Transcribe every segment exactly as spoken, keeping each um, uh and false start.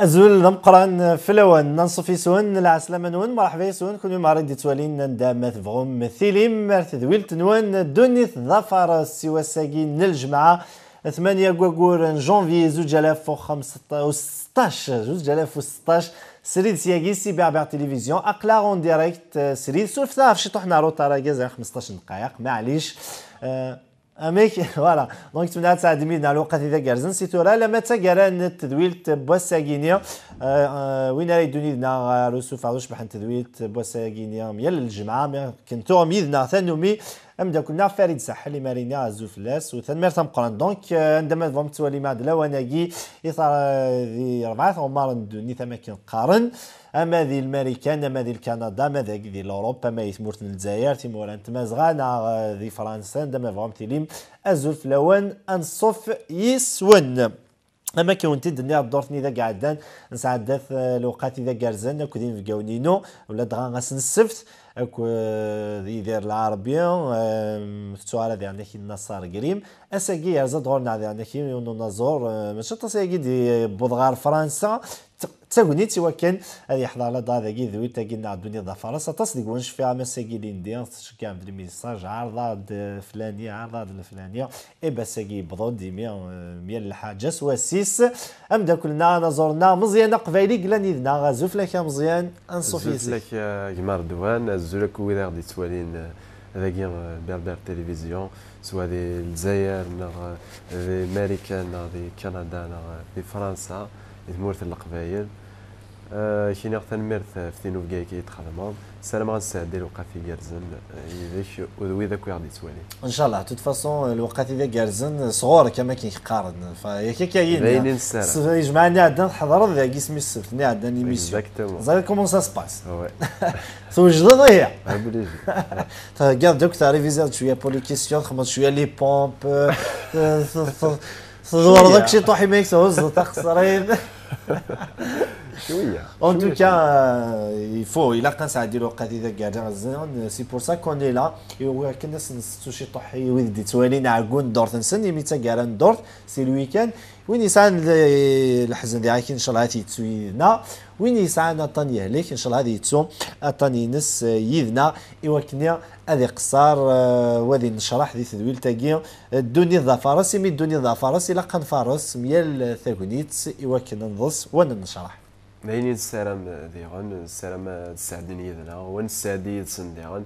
Azul d ameqqran fell-awen, anṣuf yes-wen, lɛeslama-nwen, merḥba yes-wen, kunwi merra i d-ittwalin anda ma tebɣum tilim, ar tedwilt-nwen, ddunit d afares i wass-agi n ljemɛa, tmanya n waggur n janvier zuǧ alaf u xemseṭṭac, zuǧ alaf u seṭṭac, srid syagi si Berbère Télévision, aql-aɣ en direct, eh, srid, surfet-aɣ ɣef ciṭuḥ n retard-agi, ẓriɣ xmesṭac n ddqayeq, maɛlic. Eh, Amek, voilà. Donc, ttmenniɣ ad tɛeddim yid-neɣ lewqat-agi igerrzen si tura, alamma d taggara n tedwilt n wass-agi-nni. Euh, euh, win ara yeddun yid-neɣ ɣer usufeɣ d ucbeḥ n tedwilt n wass-agi-nni, myal ljemɛa, mi akken tuɣem yid-neɣ tannumi, ameddakel-nneɣ Farid Saḥel, imar-nni azul fell-as, u tanemmirt tameqqrant. Donc, euh, anda ma tebɣum tettwalim-aɣ-d lawan-agi, i tar-, di rebɛa tɣemmaren n ddunit, am akken qqaren. Ama di Lmarikan, ama di Lkanada, ama dagi di Lurup, ama di tmurt n Lezzayer, timura n Tmazɣa, neɣ, eh, di Fransa, anda ma tebɣum tilim, azul fell-awen, anṣuf yes-wen. Ama akken wen-t-id-nniɣ ddurt-nni d ageɛdan, nesɛedda-t, eh, lewqat-agi igerrzen akked inebgawen-inu, ula dɣa ass n ssebt, akked Yidir Lɛerbi, eh, tettuɣal ad iɛenni-k Naṣer Grim. Ass-agi yerza-d ɣur-neɣ diɣen akk yiwen unaẓur, eh, mačči aṭas ayagi d-yewweḍ ɣer Fransa, d tagnit i wakken ad yeḥḍer ladɣa dagi d wid-agi nneɣ ddunit d afares. Aṭas deg-wen cfiɣ am ass-agi lindi, tceggɛem-d lmissaj, ɛerḍeɣ-d, eh, flani, ɛerḍeɣ-d leflani. Eh, ass-agi yewweḍ-d imi, eh, myal lḥaǧa s wass-is. Ameddakel-nneɣ, anaẓur-nneɣ, Meẓyan Aqbayli, yellan yid-neɣ. Azul fell-ak a Meẓyan, anṣuf yes-k. Azul fell-ak a gma Redwan, azul akk wid aɣ-d-yettwalin, eh, dagi, eh, Berbère Télévision, swa di Lezzayer, neɣ, eh, di Marikan, neɣ di Kanada, neɣ, eh, di Fransa, di tmurt n Leqbayel. Eh, kiniɣ tanemmirt, eh, ɣef tinubga-agi i d-txedmeḍ. Ssarameɣ ad nesɛeddi lewqat igerrzen, eh, yid-k u d wid akk i aɣ-d-yettwalin. Ncallah, de toute façon, lewqat-agi igerrzen sɣur-k, am akken i k-qqaren. Fa, yak akka yini. D ayen i nessaram. S-, ijmaɛen iɛeddan tḥeḍreḍ dagi isem-is ssebt-nni iɛeddan émission. Exactement. Ẓriɣ comment ça se passe. Ouais. Twejdeḍ ihi. Obligé. Theggaḍ-d akk, terriviziḍ-d cwiya pour les questions, txedmeḍ cwiya les pompes, euh, t-, t-, t-, tdewreḍ akk ciṭuḥ imi i k-thuzzeḍ taxeṣrin. Cwiya. En tout cas, euh, il faut, ilaq ad nesɛeddi lewqat-agi igerrzen, c'est pour ça qu'on est là. I wakken ad s-nessettu ciṭuḥ i wid d-yettwalin, ɛeggun ddurt-nsen, imi d taggara n ddurt, c'est le week-end. Win yesɛan le-, leḥzen diɣ-ak, ncallah ad t-yettu yid-neɣ. Win yesɛan aṭṭan yehlek, ncallah ad yettu aṭṭan-ines, eh, yid-neɣ, i wakken ad iqeṣṣer, eh, u ad innecraḥ di tedwilt-agi, eh, ddunit d afares, imi ddunit d afares, ilaq ad nfares myal tagnit i wakken ad nḍes u ad nennecraḥ. D ayen i nessaram, eh, diɣen, nessaram ad sɛeddin yid-neɣ, u ad nesɛeddi yid-sen diɣen,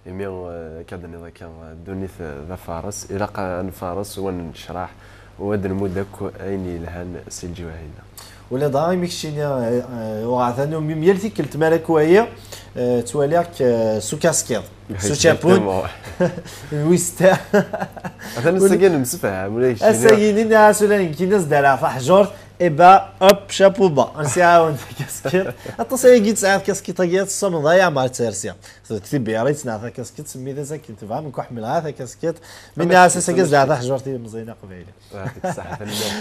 imi, eh, akka d-tenniḍ akka, eh, ddunit, eh, d afares, ilaq ad nfares u ad nennecraḥ u ad nmudd akk ayen yelhan si lǧiwahi-nneɣ. Ula dɣa imi keččini, eh, eh, uɣeɣ tannumi myal tikkelt mi ara k-waliɣ, eh, ttwaliɣ-k, eh, s ukaskiḍ, s učapun, exactement. Wis ta. Atan ass-agi nemsefham, ula d keččini. Ass-agi nini-as ula d nekkini as-d-rreɣ taḥjurt, eh ben, hop, chapeau bas. Ad s-iɛawen takaskiḍt. Aṭas ayagi tesɛiḍ kaskiḍt-agi, ad tessumneḍ ay Ɛmer Tsersi. Deg Tibiri ttnaɣ takaskiḍt, semmi d azakken tebɣam, nekk ur ḥemmleɣ ara takaskiḍt. Mi nniɣ-as ass-agi ad s-d-rreɣ taḥjurt i yimẓiyen aqbayli. Yeɛṭik ṣṣeḥḥa, tanemmirt.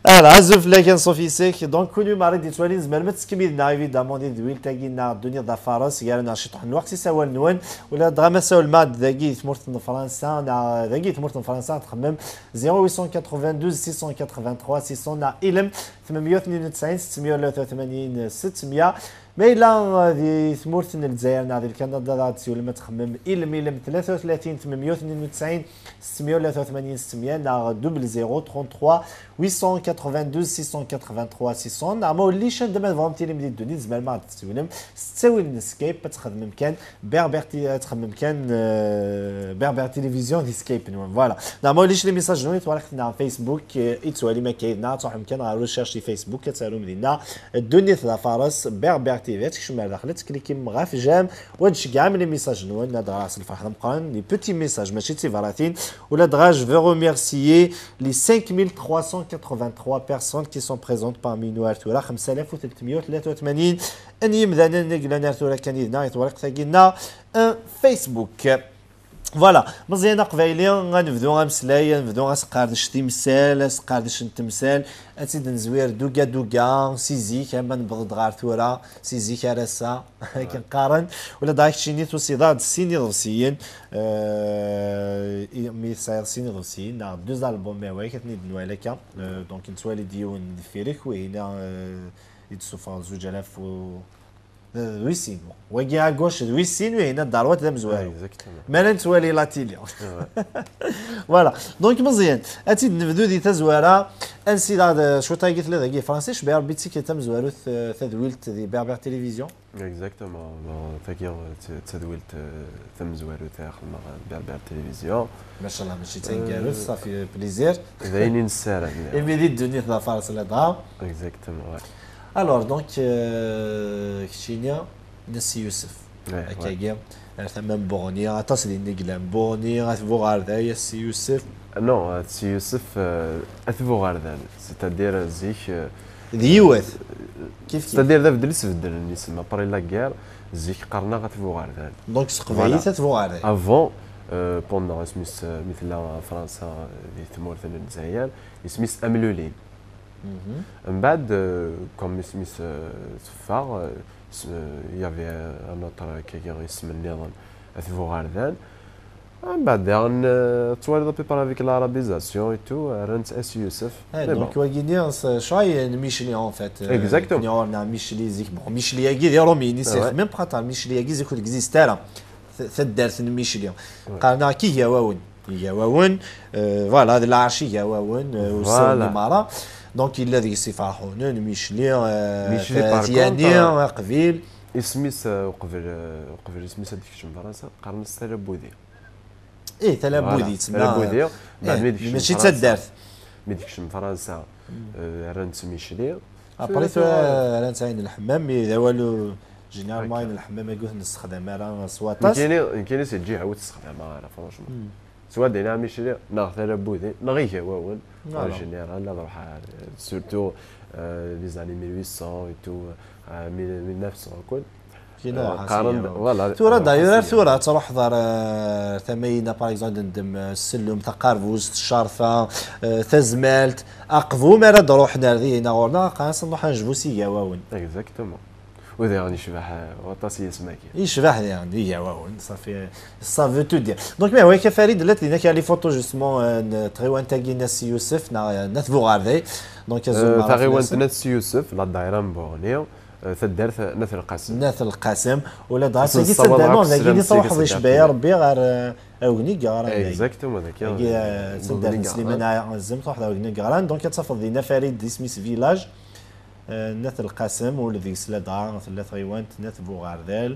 Alors, azul fell-ak, anṣuf yes-k. Donc, kunwi merra i d-yettwalin, tzemrem ad tekkem yid-neɣ, évidemment, di tedwilt-agi neɣ ddunit d afares, gar-aneɣ ciṭuḥ n lweqt, isawalen-nwen, ula dɣa ma sawlem-aɣ-d dagi di tmurt n Fransa, neɣ dagi di tmurt n Fransa, ad txemmem zéro huit cent quatre-vingt-douze six cent quatre-vingt-trois six cents neɣ ilem tmenya u tnin u tesɛin settemya u tlatin u tmanyin settemya. Ma yella, eh, di tmurt n Lezzayer neɣ di Lkanada, ad tsiwlem ad txemmem ilem, ilem tlata u tlatin tmenya u tnin u tesɛin settemya u tlatin u tmanyin settemya neɣ double zéro trente-trois huit cent quatre-vingt-douze six cent quatre-vingt-trois six cents, neɣ ma ulac anda ma tebɣum tilim di ddunit, tzemrem ad tsiwlem s ttawil n Skype, ad txedmem kan Berbère T-, ad txemmem kan, euh, Berbère Télévision di Skype-nwen. Voilà. Neɣ ma ulac les messages-nwen, yettwali-aɣ-d neɣ Facebook, euh, i tettwalim akka yid-neɣ, ad truḥem kan ɣer recherche di Facebook, ad tarum dinna Ddunit d afares, Berbère T V, ad tkecmem ar daxel, ad teklikim ɣef j'aime, u ad tceggɛem les messages-nwen, ad ɣreɣ s lferḥ d ameqqran, les petits messages, mačči d tibratin, ula dɣa, je veux remercier les cinq mille trois cent quatre-vingt-trois personnes qui sont présentes parmi nous ar tura, xemsa alaf u tlatin u tmanyin n yimdanen i yellan ar tura kan yid-neɣ i tewriqt-agi-nneɣ n Facebook. Voilà, Meẓyan Aqbayli, ad nebdu ameslay, ad nebdu aseqerdec timsal, aseqerdec n temsal, ad tt-id-nezwir duga duga, si zik, ama newweḍ-d ɣer tura, si zik ar ass-a, akken qqaren. Ula d keččini tusiḍ-aɣ-d sin iḍebsiyen, euh, i-, mi tesɛiḍ sin iḍebsiyen, neɣ deux albums, awak, ad ten-id-nwali akka. Euh, donc, nettwali-d yiwen deffir-k, wihin-a, euh, I d-ssufɣen zuǧ alaf u, d wis sin. Wagi à gauche d wis sin, wihin à droite d amezwaru. Exactement. Mi ara nettwali la télé. Voilà. Donc, Meẓyan, ad tt-id-nebdu di tazwara. Ansi daɣ d-, cwiṭ-agi tella dagi Fransa, icebbeḥ Rebbi d tikkelt tamezwarut, eh, tadwilt di Berbère Télévision. Exactement. Bon, tagi, eh, d tadwilt, eh, tamezwarut ara xedmeɣ di Berbère Télévision. Macallah, mačči d taneggarut, eh, ça fait plaisir. D ayen i nessaram. Imi di ddunit d afares ladɣa. Exactement, ouais. Alors, donc, euh, keččini, Nassi Yusef. Ouais, akkagi, ouais. Ar tama n Buɣni, aṭas din i yellan. Buɣni, At Buɣerday, Nassi Yusef. Non, Nassi Yusef, euh, At Buɣerdan. C'est-à-dire, euh, zik, euh, d yiwet. Kif kif. C'est-à-dire, d abeddel i sbeddlen isem. Après la guerre, zik qqaren-aɣ At Buɣerdan. Donc, s teqbaylit, voilà. At Buɣerday. Avant, euh, pendant, isem-is, euh, mi tella Fransa, euh, di tmurt n Lezzayer, isem-is Amlulin. Mhm. Mbeɛd, euh, comme isem-is, euh, teffeɣ, euh, s-, euh, il y avait un autre, euh, kagi isem nniḍen, At Buɣerdan. Mbeɛd daɣen, euh, twaliḍ à peu près avec l'arabisation et tout, euh, rran-tt At Yusef. Eh, mais donc, bon. Wagini, c'est, chay n Michli, en fait. Euh, exactement. Nekkni ɣur-neɣ Michli zik. Bon, Michli-agi d Iṛumiyen i s-, ah ouais, même pas tant, Michli-agi zik ur existe ara. T-, taddart n Michli. Ouais. Qqaren-aɣ Igawawen. Igawawen, euh, voilà, d lɛerc Igawawen, euh, ur ssawlen i meṛṛa. Donc, yella deg-s Iferḥunen, Michli, euh, Michli, par contre, Tyani, euh, Aqbil. Isem-is, euh, uqbel, euh, uqbel isem-is ad d-ikcem Fransa, qqaren-as Tala Budi. Eh, Tala Budi, voilà, Tala Budi. Eh, mbeɛd mi d-ikcem Fransa, mačči d taddart. Mi d-ikcem Fransa, euh, rran-tt Michli. Après, tura, tura, rran-tt Ɛin Lḥemmam, mais d awal, euh, généralement, Ɛin Lḥemmam, agi ur t-nessexdam ara s waṭas. Nekkini, nekkini si lǧiha ur t-ssexdameɣ ara, franchement. Hmm. Swa dinna Michli, neɣ Tala Budi, neɣ Igawawen, en général, ad ruḥeɣ, surtout, euh, les années mille huit cents et tout, euh, mille, mille neuf cents, quoi. Kina, euh, qqaren-d, voilà. Tura, d'ailleurs, tura, ad truḥeḍ ar, euh, tama-ina, par exemple, d-, d-, euh, Sellum, Taqerbuzt, Ccerfa, euh, Tazmalt, Aqbu, mi ara d-ruḥen ar dihin ɣur-neɣ, qqaren-asen nruḥ ad nejbu s Igawawen. Exactement. U diɣen yecbeḥ, eh, waṭas yisem-agi. Yecbeḥ diɣen, Igawawen, ça fait, ça veut tout dire. Donc, mais oui, Farid, llant dinna kra les photos, justement, euh, n tɣiwant-agi n At Yusef, neɣ, euh, n At Buɣerday. Donc, euh, taɣiwant n At Yusef, la daïra n Buɣni, euh, taddart n At Lqasem. N At Lqasem, ula d ass-agi d taddart, dagi i truḥeḍ icebbeḥ Rebbi ɣer, euh, Agni Geɣran. Exactement, dagi, euh, taddart n Sliman Ɛazem, truḥeḍ ɣer Agni Geɣran. Donc, ad tafeḍ dinna Farid, isem-is village. Eh, n At Lqasem, ula deg-s ladɣa tella tɣiwant n At Buɣerdal,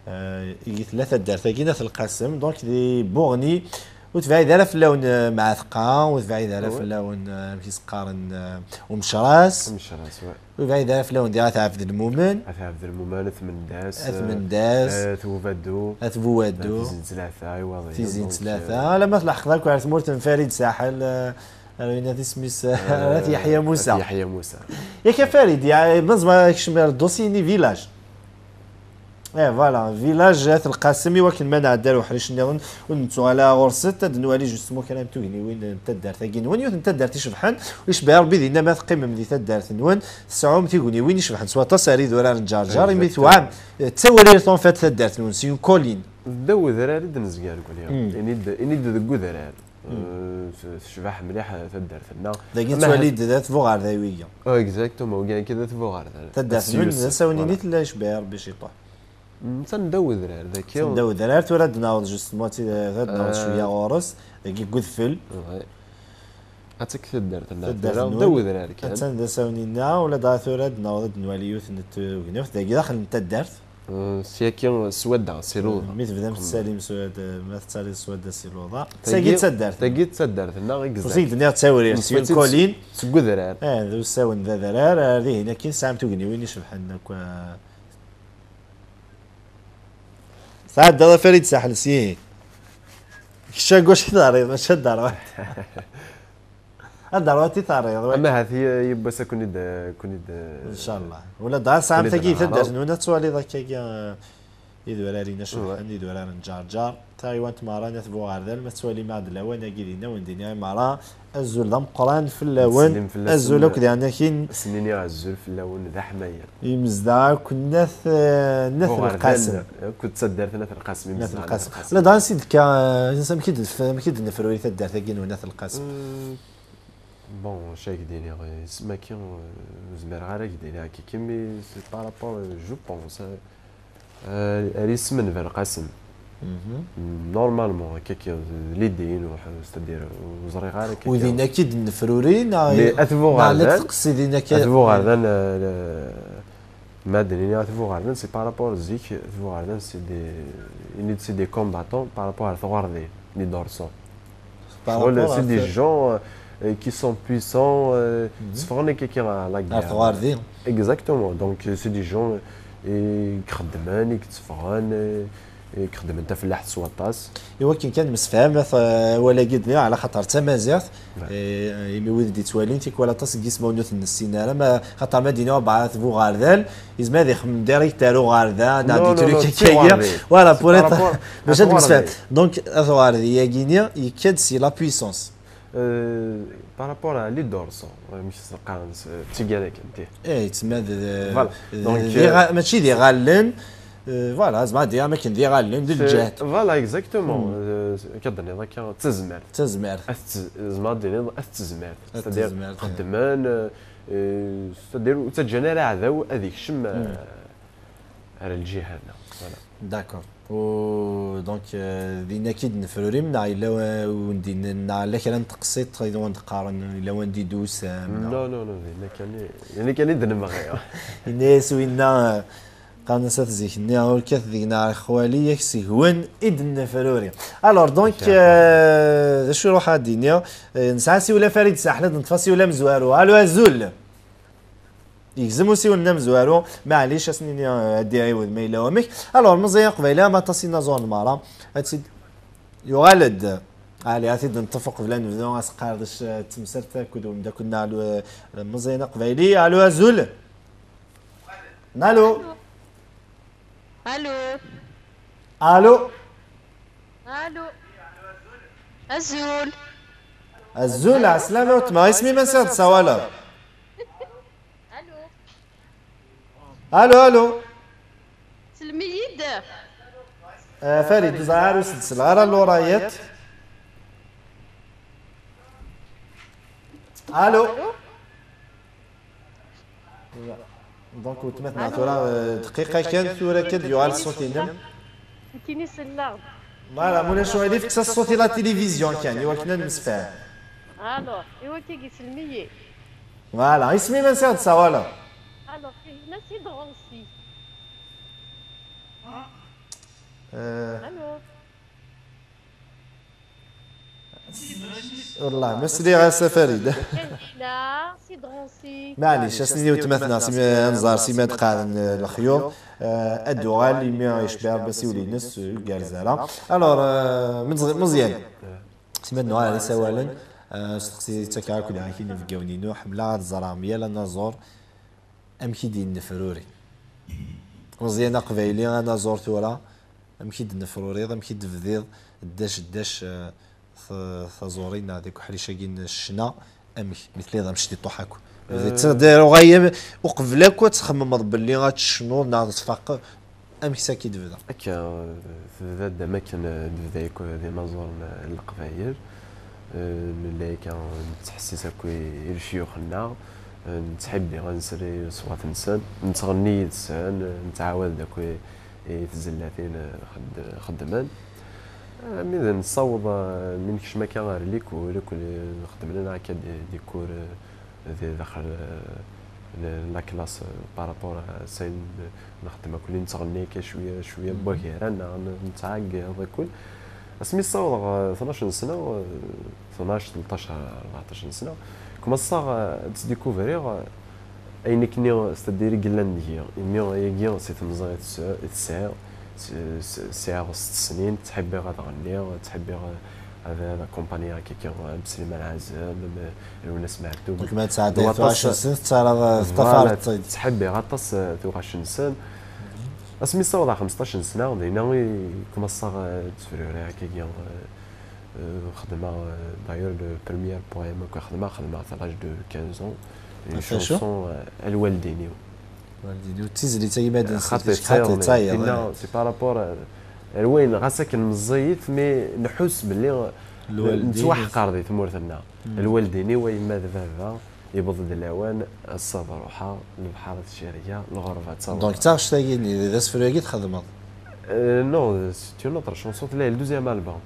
eh, i tella taddart-agi n At Lqasem, donc di Buɣni, ur tebɛid ara fell-awen, eh, Mɛatqa, ur tebɛid ara fell-awen, eh, amek i s-qqaren, eh, Umecras. Umecras, ouais. Ur tebɛid ara fell-awen diɣ At Ɛebdelmumen. At Ɛebdelmumen, At Mendas, At Mendas, eh, At Bubaddu, At Bubaddu, Tizi n Tlata, Iwaḍiyen, Tizi n Tlata, alamma tleḥqeḍ akk ar tmurt n Farid Saḥel, eh, Ar winna d isem-is, eh, At Yeḥya Musa. At Yeḥya Musa. Yak a Farid, ya, ma nezmer ad nekcem ar ddosi-nni village. Eh, voilà, village At Lqasem, i wakken ma nɛedda ar uḥric-nniḍen, ur nettuɣal ara ɣur-sent, ad nwali justement kra n tugniwin n taddart-agi-nwen. Yiwet n taddart icebḥen, icebbeḥ Rebbi dinna ma teqqimem di taddart-nwen, tesɛum tigniwin icebḥen s waṭas ar idurar n Ǧerǧer, imi tewɛam, eh, d tawrirt en fait taddart-nwen, c'est une colline. Ddaw udrar i d-nezga nekkni. Ini-d, ini-d deg udrar. Eh, t-, tecbeḥ mliḥ, eh, taddart-nneɣ. Dagi nettwali-d d At Buɣerday wigi. Oh, exactement, wigi akka d At Buɣerday. Taddart-nwen d asawen-ini tella icebbeḥ Rebbi ciṭuḥ. Mm, netta n ddaw udrar, dagi. Netta n ddaw udrar, tura ad d-naweḍ justement, ad d-naweḍ cwiya ɣur-s, dagi deg udfel. Ouais. Ad tekk taddart-nneɣ tura, ddaw udrar kan. Attan d asawen-inna, ula d tura ad d-naweḍ ad d-nwali yiwet n tugniwt, dagi daxel n taddart. Euh, syaki s wadda, si luḍa. Mi tebdam tettalim s wadda, ma tettaliḍ s wadda si luḍa. Tagi d taddart. Tagi d taddart-nneɣ i yezdat. Ur s-d-nniɣ d tawrirt, c'est une colline. Seg udrar. Eh, d usawen d adrar, ar dihin akkin tesɛam tugniwin icebḥen akk, eh. Tɛeddaḍ a Farid Saḥel syin. Kečč a gauche i terriḍ, mačči a droite. Ad d-terreḍ i terriḍ, wa. Ama ahat y-, yiwwas ad ken-id, ken-id. Ncallah. Ula d tesɛam tagi taddart-nwen ad twaliḍ akkagi, eh, idurar-in acebḥen, idurar n Ǧerǧer. Taɣiwant meṛṛa n At Buɣerdal, ma tettwalim-aɣ-d lawan-agi dinna, wen d-iniɣ i meṛṛa, azul d ameqqran fell-awen. Nettsellim fell-asen. Azul akk d yeɛnakin. Ad sen-iniɣ azul fell-awen d aḥmayan. Imezdaɣ akk n At, eh, n At Lqasem. Akked taddart n At Lqasem, imezdaɣ n At Lqasem. Ula d ansi d-tekka, eh, amek i d-, amek i d-nefruri taddart-agi-nwen At Lqasem? Mm. Bon, acu ara k-d-iniɣ, isem-agi, euh, ur zmireɣ ara ad k-d-iniɣ akka, mais c'est par rapport, euh, je pense, euh, euh, ar isem n Belqasem. Mhm. Normalement, akka, akka, d l'idée-inu, c'est-à-dire, ur ẓriɣ ara akka. Ur din akka i d-nefruri, neɣ mais At Buɣerdan, neɣ la teqsidin akka? At Buɣerdan, euh, Ma d-nini At Buɣerdan, c'est par rapport zik, At Buɣerdan, c'est des, c'est des combattants par rapport à Tɣerdi, les Dorsons. Par rapport à... C'est des gens, euh, qui sont puissants, euh, tteffɣen akka à la guerre. Ar Tɣerdi. Exactement. Donc, euh, c'est des gens, euh, i ixeddmen, i yetteffɣen, euh, i ixeddmen tafellaḥt s waṭas. Iwakken kan nemsefham, at-, awal-agi d-nniɣ, ɛla xaṭer d tamaziɣt, eh, imi wid d-ittwalin tikwal aṭas n yismawen ur ten-nessin ara, ma xaṭer ma d-iniɣ At Buɣerdan, yezmer ad ixemmem direct ar Uɣerda, neɣ des trucs akka-agi. Voilà, pour être, bac ad nemsefham. Donc, At Uɣerdi-agi-ni yekka-d si la puissance. Euh, par rapport à les Dorsons, amek s-qqaren, s-, d tigad akken, ti. Eh, yettma d, d, voilà. Donc, d iɣa-, euh, mačči d iɣallen, euh, voilà, zma d am akken d iɣallen, d lǧehd. Voilà, exactement. Euh, akka d-tenniḍ akka, d tazmert. D tazmert. At tez-, zma d-tiniḍ at tezmert. C'est-à-dire, xeddmen, euh, euh, c'est-à-dire, ur ttaǧǧan ara aɛdaw ad ikcem, euh, ar lǧiha-nneɣ. Voilà. D'accord. U, donc, euh, dinna akka i d-nefrurim, neɣ yella wa-, wen-d-in-, neɣ yella kra n teqsiṭ i wen-d-qqaren, yella wanda i d-tusam, neɣ? Non, non, non, dinna kan i, dinna kan i d-nemɣi. Yenna-yas winna, euh, qqaren-as at zik-nni, ur kkat deg-neɣ xwali, yak seg-wen i d-nefruri. Alors, donc, euh, d acu ruḥ ad d-iniɣ? Euh, nesɛa asiwel a Farid Saḥel, ad neṭṭef asiwel amezwaru. Alo, azul! Yegzem usiwel-nni amezwaru, maɛlic, ad s-nini, eh, ad d-iɛiwed ma yella wamek. Alors, Meẓyan Aqbayli, am aṭas inaẓuren merra, ad tt-id-, yuɣal-d. Ali, ad t-id-neṭṭef uqbel ad nebdu aseqqardec, eh, d temsalt akked umeddakel-nneɣ, eh, Meẓyan Aqbayli. Alo, azul. Alo. Alo. Alo. Alo. Azul. Azul, ɛeslama weltma. Isem-im, ansi i d-tsawaleḍ? Alo. Alo, alo. Sellem-iyi-d. Eh, Farid, ur ẓriɣ ara, ur s-d-selleɣ ara l'oreillette. Alo. Alo. Donc, weltma-tneɣ tura, eh, dqiqa kan, tura kan d-yuɣal ṣṣut-inem. Nekkini selleɣ-d. Voilà, ma ulac aɣilif, kkes ṣṣut i la télévision kan, i wakken ad nemsefham. Alors, i wakken i sellem-iyi. Voilà, isem-im, ansi i d-tsawaleḍ? Alors, Kahina si Drancy. Euh. Allô? Wallah, ma sliɣ-as a Farid. Kahina si Drancy. Maɛlic, ad s-nini weltma-tneɣ, sima, ad nẓer sima d-qqaren, euh, lexyuḍ. Euh, ad d-uɣal imi yecba Rebbi asiwel-ines, euh, ur igerrez ara. Alors, euh, Meẓ-, Meẓyan. Sima d-nuɣal ar isawalen, eh, asteqsi ttakkeɣ akk-d akk inebgawen-inu, ḥemmleɣ ad ẓreɣ myal anaẓur amek i d-yennefruri. Meẓyan Aqbayli, anaẓur tura, amek i d-tennefruriḍ, amek i d-tebdiḍ ddac ddac, eh, t-, taẓuri neɣ deg uḥric-agi n ccna, amek, mi telliḍ amectiṭuḥ akk. Eh, d-, d-, uɣayem, uqbel akk ad txemmemeḍ belli ad tecnuḍ neɣ ad tfaqeḍ, amek sakk i d-tebda? Akka, eh, tebda-d am akken, eh, d-tebda yakk d inaẓuren, eh, n Leqbayel. Eh, nella akka nettḥessis akk i, i lecyux-nneɣ, eh, nettḥibbi ad nsel i leṣwat-nsen, nettɣenni yid-sen, eh, nettɛawad-d akk i, i tzellatin, eh, xedd-, xeddmen. Eh, mi d nessaweḍ, eh, mi nekcem akka ɣer likul, akk xeddmen akka di, di cours, eh, di daxel, eh, n la classe, eh, par rapport à sayen nxeddem akk, nettɣenni akka cwiya, cwiya n wagar-a, neɣ n-, nettɛeggiḍ akk. Asmi ssawḍeɣ, eh, tnac n sna, eh, tnac, tleṭṭac, rbeɛṭac n sna, kumaṣṣaɣ, eh, ad sdikuvriɣ, eh, ayen akkenni, c'est-à-dire, i yellan deg-i. Imi ayagi si temẓi i tes-, i tesɛiḍ, s-, s-, sɛiɣ sett snin, ttḥibbiɣ ad ɣenniɣ, ttḥibbiɣ ad, ad akumpaniɣ akka, am Sliman Ɛazem, am Lwennas Meɛtub. Donc, ma tesɛeddayeḍ tuɣac-nsen, tettarraḍ, eh, teṭṭafareḍ-tt-id. Ttḥibbiɣ aṭas, eh, tuɣac-nsen. Asmi ssawḍeɣ xmesṭac n sna, dinna i kumaṣṣaɣ, eh, ttefruriɣ akkagi, eh, eh, xedmeɣ, eh, d'ailleurs, le premier poème akk xedmeɣ, xedmeɣ à l'âge de quinze ans. Une chanson, eh, a lwaldin-iw. Lwaldin-iw, d tizlit-agi ma d-nsel, xaṭi, xaṭi, tayeḍ, c'est par rapport, eh, ar wayen ɣas akken meẓẓiyit, mais nḥuss belli, eh, Lwaldin. Nettwaḥqer di tmurt-nneɣ. Lwaldin-iw, a yemma d baba, yewweḍ-d lawan, ass-a ad ruḥeɣ, lebḥer ad t-cergeɣ, lɣerba ad taweḍ. Donc, d taɣect-agi-nni, d asefru-agi txedmeḍ? Euh, non, c'est une autre chanson, tella le deuxième album.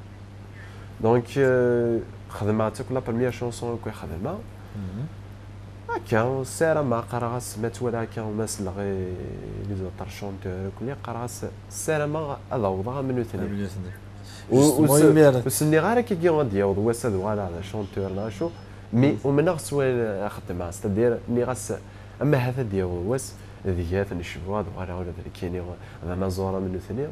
Donc, euh, xedmeɣ-tt akk, la première chanson akk i xedmeɣ. Akka, ssarameɣ, qqareɣ-as, ma ttwaliɣ akka, ma selleɣ i les autres chanteurs akk, qqareɣ-as, ssarameɣ ad awḍeɣ am nutni. Am nutni. U- Justement, u- imir- ur s-nniɣ ara akkagi ad d-yaweḍ wass ad uɣaleɣ d achanteur neɣ acu, mais umneɣ s wayen xeddmeɣ, c'est-à-dire nniɣ-as ama ahat ad d-yaweḍ wass deg-at necbu ad uɣaleɣ ula d nekkini d anaẓur am nutni.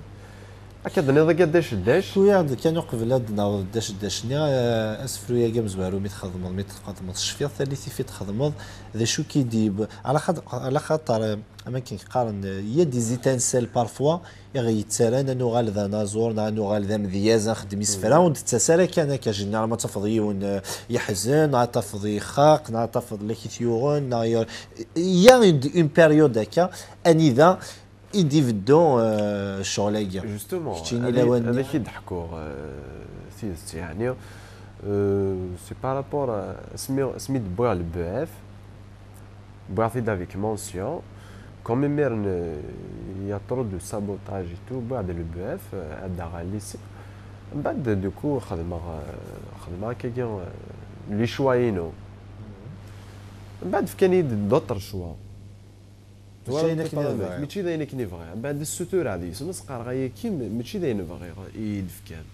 Akka d-tenniḍ akka ddac ddac. Ḥku-yaɣ-d kan uqbel ad d-naweḍ ddac ddac-nni, eh, asefru-agi amezwaru mi txedmeḍ, mi txedmeḍ, tecfiḍ tallit ifi txedmeḍ, d acu k-id-yewwi? Ala xaṭ-, ala xaṭer, eh, am akken qqaren, eh, il y a des étincelles parfois, i ɣ-yettaran ad nuɣal d anaẓur neɣ ad nuɣal d amedyaz, ad nxeddem isefra, ur d-tettas ara kan akka. Généralement ad tafeḍ yiwen, eh, yeḥzen, neɣ ad tafeḍ yexxaq, neɣ ad tafeḍ la k-it-yuɣen, neɣ yer-, il y a une, une période akka, anida i d-ibeddu, eh, ccɣel-agi? Justement, keččini ad, lawan-nni, ad ak-id-ḥkuɣ, eh, tidet, yeɛni, eh, c'est par rapport à asmi, asmi d-wwiɣ le B F, wwiɣ-t-id avec mention, comme imiren, eh, il y a trop de sabotage et tout, wwiɣ-d le B F, eh, ad d-aɣeɣ lycée. Mbeɛd, du coup, xedmeɣ, eh, xedmeɣ akkagi, eh, les choix-inu. Mbeɛd, fkan-iyi-d d'autres choix. Mačči d ayen akken i bɣiɣ. Mačči d ayen akken i bɣiɣ. Mbeɛd ssutureɣ deg-sen, as-qqareɣ ayagi, ma-, mačči d ayen bɣiɣ i yi-d-fkan.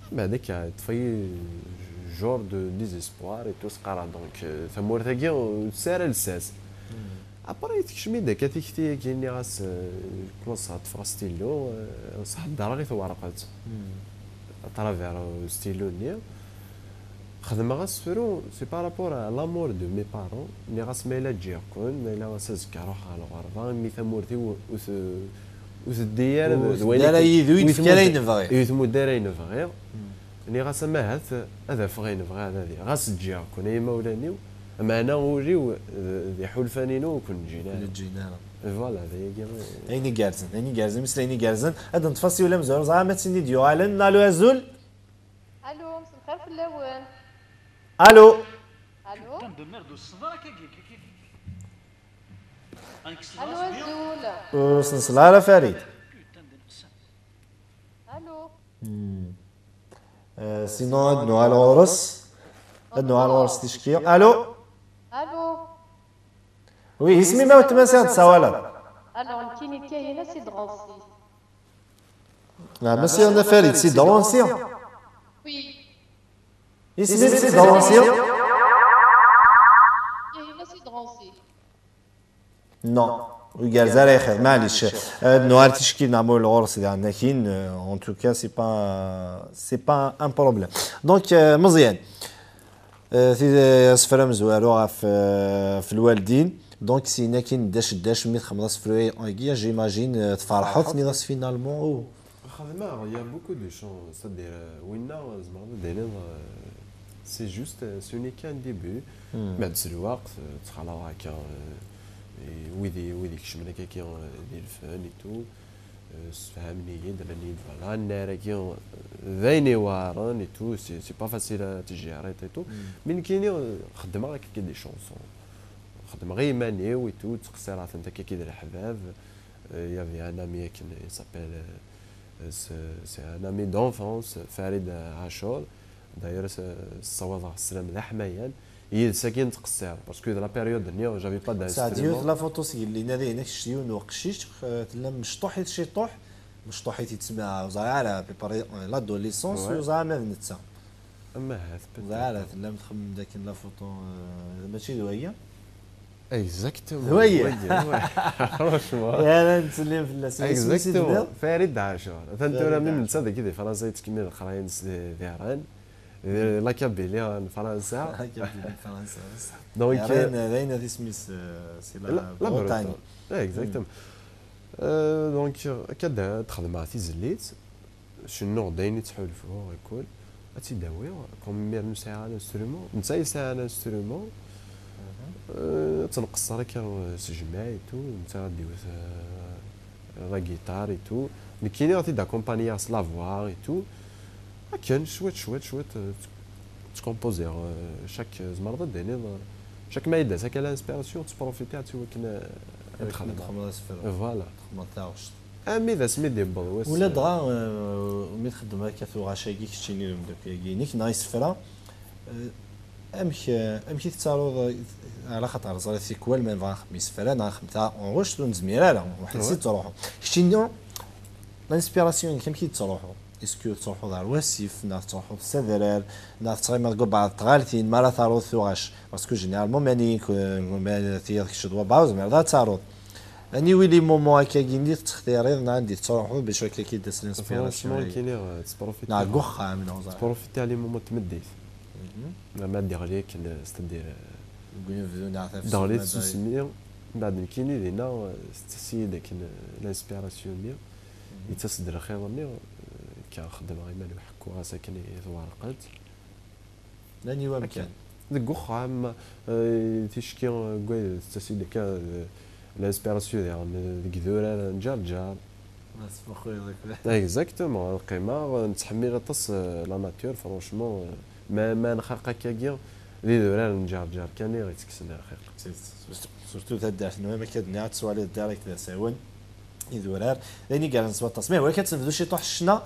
Mbeɛd akka, yeṭṭef-iyi genre de désespoir et tout, as-qqareɣ, donc, euh, tamurt-agi, euh, ur tesɛi ara lsas. Après, tekcem-iyi-d akka tikti-agi, nniɣ-as, euh, commenceɣ ṭṭfeɣ stylo, euh, as-heddreɣ i twerqet. À travers, euh, stylo-nni. Xedmeɣ asefru, c'est par rapport à l'amour de mes parents. Nniɣ-as ma yella ǧǧiɣ-ken, ma yella ass azekka ruḥeɣ ɣer lɣerba, imi tamurt-iw ur t-, ur teddi ara d, ur d wayen teddi ara akken, yid-, ur ur yi-d-tefki ara tmudd-, ayen bɣiɣ. Ur yi-tmudd ara ayen bɣiɣ. Nniɣ-as ama ahat ad afeɣ ayen bɣiɣ ad adiɣ. Ɣas ǧǧiɣ-ken ay imawlan-iw, meɛna ul-iw d, d iḥulfan-inu ur ken-ǧǧin ara. Ur ken-ǧǧin ara. Voilà, d ayagi. Ayen igerrzen, ayen igerrzen, imeslayen igerrzen. Ad neṭṭef asiwel amezwaru, ẓriɣ ma d tin i d-yuɣalen. Alo, azul. Alo, mselxir fell-awen. Alo. Alo. Putain de merde, ṣṣber akka. Alo, azul. Ur s-nesla ara Farid. Alo. Hmm. Euh, sinon, ad nuɣal ɣur-s. Ad nuɣal ɣur-s ticki. Alo. Alo. Oui, isem-im a weltma, ansi i d-tsawaleḍ? Alors, nekkini d Kahina si Drancy. Ah, Monsieur Farid, c'est Drancy. Oui. Isem-im c'est Drancy. Kahina si Drancy. Non. Ur igerrez ara axir, maɛlic. Ad nuɣal ticki neɣ ma ur ɣur-s diɣen akin, euh, en tout cas, c'est pas, c'est pas un problème. Donc, euh, Meẓyan, euh, ti-, asefra amezwaru ɣef, euh, ɣef lwaldin. Donc, syin akin ddac ddac, mi txedmeḍ asefru-agi, j'imagine, euh, tferḥeḍ, tenniḍ-as finalement, oh. Xedmeɣ, il y a beaucoup de choses, c'est-à-dire, euh, winna, tzemreḍ ad d-tiniḍ, euh, c'est juste, euh, ce n'est qu'un début. Mbeɛd s lweqt, euh, ttxalaḍ akka, euh, i wid i, wid ikecmen akka, euh, di lfen et tout, euh, sfehmen-iyi-d, rran-iyi-d, voilà, nnar-agi, euh, d ayen iweɛren et tout, c'est, c'est pas facile à gérer et tout. Mais nekkini, euh, xeddmeɣ akka des chansons. Xeddmeɣ i iman-iw et tout, ttqeṣṣireɣ-tent akka d leḥbab. Euh, il y avait un ami akken, il s'appelle, euh, c'est, c'est un ami d'enfance, Farid Achour. D'ailleurs, s-, ssawaḍeɣ sslam d aḥmayan. Yid-s akin ttqeṣṣireɣ, parce que de la période-nni, j'avais pas d'instrument. Sɛeddi yiwet la photo seg llinna dihin, kečč d yiwen n uqcic, euh, tellam mecṭuḥit ciṭuḥ, mecṭuḥit yettma, ur ẓriɣ ara, à peu près, euh, l'adolescence, ur ẓriɣ ama d netta. Ama ahat, peut-être. Ẓriɣ ara, tellam txemmem-d akken la photo, euh, mačči d wagi? Exactement. D wagi. Wagi, ouais. Franchement. Ara nettsellim fell-as. Isem-is i d-tenniḍ? Exactement. Farid Achour. Atan tura, même netta dagi di Fransa yettkemmil leqraya-ines di, di Rennes. Di la Kabylie n Fransa. La Kabylie n Fransa. Donc, Rennes, euh, d ayen d isem-is, euh, c'est la, la Bretagne. Bretagne. Ouais, exactement. Euh, donc, euh, akka d-, ad xedmeɣ tizlit. Cennuɣ-d ayen i ttḥulfuɣ, ikul. Ad tt-id-awiɣ, comme imir ur sɛiɣ ara instrument, netta yesɛa ara instrument. Euh, ad tt-nqeṣṣer akka, euh, s jmaɛ et tout, netta ad d-iwet, euh, la guitare et tout. Nekkini ad t-id-accompagneɣ s la voix et tout. Akken, cwiṭ, cwiṭ, cwiṭ, eh, tt-, ttkompoziɣ, eh, chaque, eh, tzemreḍ ad d-tiniḍ, eh, chaque ma yedda-s akka l'inspiration, ttprofitiɣ-tt i wakken, eh, ad xedmeɣ. Ad txedmeḍ asefru. Eh, voilà. Txedmeḍ taɣect. Armi d asmi d-yewweḍ wass, ula eh, dɣa, eh, mi txeddmeḍ akka tuɣac-agi, keččini d umeddakel-agi-inek, neɣ isefra, eh, amek, eh, amek i tettaruḍ, eh, ala xaṭer ẓriɣ tikwal, ma nebɣa nxeddem isefra, neɣ nxeddem ta, en rouge, ur nezmir ara, weḥd-s i tettruḥu. Keččini, l'inspiration-inek amek i d-tettruḥu? Est-ce que tettruḥuḍ ɣer wasif, neɣ tettruḥuḍ s adrar, neɣ tettɣimiḍ deg wabɛaḍ n tɣaltin, mi ara taruḍ tuɣac? Parce que généralement, mani, eh, ma tiyaḍ kečč d wabɛaḍ, ur tezmireḍ ad taruḍ. Aniwi les moments akkagi-nni tettextiriḍ, neɣ anda i tettruḥuḍ, bac akka i d-tas l'inspiration-agi? Franchement, kini, eh, ttprofitiɣ. Neɣ deg uxxam, neɣ ẓer. Ttprofitiɣ les moments n tmeddit. Mhm. Ma ad d-iɣli akken, eh, c'est-à-dire, eh, deg unebdu neɣ tafsut, d-iɣli tsusmi, mbeɛd nekkini dinna, eh, tettas-iyi-d akken, eh, l'inspiration-nni, mhm, yettas-d lxir-nni, eh, akka xeddmeɣ iman-iw, ḥekkuɣ-as akken i twerqet. Llan i wamkan. Akken. Deg uxxam, eh, ticki, eh, deg wayen tettas-d akka, eh, l'inspiration diɣen, eh, deg idurar n Ǧerǧer. Ma tesfuxuyeḍ akk. Exactement, qqimeɣ, eh, nettḥemmil aṭas, eh, la nature, franchement, eh, ma, ma nxaq akkagi, d idurar n Ǧerǧer kan i ɣ-ittekksen lxiq. Surtout taddart-nwen, akka d-nniɣ, ad tettwaliḍ direct d asawen. Idurar, d ayen i igerrzen s waṭas. Mais ɣur-k ad tt-nebdu ciṭuḥ ccna,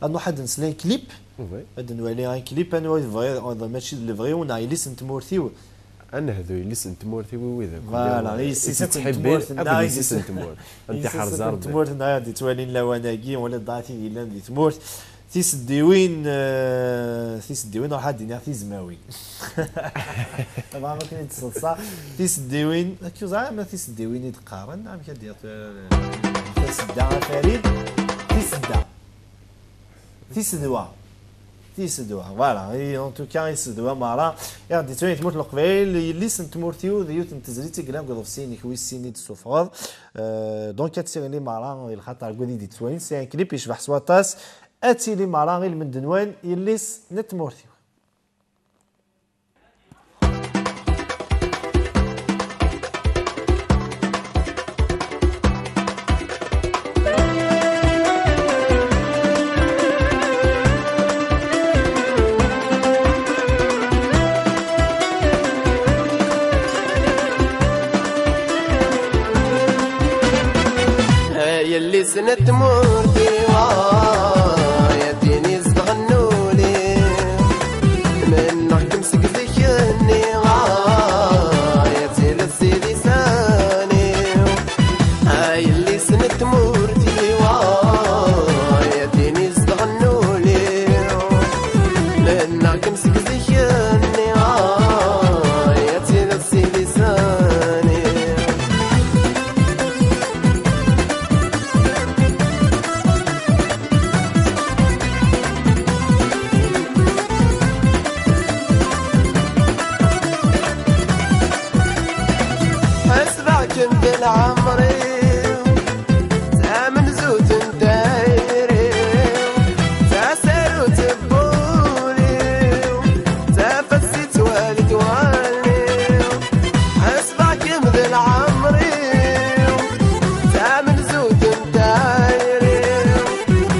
ad nruḥ ad nsel i clip. Oui. Ad nwali un clip, anwa i tebɣiḍ, mačči d lebɣi-w, neɣ yelli-s n tmurt-iw. Ad nehdu yelli-s n tmurt-iw i wid akk. Voilà, yelli-s n tmurt-nneɣ, yelli-s n tmurt. Ad ntiḥerẓ Rebbi. Tmurt-nneɣ i ɣ-d-ittwalin lawan-agi, wala dɣa tid yellan di tmurt. Tiseddiwin, eh, tiseddiwin, ruḥ ad d-iniɣ tizmawin. Tabɣa akken i d-tseḍsa. Tiseddiwin, akka ẓer ma tiseddiwin i d-qqaren, amek ad d-iɣ tura, eh, tasedda, a Farid, tisedda. Tisedwa. Tisedwa, voilà. Et en tout cas, isedwa merra. I ɣ-d-ittwalin tmurt n Leqbayel, yelli-s n tmurt-iw, d yiwet n tezlit i yellan deg uḍebsi-inek wis sin i d-tessufɣeḍ. Euh, donc, ad tiɣli merra, i lxaṭer deg wid i d-ittwalin, c'est un clip yecbeḥ s waṭas. Ad tili merra i lmend-nwen yelli-s n tmurt-iw. Ay yelli-s n tmurt-iw, ay a tin izedɣen ul-iw. Mennaɣ-kem seg zik-nni, ay a tiliḍ si lisan-iw. Ay yelli-s n tmurt-iw, ay a tin izedɣen ul-iw. Mennaɣ-kem seg zik-nni, ay a tiliḍ si lisan-iw. Ḥesbeɣ-kem d lɛemr-iw, d tamenzut n tayri-w, d tasarut n wul-iw, d tafat si ttwalit wallen-iw. Ḥesbeɣ-kem d lɛemr-iw, d tamenzut n tayri-w,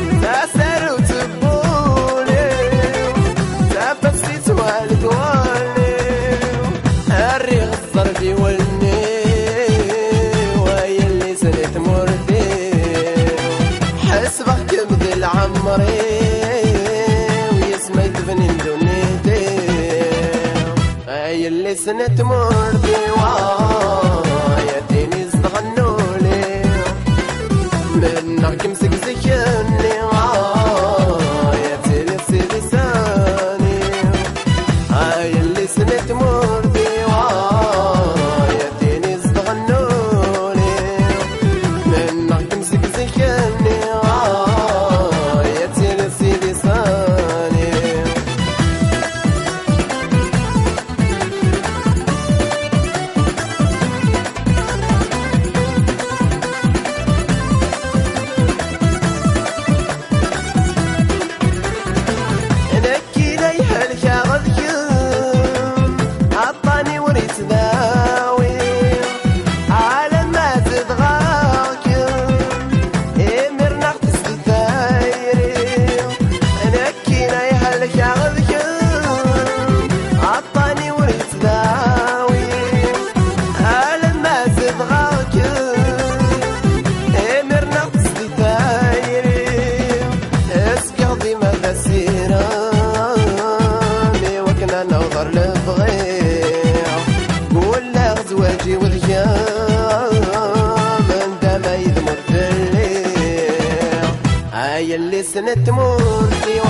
d tasarut n wul-iw, d tafat si ttwalit wallen-iw. Rriɣ ẓẓerb i wallen-iw, ay yelli-s n tmurt-iw. Ḥesbeɣ-kem d lɛemr-iw, yis-m ay tebnin ddunit-iw. Ay yelli-s n tmurt-iw, ay a tin izedɣen ul-iw. Mennaɣ-kem seg zik-nni, ay a tiliḍ si lisan-iw. Ay yelli-s n tmurt-iw, ay a tin izedɣen ul-iw. Mennaɣ-kem seg zik-nni, ay a tiliḍ si lisan-iw. Nekki la ihelkeɣ d kemm, aṭṭan-iw ur yettdawi, alamma zedɣeɣ-kem, imir neɣ tesdut tayri-w. Nekki la n tmurt-iw,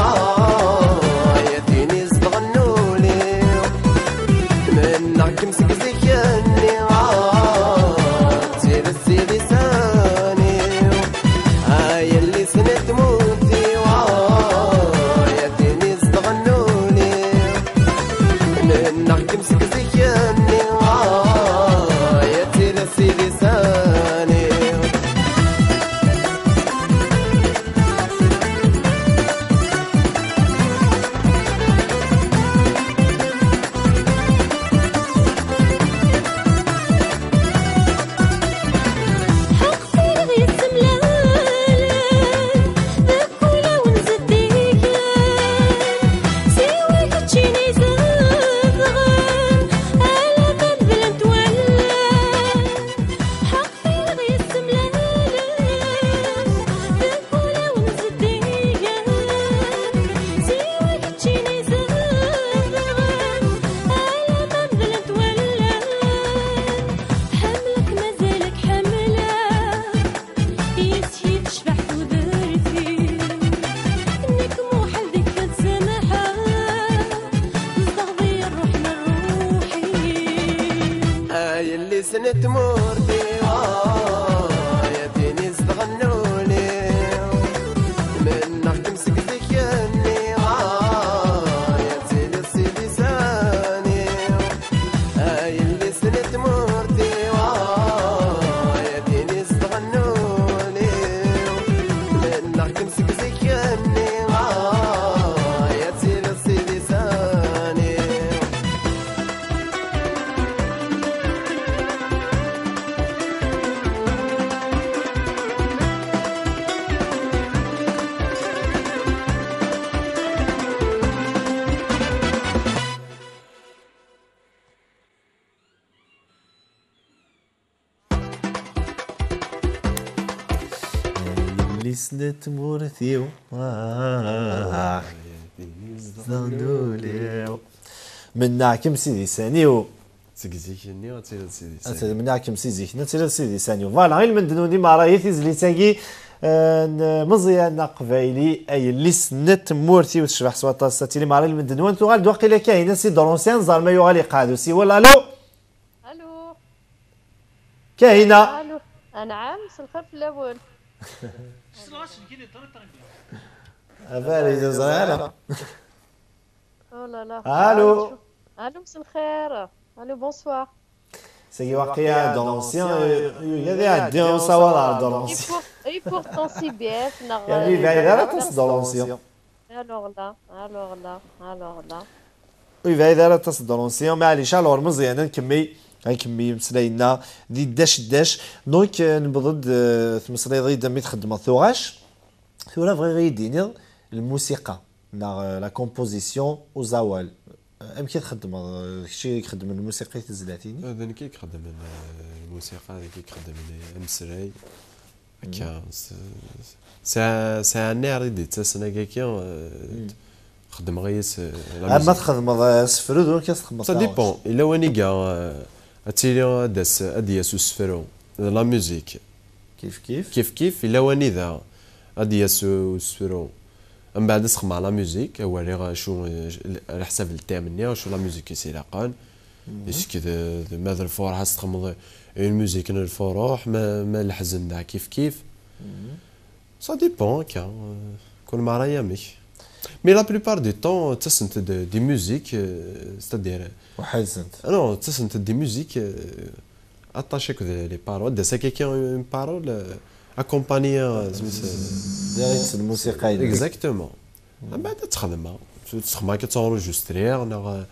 ay a tin izedɣen ul-iw. Mennaɣ-kem seg zik-nni, d tidet i d isan-iw. Ay yelli-s n tmurt-iw, ay a tin izedɣen ul-iw. Mennaɣ-kem seg zik-nni, ay a tin izedɣen ul-iw. Ḥemmleɣ mazal-ik ḥemmleɣ. Yes-k tecbeḥ tudert-iw. Nekk muḥal deg-k ad samḥeɣ. Tezdeɣ di ṛṛuḥ n ṛṛuḥ-iw. Ay yelli-s n tmurt-iw, ay a tin izedɣen ul-iw. Mennaɣ-kem seg zik-nni, ay a tiliḍ si lisan-iw. Ay yelli-s n tmurt-iw, ay a tin izedɣen ul-iw. Mennaɣ-kem seg zik-nni, ay a tiliḍ si lisan-iw. Yelli-s n tmurt-iw, ah, d ul-iw. Mennaɣ-kem si lisan-iw. Seg zik-nni ad tiliḍ si lisan-iw. Mennaɣ-kem si zik-nni ad tiliḍ si lisan-iw. Voilà, ilmend n unim ṛṛay i tizlit-agi, eh, n Meẓyan Aqbayli, ay yelli-s n tmurt-iw, tecbeḥ s waṭas. Ad tili meṛṛa ilmend-nwen. Tuɣal-d waqila Kahina si Drusyan, ẓer ma yuɣal iqeɛɛed usiwel. Allô? Allô? Kahina. Allô. Anɛam, mselxir fell-awen. Abar, ur ẓriɣ ara. Oh là là. Allô. Allô, mselxir. Allô, bonsoir. Sagi waqila Drusyan, yugi ad iɛeddi usawal ɣer Drusyan. Et pour-, et pourtant, c'est bien, neɣ, yerna ur yebɛid ara aṭas Drusyan. Alors là, alors là, alors là. Ur yebɛid ara aṭas Drusyan, maɛlic, alors Meẓyan, ad nkemmi, ad nkemmi imeslayen-nneɣ di ddac ddac. Donc, euh, newweḍ-d, euh, tmeslayeḍ-iyi-d mi txeddmeḍ tuɣac. Tura bɣiɣ ad iyi-d-tiniḍ lmusiqa, neɣ, euh, la composition, uẓawal. Amek i txeddmeḍ? D kečč i ixeddmen lmusiqa i tezlatin-ik? D nekk i ixeddmen, eh, lmusiqa, d nekk i ixeddmen ameslay. Akka, s-, s-, sɛa, sɛa nniɣ i d-ittasen akka, eh, xeddmeɣ yis, eh, la musique. Ama txedmeḍ, eh, asefru, d amek i txedmeḍ taɣect? Ça dépend. Yella waniga, eh, ad tili ad d-yas, ad d-yas usefru d la musique. Kif kif. Kif kif, yella wanida ad d-yas usefru. Mbeɛd ad sxedmeɣ la musique, ad waliɣ acu, eh, ɛla ḥsab le thème-nni, acu la musique i s-ilaqen. Est-ce que d, d, ma d lfuruḥ ad s-txedmeḍ une musique n lfuruḥ, ma, ma leḥzen dɣa kif kif. Ça dépend, akka, euh, kul mara yamek. Mais la plupart du temps, ttasent-d des musiques, euh, c'est-à-dire, weḥd-sent. Non, ttasent-d des musiques, euh, attachées avec les paroles. Des sacs qui ont une parole, euh, accompagnée, euh, Direct s lmusiqa-inek. Exactement. Mbeɛd ad tt-xedmeɣ. Ttxemmimeɣ ad tt-enregistriɣ, neɣ, euh,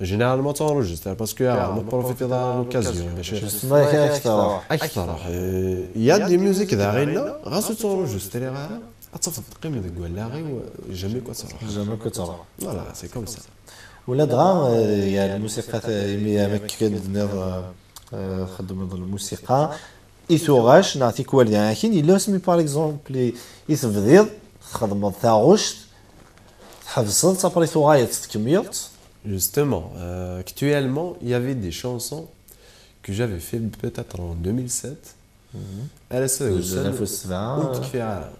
généralement ad tt-enregistriɣ, parce que, ah, ma profitiḍ ara l'occasion, bac ad tt-xedmeḍ. Justement, ad k-truḥ. Ad k-truḥ. Euh, il y a des musiques daɣen, ɣas ur tt-enregistriɣ ara, ad tafeḍ teqqim deg wallaɣ-iw, jamais ad truḥ. Jamais ad truḥ. Voilà, c'est comme ça. Ula dɣa, euh, ya lmusiqa, imi amek i d-tenniḍ, euh, euh, txeddmeḍ lmusiqa i tuɣac neɣ tikwal daɣen akin, yella wasmi, par exemple, i, i tebdiḍ txeddmeḍ taɣect, tḥebseḍ-tt, après tuɣaleḍ tkemmleḍ? Justement, euh, actuellement, il y avait des chansons que j'avais fait peut-être en deux mille sept. Mhm. Ar ass-a d ussan ur d-kfiɣ ara.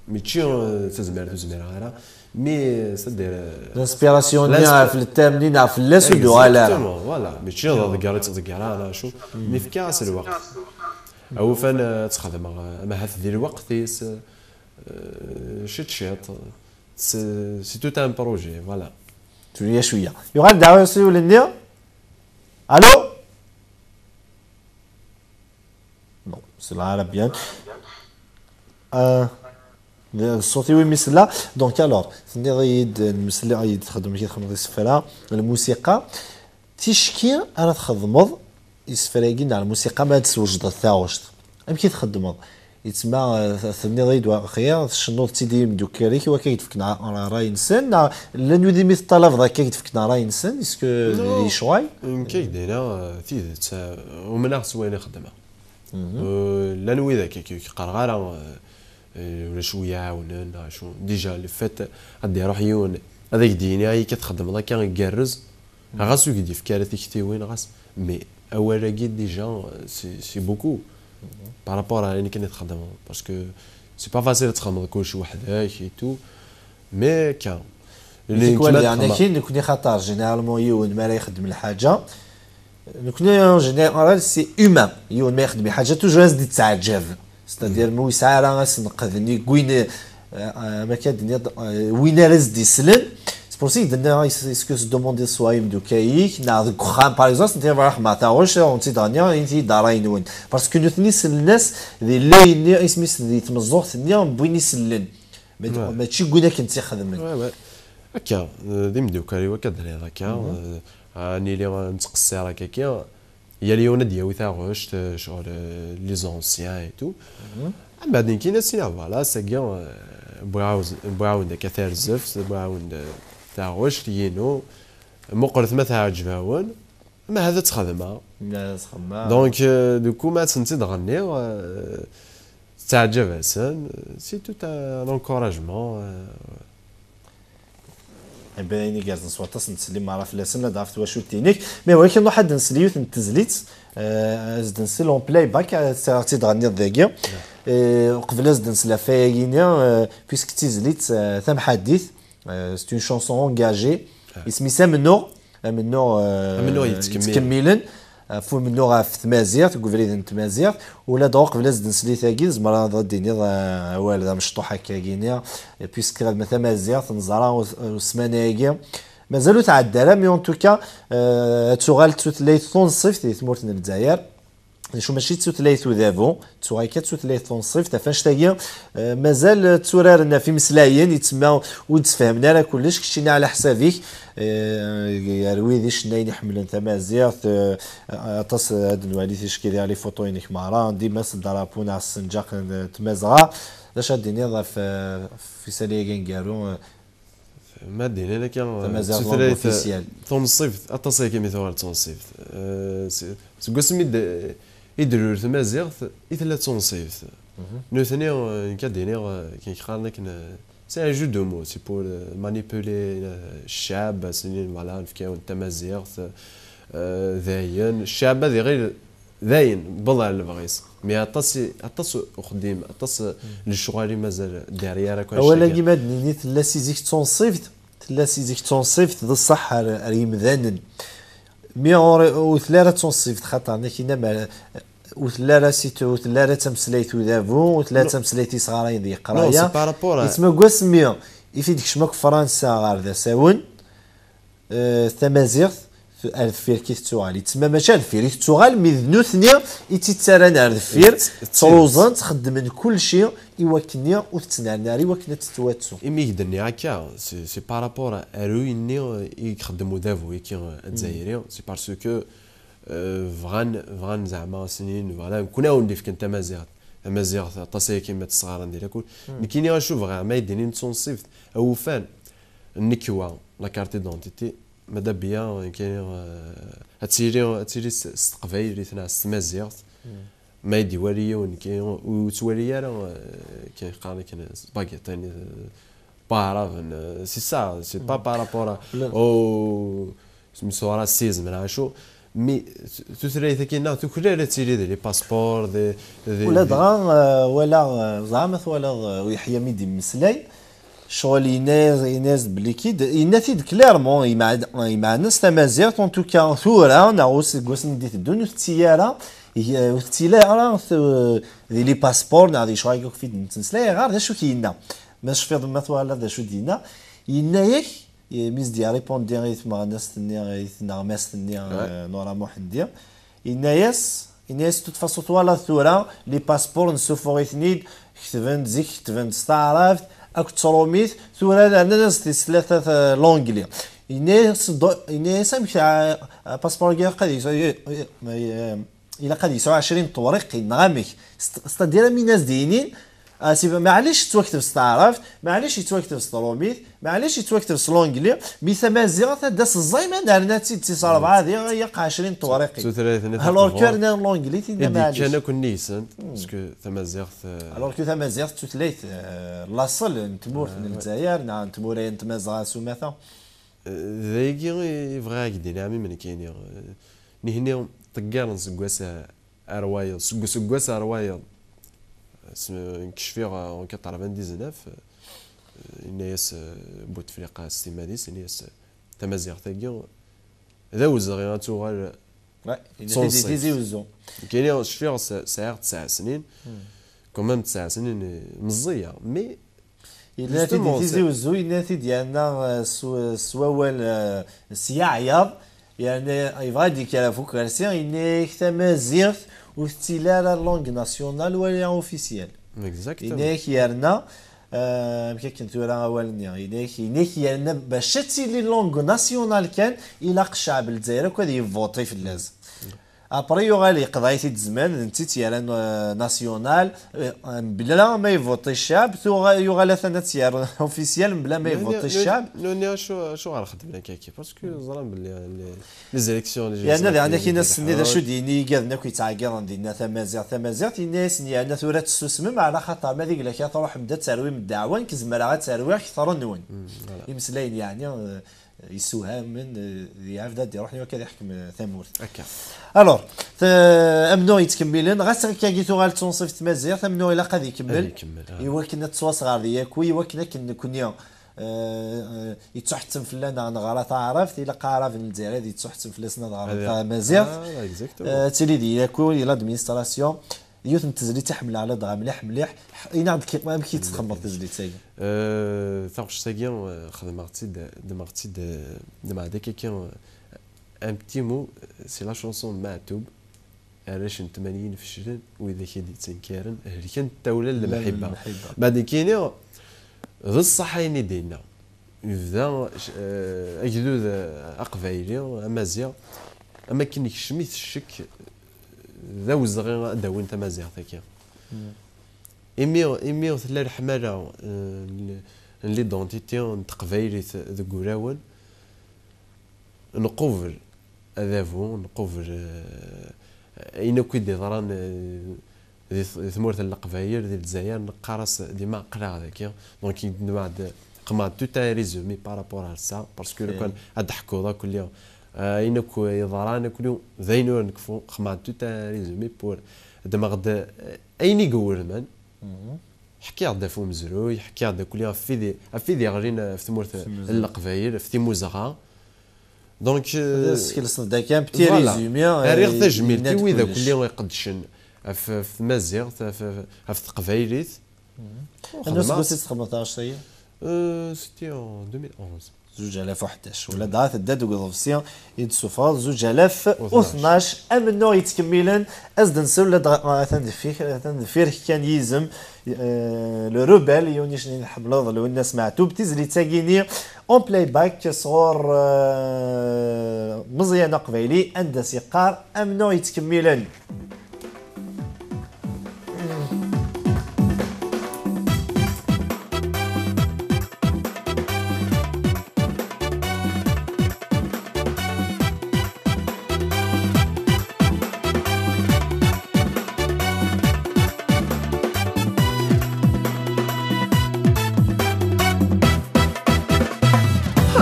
Mačči, euh, d tazmert ur zmireɣ ara, mais, c'est-à-dire, euh, l'inspiration-nni ɣef le thème-nni neɣ fell-as ur d-uɣal ara. Exactement, voilà. Mačči d aḍegger i ttḍegger ara, acu. Nefka-as lweqt. Awufan, euh, ad tt-xedmeɣ, euh, ama ahat di lweqt-is, euh, ciṭ ciṭ. C'est, c'est tout un projet, voilà. Cwiya cwiya. Yuɣal-d daɣ usiwel-nni. Allô? Non, c'est là, bien. Euh, ṣṣut-iw imi sella. Donc alors, tenniḍ-iyi-d, mmeslaɣ-iyi-d txedmeḍ kif txedmeḍ isefra, lmusiqa. Ticki ara txedmeḍ isefra-agi neɣ lmusiqa ma ad d-twejdeḍ taɣect. Amek i txeddmeḍ? Yettma, eh, tenniḍ-iyi-d waqila tcennuḍ-tt-id i yimeddukal-ik i wakka i k-d-fken ṛṛay-nsen, neɣ llan wid imi teṭṭalabeḍ akka i k-d-fken ṛṛay-nsen? Est-ce que d lecɣal? Nekk ad k-d-iniɣ, eh, tidet, eh, umneɣ s wayen i xeddmeɣ. Eh, llan wid akka i k-qqareɣ ara, eh, eh, ulac wi iɛawnen, neɣ acu. Déjà, le fait ad d-iruḥ yiwen, ad ak-d-yini, ay akka txeddmeḍ akka, igerrez, ɣas ur k-d-yefki ara tiktiwin, ɣas, mais awal-agi, déjà, c'est, c'est beaucoup par rapport à ayen kan i txeddmeḍ. Parce que c'est pas facile ad txedmeḍ kullec weḥd-k et tout. Mais akka. Tikwal, yeɛni, nekni xaṭer, généralement, yiwen mi ara ixeddem lḥaǧa, nekni, en général, c'est humain. Yiwen ma ixeddem lḥaǧa, toujours ad s-d-yetteɛǧab. C'est-à-dire, ma ur yesɛi ara asenqed-nni n win, eh, eh, ma akka d-tenniḍ, eh, win ara s-d-islen. C'est pour ça i d-nniɣ, est-ce que s-demandiḍ s wayen imeddukal-ik, neɣ deg uxxam, par exemple, s-nniɣ, "Ṛuḥ ma taɣect, ur tt-id-ɣniɣ, inti-d ṛṛay-nwen." Parce que nutni sellen-as di lay-nni, isem-is di tmeẓẓuɣt-nni, n win isellen. Ma d-, mačči n win akken tt-ixedmen. Ouais, ouais. Akka, eh, d imeddukal-iw akka d-tenniḍ akka, eh, ad nili nettqeṣṣir akka, akka. Yal yiwen ad d-yawi taɣect, eh, ccɣel, eh, les anciens et tout. Mbeɛd nekkini ad s-iniɣ, voilà, sagi, eh, wwiɣ-awen-d akka tarzeft, wwiɣ-awen-d, eh, taɣect, yinu. Muqlet ma teɛǧeb-awen, ama ahat ad tt-xedmeɣ. Donc, eh, du coup, ma ad tent-id-ɣenniɣ, eh, teɛǧeb-asen, c'est tout un encouragement, eh. Iban ayen igerrzen s waṭas n teslim ara fell-asen, ladɣa ɣef twacult-inek. Mais walakin nruḥ ad nsel yiwet n tezlit, eh, ad s-d-nsel en playback, ad tt-, ad tt-id-ɣenniḍ dagi. Eh, uqbel ad s-d-nsel ɣef wayagi-nni, eh, puisque d tizlit, eh, tamḥaddit, eh, c'est une chanson engagée. Isem-is Amennuɣ, Amennuɣ, eh, Amennuɣ yettkemmilen. Yettkemmilen. Ɣef umennuɣ ɣef tmaziɣt, deg ubrid n tmaziɣt, ula d uqbel ad s-d-nsel i tagi, tzemreḍ ad d-tiniḍ, eh, awal d amecṭuḥ akka-agi-ni, puisque ma tamaziɣt neẓra us-, usman-agi mazal ur tɛedda ara, mais en tout cas, eh, ad tuɣal d tutlayt tunṣibt di tmurt n Lezzayer. D acu, mačči d tutlayt udabu, tuɣal kan d tutlayt tunṣibt, ɣef annect-agi, eh, mazal tturaren ɣef imeslayen, yettma ur d-sfehmen ara kullec, keččini ɛla ḥsab-ik, eh, ar wid icennayen iḥemmlen tamaziɣt, eh, aṭas, eh, ad nwali ticki diɣ les photos-inek merra, dima s ddarapu neɣ s ssenǧaq n tmazɣa. D acu ad d-tiniḍ ɣef, eh, ɣef isalli-agi aneggaru, eh, Ma d-inin akka, Tamaziɣt, tutlayt, langue officielle. Tunṣibt, aṭas aya mi tuɣal d tunṣibt. Eh, s-, seg wasmi i d-, i d-lul tmaziɣt, i tella d tunṣibt. Nutni, eh, nekk ad d-iniɣ, eh, akken qqaren akken, eh, c'est un jeu de mots, c'est pour, eh, manipuler, eh, ccɛab, ad s-inin, voilà, nefka-yawen tamaziɣt, eh, dayen, ccɛab ad iɣil dayen, wweḍ ar lebɣi-s. Mais aṭas i, aṭas uxeddim, aṭas n lecɣal i mazal derrière akk annect-agi. Awal-agi ma d-nini tella si zik d tunṣibt, tella si zik d tunṣibt d ṣṣeḥ ar, ar yimdanen. Mi ur, ur tella ara d tunṣibt, xaṭer nekk yenna ma ur tella ara si tu-, ur tella ara d tameslayt udabu, ur tella ara d tameslayt isɣarayen d Non, yiqraya. C'est par rapport à Yettma deg wasmi i fi d-kecma akk Fransa ɣer d asawen, eh, tamaziɣt, tu-, ar deffir ki tettuɣal. Yettma mačči ar deffir i tettuɣal, mi d nutni i tt-ittarran ar deffir, Tt-, tt-, ttruẓen, ttxeddmen kulci i wakken-nni ur tettnerni ara, i wakken ad tettwattu. Imi i k-d-nniɣ akka, c'est, c'est par rapport à, ar uyenni, eh, i ixeddem udabu, iki, eh, azzayri, c'est parce que, eh, bɣan, bɣan zeɛma ad s-inin, voilà, nekni ad wen-d-ifken tamaziɣt. Tamaziɣt, aṭas ayagi ma tt-sɣaren di lakul. Nekkini acu bɣiɣ, ma i d-inin d tunṣibt, awufan, nnekwa, la carte d'identité, ma d abiya, nekkini, eh, ad tili, ad tili s, s teqbaylit neɣ s tmaziɣt. Ma i d-iwali yiwen, nekkini ur yettwali ara, eh, kan qqaren akken, bagiṭin, eh, pas araben, eh, c'est ça, c'est pas par rapport à, La- au, smi s racisme, neɣ acu. Mi tutlayt-agi-nneɣ tuklal ad tili di les passeports, di, di, ula dɣa, eh, walaɣ, eh, ẓeɛma twalaḍ, eh, Uyeḥya mi d-yemmeslay, ccɣel yenna-yas, yenna-yas-d belli kid, yenna-t-id clairement, imeɛd-, imeɛna s tamaziɣt, en tout cas tura, neɣ useggasen i d-iteddun, ur tetti ara, ur tettili ara di les passeports neɣ di ccɣel-agi akk i d-nettmeslay. Ayɣer, d acu k-yenna? Ma tecfiḍ, ma twalaḍ d acu d-yenna, yenna-yak, mi s-d-yerripundi i tmeɣnast-nni, i tneɣmast-nni, eh, Nura Muḥendi, yenna-yas, yenna-yas, de toute façon twalaḍ tura, les passeports nessufuɣ-iten-id, ketben-d zik, ketben-d s taɛrabt akked trumit, tura rnan-as-d s tlata, eh, l'anglais. Yenna-yas, yenna-yas amek, eh, apaspuṛ-agi ilaq ad yesɛu, eh, eh, ilaq ad yesɛu ɛecrin n tewriqin, neɣ amek? C'est-à-dire, am win as-d-yinin, ah, si, maɛlic yettwakteb s taɛrabt, maɛlic yettwakteb s trumit, maɛlic yettwakteb s l'anglais, mi tamaziɣt ad d-as ẓẓay ma nerna-tt-id d tis rebɛa, di yaq ɛecrin n tewriqin. Alors que rnan l'anglais, tinna maɛlic. Kan akk nnig-sent, parce que tamaziɣt, euh, alors que tamaziɣt d tutlayt, euh, laṣel n tmurt n Lezzayer, neɣ n tmura n Tmazɣa s umata. D ayagi i bɣiɣ ad k-d-iniɣ, a mmi, nekkini, eh, nihni ṭeggaren seg wass ar wayeḍ, seg useggas ar wayeḍ, s-, nekk cfiɣ, eh, en quatre-vingt-dix-neuf, eh, yenna-yas, eh, Bouteflika s timmad-is, yenna-yas, eh, tamaziɣt-agi d awezɣi ad tuɣal d tunṣibt. Nekkini cfiɣ s-, sɛiɣ tesɛa snin, quand même tesɛa snin, eh, meẓẓiyeɣ, mais Yenna-t-id i Tizi Uzzu, yenna-t-id yerna, eh, s, s wawal, eh, s yeɛyaḍ, yerna yebɣa ad d-yekker ɣef ukersi, yenna-yak tamaziɣt ur tettili ara langue nationale wala officielle. Exactement. Yenna-yak yerna, eh, amek akken tura awal-nni, yenna-yak, yenna-yak yerna bac ad tili langue nationale kan, ilaq ccɛeb n Lezzayer akk ad yivvuṭi fell-as. Après, yuɣal yeqḍeɛ-it-id zzman, d netta i tt-yerran, euh, national, euh, mebla ma yvuṭi ccab, tuɣa-, yuɣal atan ad tt-yerr officiel mebla ma yvuṭi ccab. Nuni acu, acuɣer xedmen akka-agi? Parce que ẓran belli les, les élections, les législatives, yerna diɣen akin ass-nni d acu d-yini igaden akk yettɛeggiḍen dinna tamaziɣt, tamaziɣt, yenna-yasen yerna tura tessusmem, ɛla xaṭer ma d iglak ad truḥem-d ad terwim ddeɛwa, nekk zemreɣ ad terwiɣ kter-nwen. Imeslayen yeɛni, euh, yessewhamen, eh, d iɛebd ad d-iruḥen i wakka ad iḥkem, eh, tamurt. Akka. Alors, t-, amennuɣ yettkemmilen, ɣas akkagi tuɣal d tunṣibt tmaziɣt, amennuɣ ilaq ad ikemmel. Ad ikemmel, ah. I wakken ad tettwasɣer di yakwi, i wakken akken nekni, eh, eh, yettuḥettem fell-aneɣ neɣra taɛrabt, ilaq aɛrab n Lezzayer ad yettuḥettem fell-asen ad ɣren tamaziɣt. Ah, exactement. Eh, ad tili di yakwi, di l'administration. Yiwet n tezlit i ḥemmleɣ ladɣa mliḥ mliḥ. Ini-aɣ-d ki-, amek i tt-txedmeḍ tezlit-agi? Euh, taɣect-agi, euh, xedmeɣ-tt-id, ddmeɣ-tt-id, euh, ddmeɣ-d akka-agi, euh, un petit mot, c'est la chanson n Maɛtub, arrac n tmanyin feclen, widak i d-yettenkaren, helken tawla n lemḥibba. Baɛd nekkini, d ṣṣeḥ ayen i d-yenna. Yebda, eh, agdud, eh, aqbayli, amaziɣ, am akken ikcem-it ccek, d awezɣi ad d-awin tamaziɣt-agi. Imi, imi tella leḥmala, eh, n, n l'identité n teqbaylit deg urawen, nqubel adabu, nqubel, eh, ayen akk i d-iḍran, eh, di t-, di tmurt n Leqbayel, di Lezzayer, neqqar-as dima aql-aɣ dagi. Donc, i d-nbeɛd, qmeɛ-d tout un résumé par rapport à ça, parce que lukan ad d-ḥkuḍ akk lli, eh, ayen akk yeḍran akk lli, d ayen ur nekfu, qmeɛ-d tout un résumé pour ddmeɣ-d, eh, ayen i iwulmen. Ḥkiɣ-d ɣef umezruy, ḥkiɣ-d akk lli ɣef wid i, ɣef wid yeɣlin ɣef tmurt n Leqbayel, ɣef timuzɣa. Donc, euh, ad as-tkelseḍ-d akka un petit résumé, euh, rriɣ tajmilt i wid akk lli iqeddcen ɣef, ɣef tmaziɣt, ɣef, ɣef teqbaylit. Anwa aseggas i txedmeḍ taɣect-agi? Euh, c'était en deux mille onze. Zuǧ alaf u ḥdac. Ula dɣa tedda deg uḍebsi i d-tessufɣeḍ, zuǧ alaf u tnac. Amennuɣ yettkemmilen, ad s-d-nsew, ula dɣa atan deffir, atan deffir-k kan yizem, euh, le rebelle, yiwen icni nḥemmleḍ, Lwennas Meɛtub, tizlit-agi-ni en playback sɣur, euh, Meẓyan Aqbayli, anda s-yeqqar, amennuɣ yettkemmilen.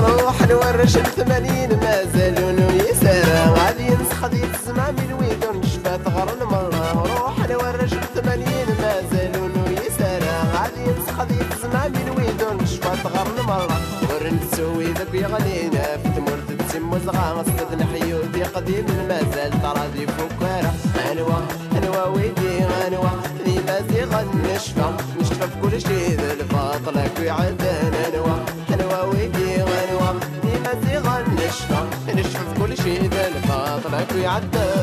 Ruḥen warrac n tmanyin, mazal unu yesara ad yensex. Min wid ur necfa tɣerren merra, ruḥen warrac n tmanyin, mazal unu yisara. Ad yetxed yetezma min wid ur necfa tɣerren merra. Ur nettu wid akk yeɣlin ɣef tmurt d timmuzɣa, s tedneḥyut iqdimen mazal ṭṭrad ifukk ara. Anwa, anwa wigi, anwa d imaziɣen necfa, necfa f kulci d lbaṭel akk iɛeddan. Anwa, anwa wigi, anwa d imaziɣen necfa, necfa f kulci d lbaṭel akk iɛeddan.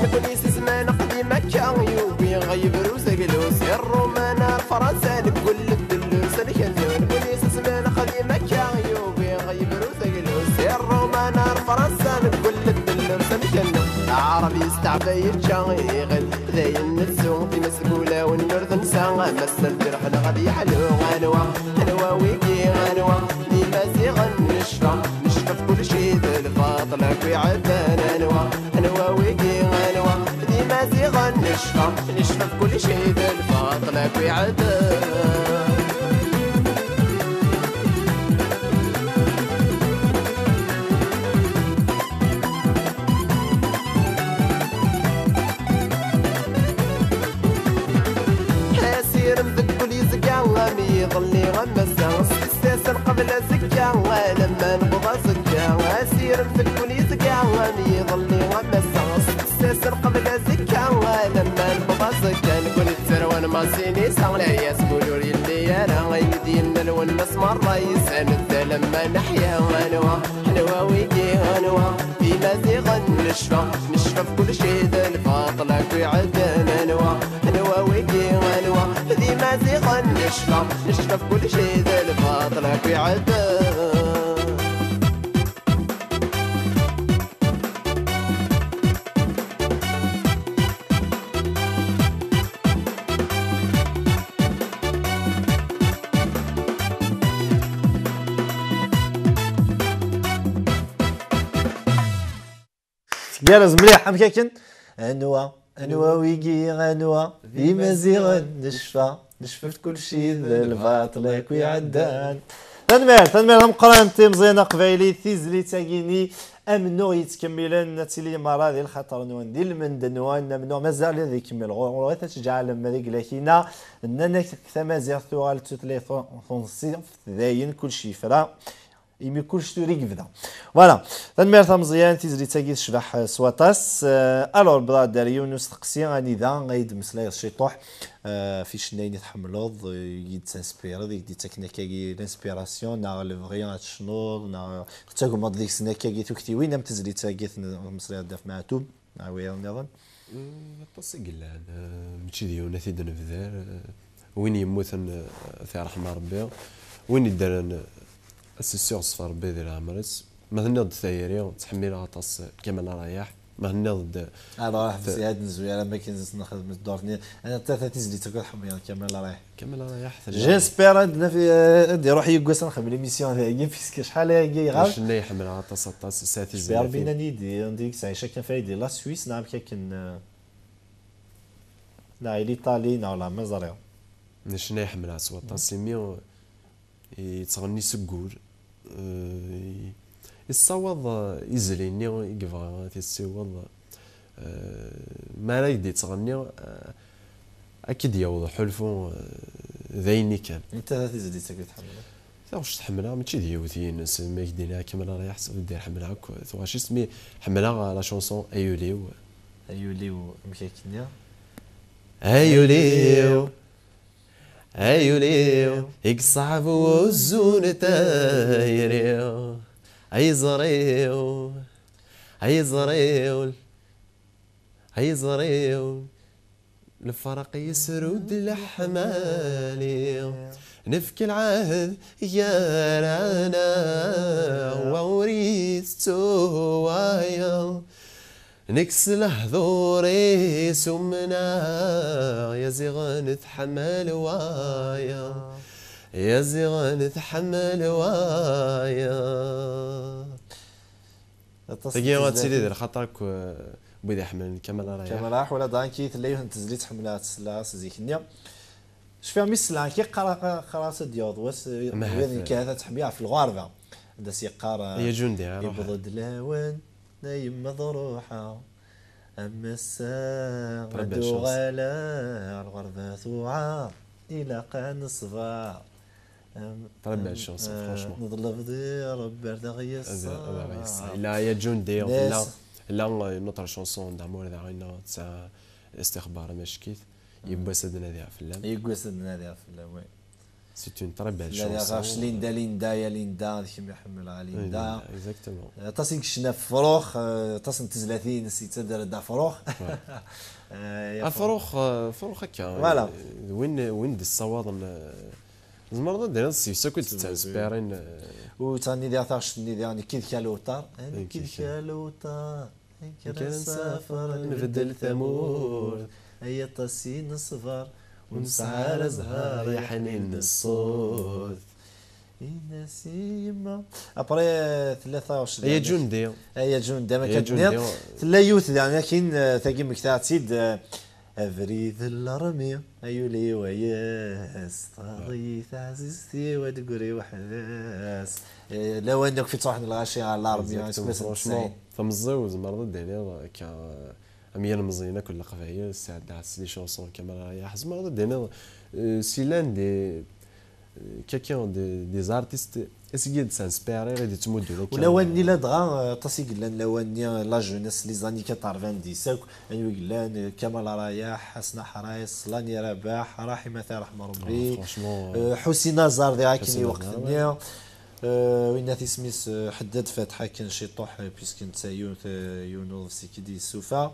Nekkni si zzman qdim akka yugi ɣ yebru s aglus, i Ṛṛuman ar Fransa neggul ddellus ad kennu. Nekkni si zzman qdim akka yugi ɣ yebru s aglus, i Ṛṛuman ar Fransa neggul ddellus ad kennu. Aɛrab yesteɛfa yečča iɣil, dayen nettu times deg ulawen ur tensa, amassan ǧerḥen ɣad yeḥlu. Anwa, anwa wigi, anwa d imaziɣen necfa, necfa f kulci d lbaṭel akk iɛeddan. Anwa, anwa wigi, anwa d imaziɣen necfa, necfa f kulci d lbaṭel akk iɛeddan. Asirem deg wul yezga am yiḍelli am ass-a, s tissas lqebl azekka, alamma newweḍ azekka. Asirem deg wul yezga am yiḍelli am ass-a, s tissas lqebl azekka, alamma newweḍ azekka. Nekkni d tarwa n Massinissa, layas n wul ur yelli ara, ayen d-yenna Lwennas merra yesɛan alamma neḥya. Anwa, anwa wigi, anwa d imaziɣen necfa, necfa f kulci d lbaṭel akk iɛeddan. Anwa, anwa wigi, anwa d imaziɣen necfa, necfa f kulci d lbaṭel akk iɛeddan. Tgerrez mliḥ, amek akken? Anwa, anwa wigi, anwa d imaziɣen necfa, necfa f kulci d lbaṭel akk iɛeddan. Tanemmirt, tanemmirt tameqqrant i Meẓyan Aqbayli, tizlit-agi-nni amennuɣ yettkemmilen, ad tili merra di lxaṭer-nwen, di lmend-nwen, amennuɣ mazal ad ikemmel ɣur-ɣur, ad tǧeɛlem deg lakina, nnan-ak tamaziɣt tuɣal d tutlayt tu-, tunṣibt, dayen kullec yefra, imi kullec tura i yebda. Voilà, tanemmirt a Meẓyan, tizlit-agi tecbeḥ, eh, s waṭas. Eh, alors, bḍa-d ar yiwen n usteqsi, anida ay d-meslayeḍ ciṭuḥ, eh, f icennayen i tḥemmleḍ, eh, i d-tinspireḍ, i k-d-ittaken akkagi l'inspiration, neɣ lebɣi ad tecnuḍ, neɣ tettagmeḍ deg-sen akkagi tuktiwin, am tezlit-agi n Meẓyan Dda At Meɛtub, neɣ wiyaḍ nniḍen? Mm, aṭas i yellan, eh, mačči d yiwen ad t-id-nebder, eh, win yemmuten, eh, ad t-yerḥem Rebbi, win yeddren, eh, ad s-issiɣzef Rebbi di leɛmer-is. Ma tenniḍ-d tayri, ttḥemmileɣ aṭas Kamel Rayaḥ. Ma tenniḍ-d... Alors, ḥbes ya d nezwi ara makin nexdem ddurt-nni. Anta ta tizlit akk tḥemmleḍ Kamel Rayaḥ? Kamel Rayaḥ tella... J'espère ad naf-, ad iruḥ yiggas ad nxemmel émission dagi, puisque acḥal ayagi yeɣab. Acennay ḥemmleɣ aṭas, aṭas, yesɛa tizlatin. Rebbi nnan-iyi-d, anda i yesɛa akken faydi, la Suisse, neɣ amek akken, eh, neɣ i l'Italie, neɣ la, ma ẓriɣ. Acennay ḥemmleɣ s waṭas, imi yettɣenni seg wul, eh, yessawaḍ, eh, izli-nni i yebɣa ad t-yessiweḍ, eh, mi ara ak-d-yettɣenni, eh, ad k-id-yaweḍ uḥulfu, eh, d ayen kan. Anta ta tizlit akk i tḥemmleḍ? Taɣect ḥemmleɣ, mačči d yiwet yines, mi ak-d-iniɣ Kamel Rayaḥ, s beddi ḥemmleɣ akk tuɣac-is, mi ḥemmleɣ la chanson Ay ul-iw. Ay ul-iw, amek akken-nni? Ay ul-iw, ay ul-iw, i yeṣɛeb wuzzu n tayri. Ay ẓriɣ, ay ẓriɣ, ay ẓriɣ, lefraq yesru-d leḥmali. Nefk lɛahd gar-aneɣ, wa ur yettu wayeḍ. Nekk s lehdur-is umneɣ, ya ziɣen tḥemmel wayeḍ, ya ziɣen tḥemmel wayeḍ. Aṭas n... Tagi ad tili d tezlatin. Lxaṭer akk, eh, Wid iḥemmlen Kamel Rayaḥ. Kamel Rayaḥ, ula d ayen tella yiwet n tezlit ḥemmleɣ ad tesla s zik-nni. Cfiɣ mi slan ki qqar qqar-as ad d-yaweḍ wass, wid nekkat ad tḥemmel ɣef lɣerba. Ad as-yeqqar, ya Jundi, ruḥ. Yewweḍ-d lawan, a yemma ad ruḥeɣ. Am ass-a ad uɣaleɣ, lɣerba tuɛer, ilaq ad neṣber. Très belle chanson, franchement. Neḍleb di Rebbi ad aɣ-yeṣṣer. Ad aɣ-yeṣṣer. Illa ya Jundi, illa, illa une autre chanson d'amour daɣen, tesɛa istixbar amack-it, yiwwas ad nadiɣ fell-am. Yiwwas ad nadiɣ fell-am, oui. C'est une très belle chanson. Linda, Linda, ya Linda, d kemm i ḥemmleɣ a Linda. Exactement. Aṭas i yecna ɣef Ferrux, aṭas n tezlatin-ines yettader-d afrux. Afrux, afrux akka. Voilà. D win, win d-ssawaḍen. Tzemreḍ ad d-tiniḍ s-yes akk i d-ttanspirin. U ttani diɣ taɣect-nni diɣ nekki d-kal uṭar. Nekki d-kal uṭar. Kker nsafer nbeddel tamurt. Ay aṭas i neṣber. Ur nesɛi ara zzher yeḥnin ṣṣut. Ini-as i yemma. Après tella taɣect. Ay aǧundi. Ay aǧundi, am akka d-nniɣ. Tella yiwet daɣen akin, tagi mmektaɣ-tt-id. Abrid n lermi, ay ul-iw ay ass, tɣaḍ-iyi taɛzizt-iw ad d-tegri weḥd-s. Lawan akk i ttruḥen lɣaci ɣer lermi, isem-as n tesɛin. Tameẓẓi-w tzemreḍ ad d-tiniḍ akka, am yal Meẓyan akk n Leqbayel, sɛeddaɣ s les chansons Kamel Rayaḥ, tzemreḍ ad d-tiniḍ, si llan des, quelqu'un, des artistes, asigi d-ssinspiriɣ i d-ittmuddun akka. U lawan-nni ladɣa, aṭas i yellan lawan-nni, la jeunesse, les années quatre-vingt-dix akk, anwa i yellan, Kamel Rayaḥ, Ḥasen Aḥrayes, Lani Rabaḥ, Raḥima Tarḥem Rebbi, Ḥusin Aẓar diɣ akken i lweqt-nni, winna tisem-is, Ḥeddad Fatḥ akken ciṭuḥ, puisque netta yiwen, yiwen uḍebsi i d-yessufeɣ.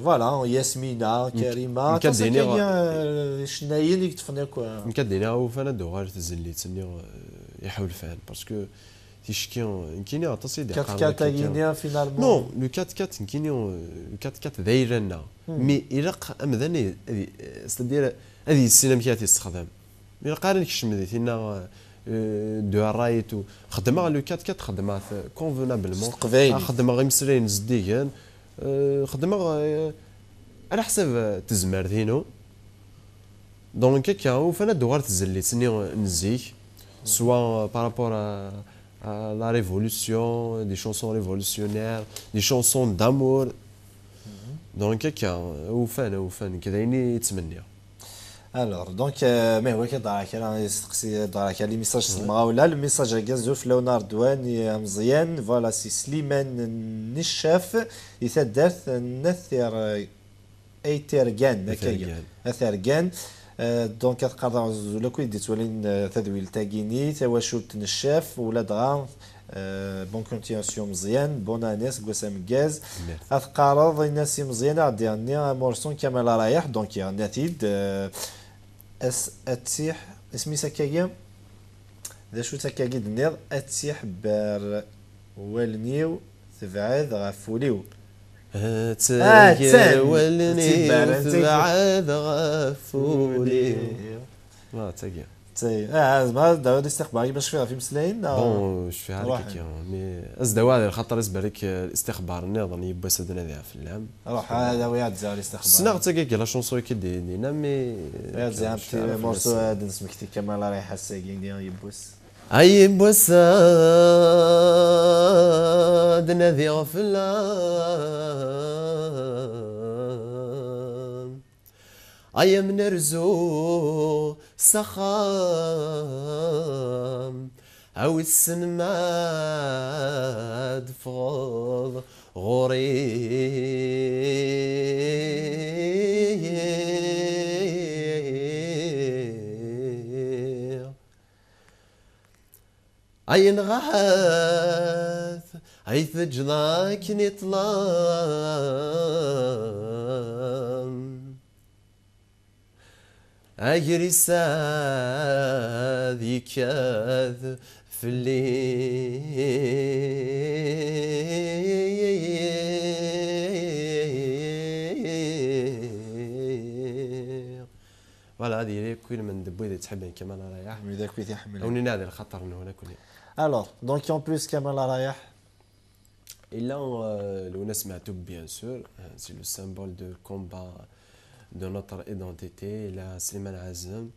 Voilà, Yasmina, Karima, aṭas akka n icennayen i yeṭṭfen akk. Nekk ad d-iniɣ, awufan ad d-tuɣal tzellit-nni iḥulfan, parce que ticki, nekkini aṭas i d-iqqaren. Quatre quatre-agi-nni, finalement. Non, le quatre quatre, nekkini, le quatre quatre d ayla-nneɣ. Mais ilaq amdan, c'est-à-dire, ad yessin amek ara t-yessexdam. Mi ilaq ara nekcem di tinna, euh, de right u xedmeɣ le quatre quatre, xedmeɣ-t convenablement. S teqbaylit. Xedmeɣ imeslayen zeddigen, euh, xedmeɣ, euh, ala ḥsab, euh, tezmert-inu. Donc akka, ufan ad d-tuɣal tzellit-nni n zik, soit par rapport à, à la révolution, des chansons révolutionnaires, des chansons d'amour. Donc akka, ufan, ufan, nekk d ayen i ttmenniɣ. Alors, donc, euh, mais oui, que dans laquelle on est, dans laquelle l'émissage c'est Maoula, le message à Gazou, Leonard Douane et Amzian, voilà, c'est Slimane Nishaf, et cette date, Nathir, euh, Eitergan, Eitergan. Eitergan. Euh, donc, ad qqareɣ azul akk i d-yettwalin, euh, tadwilt-agi-nni, tawacult n ccaf, ula dɣa, euh, bonne continuation Meẓyan, bonne année, seg wass ameggaz. Ad teqqareḍ, ini-as i Meẓyan ad d-iɣenni amursu n Kamel Rayaḥ, donc iɣenna-t-id, euh, as-, ad tsiḥ, isem-is akkagi? D acu-tt akkagi d-nniḍ? Ad tsiḥ ber wallen-iw, tebɛed ɣef wul-iw. Ad tagi wallen-iw, tebɛed ɣef wul-iw. Ah, tagi. Ah, zma d awal istiqbar, ma cfiɣ ɣef imeslayen, neɣ? Bon, cfiɣ ara kiki, mais as-d awal, lxaṭer isbarek, eh, istiqbar nniḍen, yiwwas ad nadiɣ fell-am. Ruḥ, ad awi ad tzaɣ listixbar. Ssneɣ d tagi, la chanson i k-id-yenna, mais. Ad tzaɣ ti morso ad nesmekti Kamel Rayaḥ ass-agi-nni yiwwas. Ay yiwwas ad nadiɣ fell-am. Ay am nerzu s axxam. A wissen ma d-teffɣeḍ ɣur-i. Ayen ɣahat ay teǧǧeḍ akken i ṭṭlam. Agris ad yekkat fell-i. Voilà, ad yili akk ilmend n wid yettḥibin Kamel Rayaḥ. Wid akk i t-iḥemmlen. Ad wen-inɛad lxaṭer-nwen akk. Alors, donc en plus Kamel Rayaḥ, Il a euh, Lwennas Meɛtub, bien sûr, euh, c'est le symbole de combat de notre identité. Il a Slimane Azem,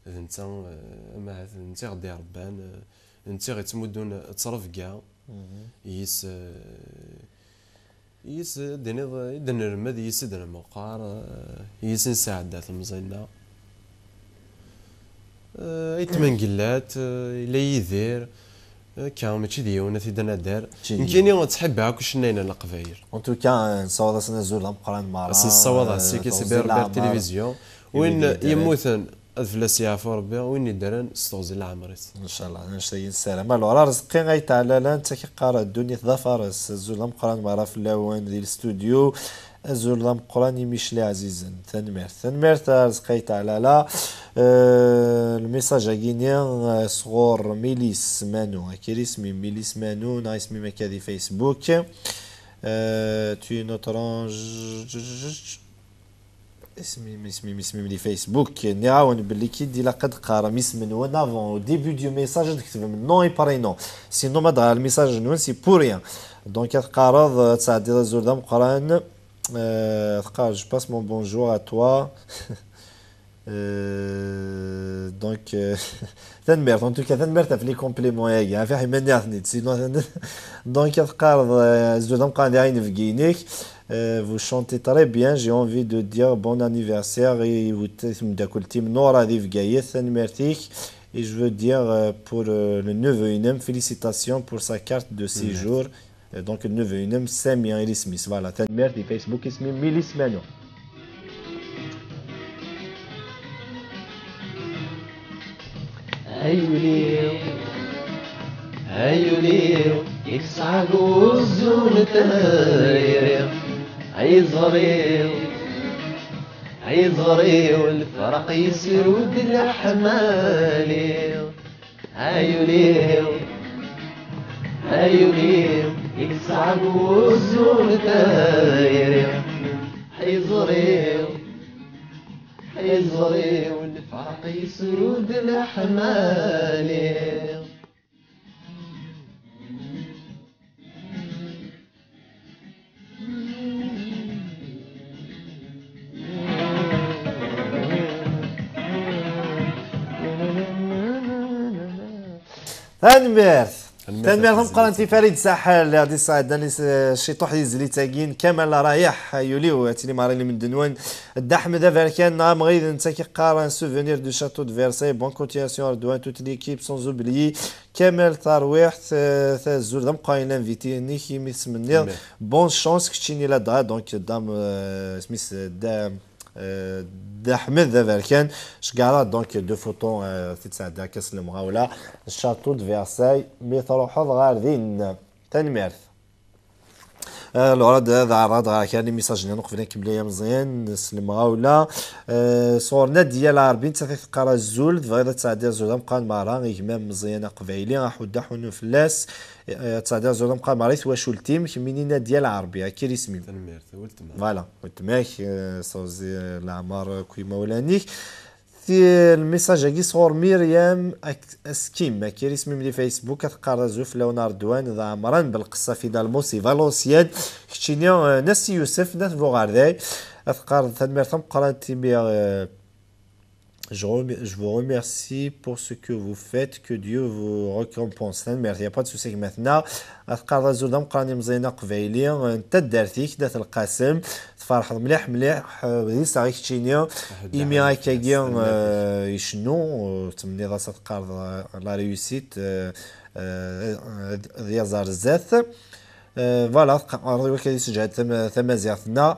d netta, euh, ameɛd, d netta i ɣ-d-iṛebban, euh, d netta i ɣ-ittmuddun ttrebga. Yis, euh, yis, euh, d-iniḍ, i d-nlemmed, yis i d-nmeqqar, euh, yis nesɛedda temẓi-nneɣ. Eh, Ayt Mengellat, eh, yella Yidir, eh, akka, mačči d yiwen, ad t-id-nader. Mačči d nekkini yiwen. Ttḥibbiɣ akk icennayen n Leqbayel. En tout cas, eh, nessawaḍ-asen azul d ameqqran merra. As-nessawaḍ, eh, s-, s-, teɣzi n Berber leɛmer. Télévision. Win yemmuten, ad fell-as yeɛfu Rebbi, win yeddren, s teɣzi n leɛmer-is. Ncallah, annect-agi nessaram. Alors, Arezqi Ayt Ɛlala, netta k-iqqar ddunit d afares, azul d ameqqran merra fell-awen di lstudyu. Azul d ameqqran i Micli ɛzizen. Tanemmirt. Tanemmirt a Arezqi Ayt Ɛlala. Euh, lmessage-agi-ni, euh, sɣur Milis Manu. Akka i isem-im, Milis Manu, neɣ isem-im akka di Facebook. Euh, tu es notre ange. Isem-im, isem-im, isem-im di Facebook. Nniɣ-awen belli ki d-ilaq ad qqarem isem-nwen avant, au début du message, ad tketbem nom et prénom. Sinon, ma d-ɣer lmessage-nwen, c'est pour rien. Donc, ad teqqareḍ, ad tesɛeddiḍ azul d ameqqran. Euh, teqqar, je passe mon bonjour à toi. Euh, donc, euh, tanemmirt, en tout cas, tanemmirt ɣef les compliments-agi, ɣef iḥemmel-nni. Sinon, donc, ad teqqareḍ, euh, azul d ameqqran di inebgi-inek. Euh, vous chantez très bien, j'ai envie de dire bon anniversaire i, i tmeddakelt-im Nora di Bgayet, tanemmirt-ik. Et je veux dire, euh, pour, euh, le neveu-inem, félicitations pour sa carte de séjour. Euh, donc, le neveu-inem, Sami, il est Smith. Voilà, tanemmirt di Facebook, isem-im Milis Manu. Ay ul-iw, ay ul-iw, i yesɛa uzzu n tayri. Ay iẓri-w, ay iẓri-w, lferq yesru-d leḥmali. Ay ul-iw, ay ul-iw, i yesɛa uzzu n tayri. Ay iẓri-w, ay iẓri-w, lferq yesru-d leḥmali. Tanemmirt. Tanemmirt tameqqrant i Farid Saḥel, ad isɛeddan is-, ciṭuḥ yezlit-agi n Kamal Rayeḥ, ay ul-iw, ad tilim ɣer lmend-nwen. Dda Ḥmed Aberkan, neɣ amɣid, netta k-iqqar un souvenir du château de Versailles. Bonne continuation, Redouane, toute l'équipe, sans oublier Kamal Tarwiḥt, euh, azul d ameqqran i l'invité-inek, imi tesmenniḍ. Bonne chance, keččini ladɣa, donc, dam, euh, isem-is, euh, Dda, euh, Dda Ḥmed d aberkan, ceggeɛreɣ, donc, deux photos, euh, ti tesɛedda akka s lemɣawla, Château de Versailles, mi truḥeḍ ɣer din. Tanemmirt. Euh, alors, ad, ad ɛerḍeɣ ad ɣreɣ kra n imisajen-nni uqbel ad nkemmel, ay Ameẓyan, s lemɣawla. Euh, sɣur Nadia Lɛerbi, nettat i teqqar azul, tebɣiḍ ad tesɛeddiḍ azul d ameqqran merra i gma-m Meẓyan Aqbayli, aḥuddu aḥunnu fell-as. Euh, ad tesɛeddiḍ azul d ameqqran merra i twacult-im, kemmini Nadia Lɛerbi, akka i isem-im. Tanemmirt, weltma. Voilà, weltma-k, euh, s teɣzi, euh, leɛmer akk imawlan-ik. Ti-, lmessage-agi sɣur Myriam Ak-, Askim, akka i isem-im di Facebook, ad teqqareḍ azul fell-awen a Redwan d Ɛemran Belqessa, Fidal Musi, Valenciennes, keččini, euh, Nna Si Yusef, n At Buɣerday, ad teqqareḍ tanemmirt tameqqrant imi, euh, je rem-, je vous remercie pour ce que vous faites, que Dieu vous récompense. Tanemmirt, y a pas de souci, gma-tneɣ. Ad teqqareḍ azul d ameqqran i Meẓyan Aqbayli, n taddart-ik, n At Lqasem, tferḥeḍ mliḥ mliḥ, eh, d iseɣ i keččini, imi akkagi, eh, icennu, eh, ttmenniḍ-as ad teqqareḍ, eh, la réussite, eh, eh, d, d yaẓ ar zdat. Eh, voilà, teqqareḍ i wakka ad iseǧhed tam-, tamaziɣt-nneɣ.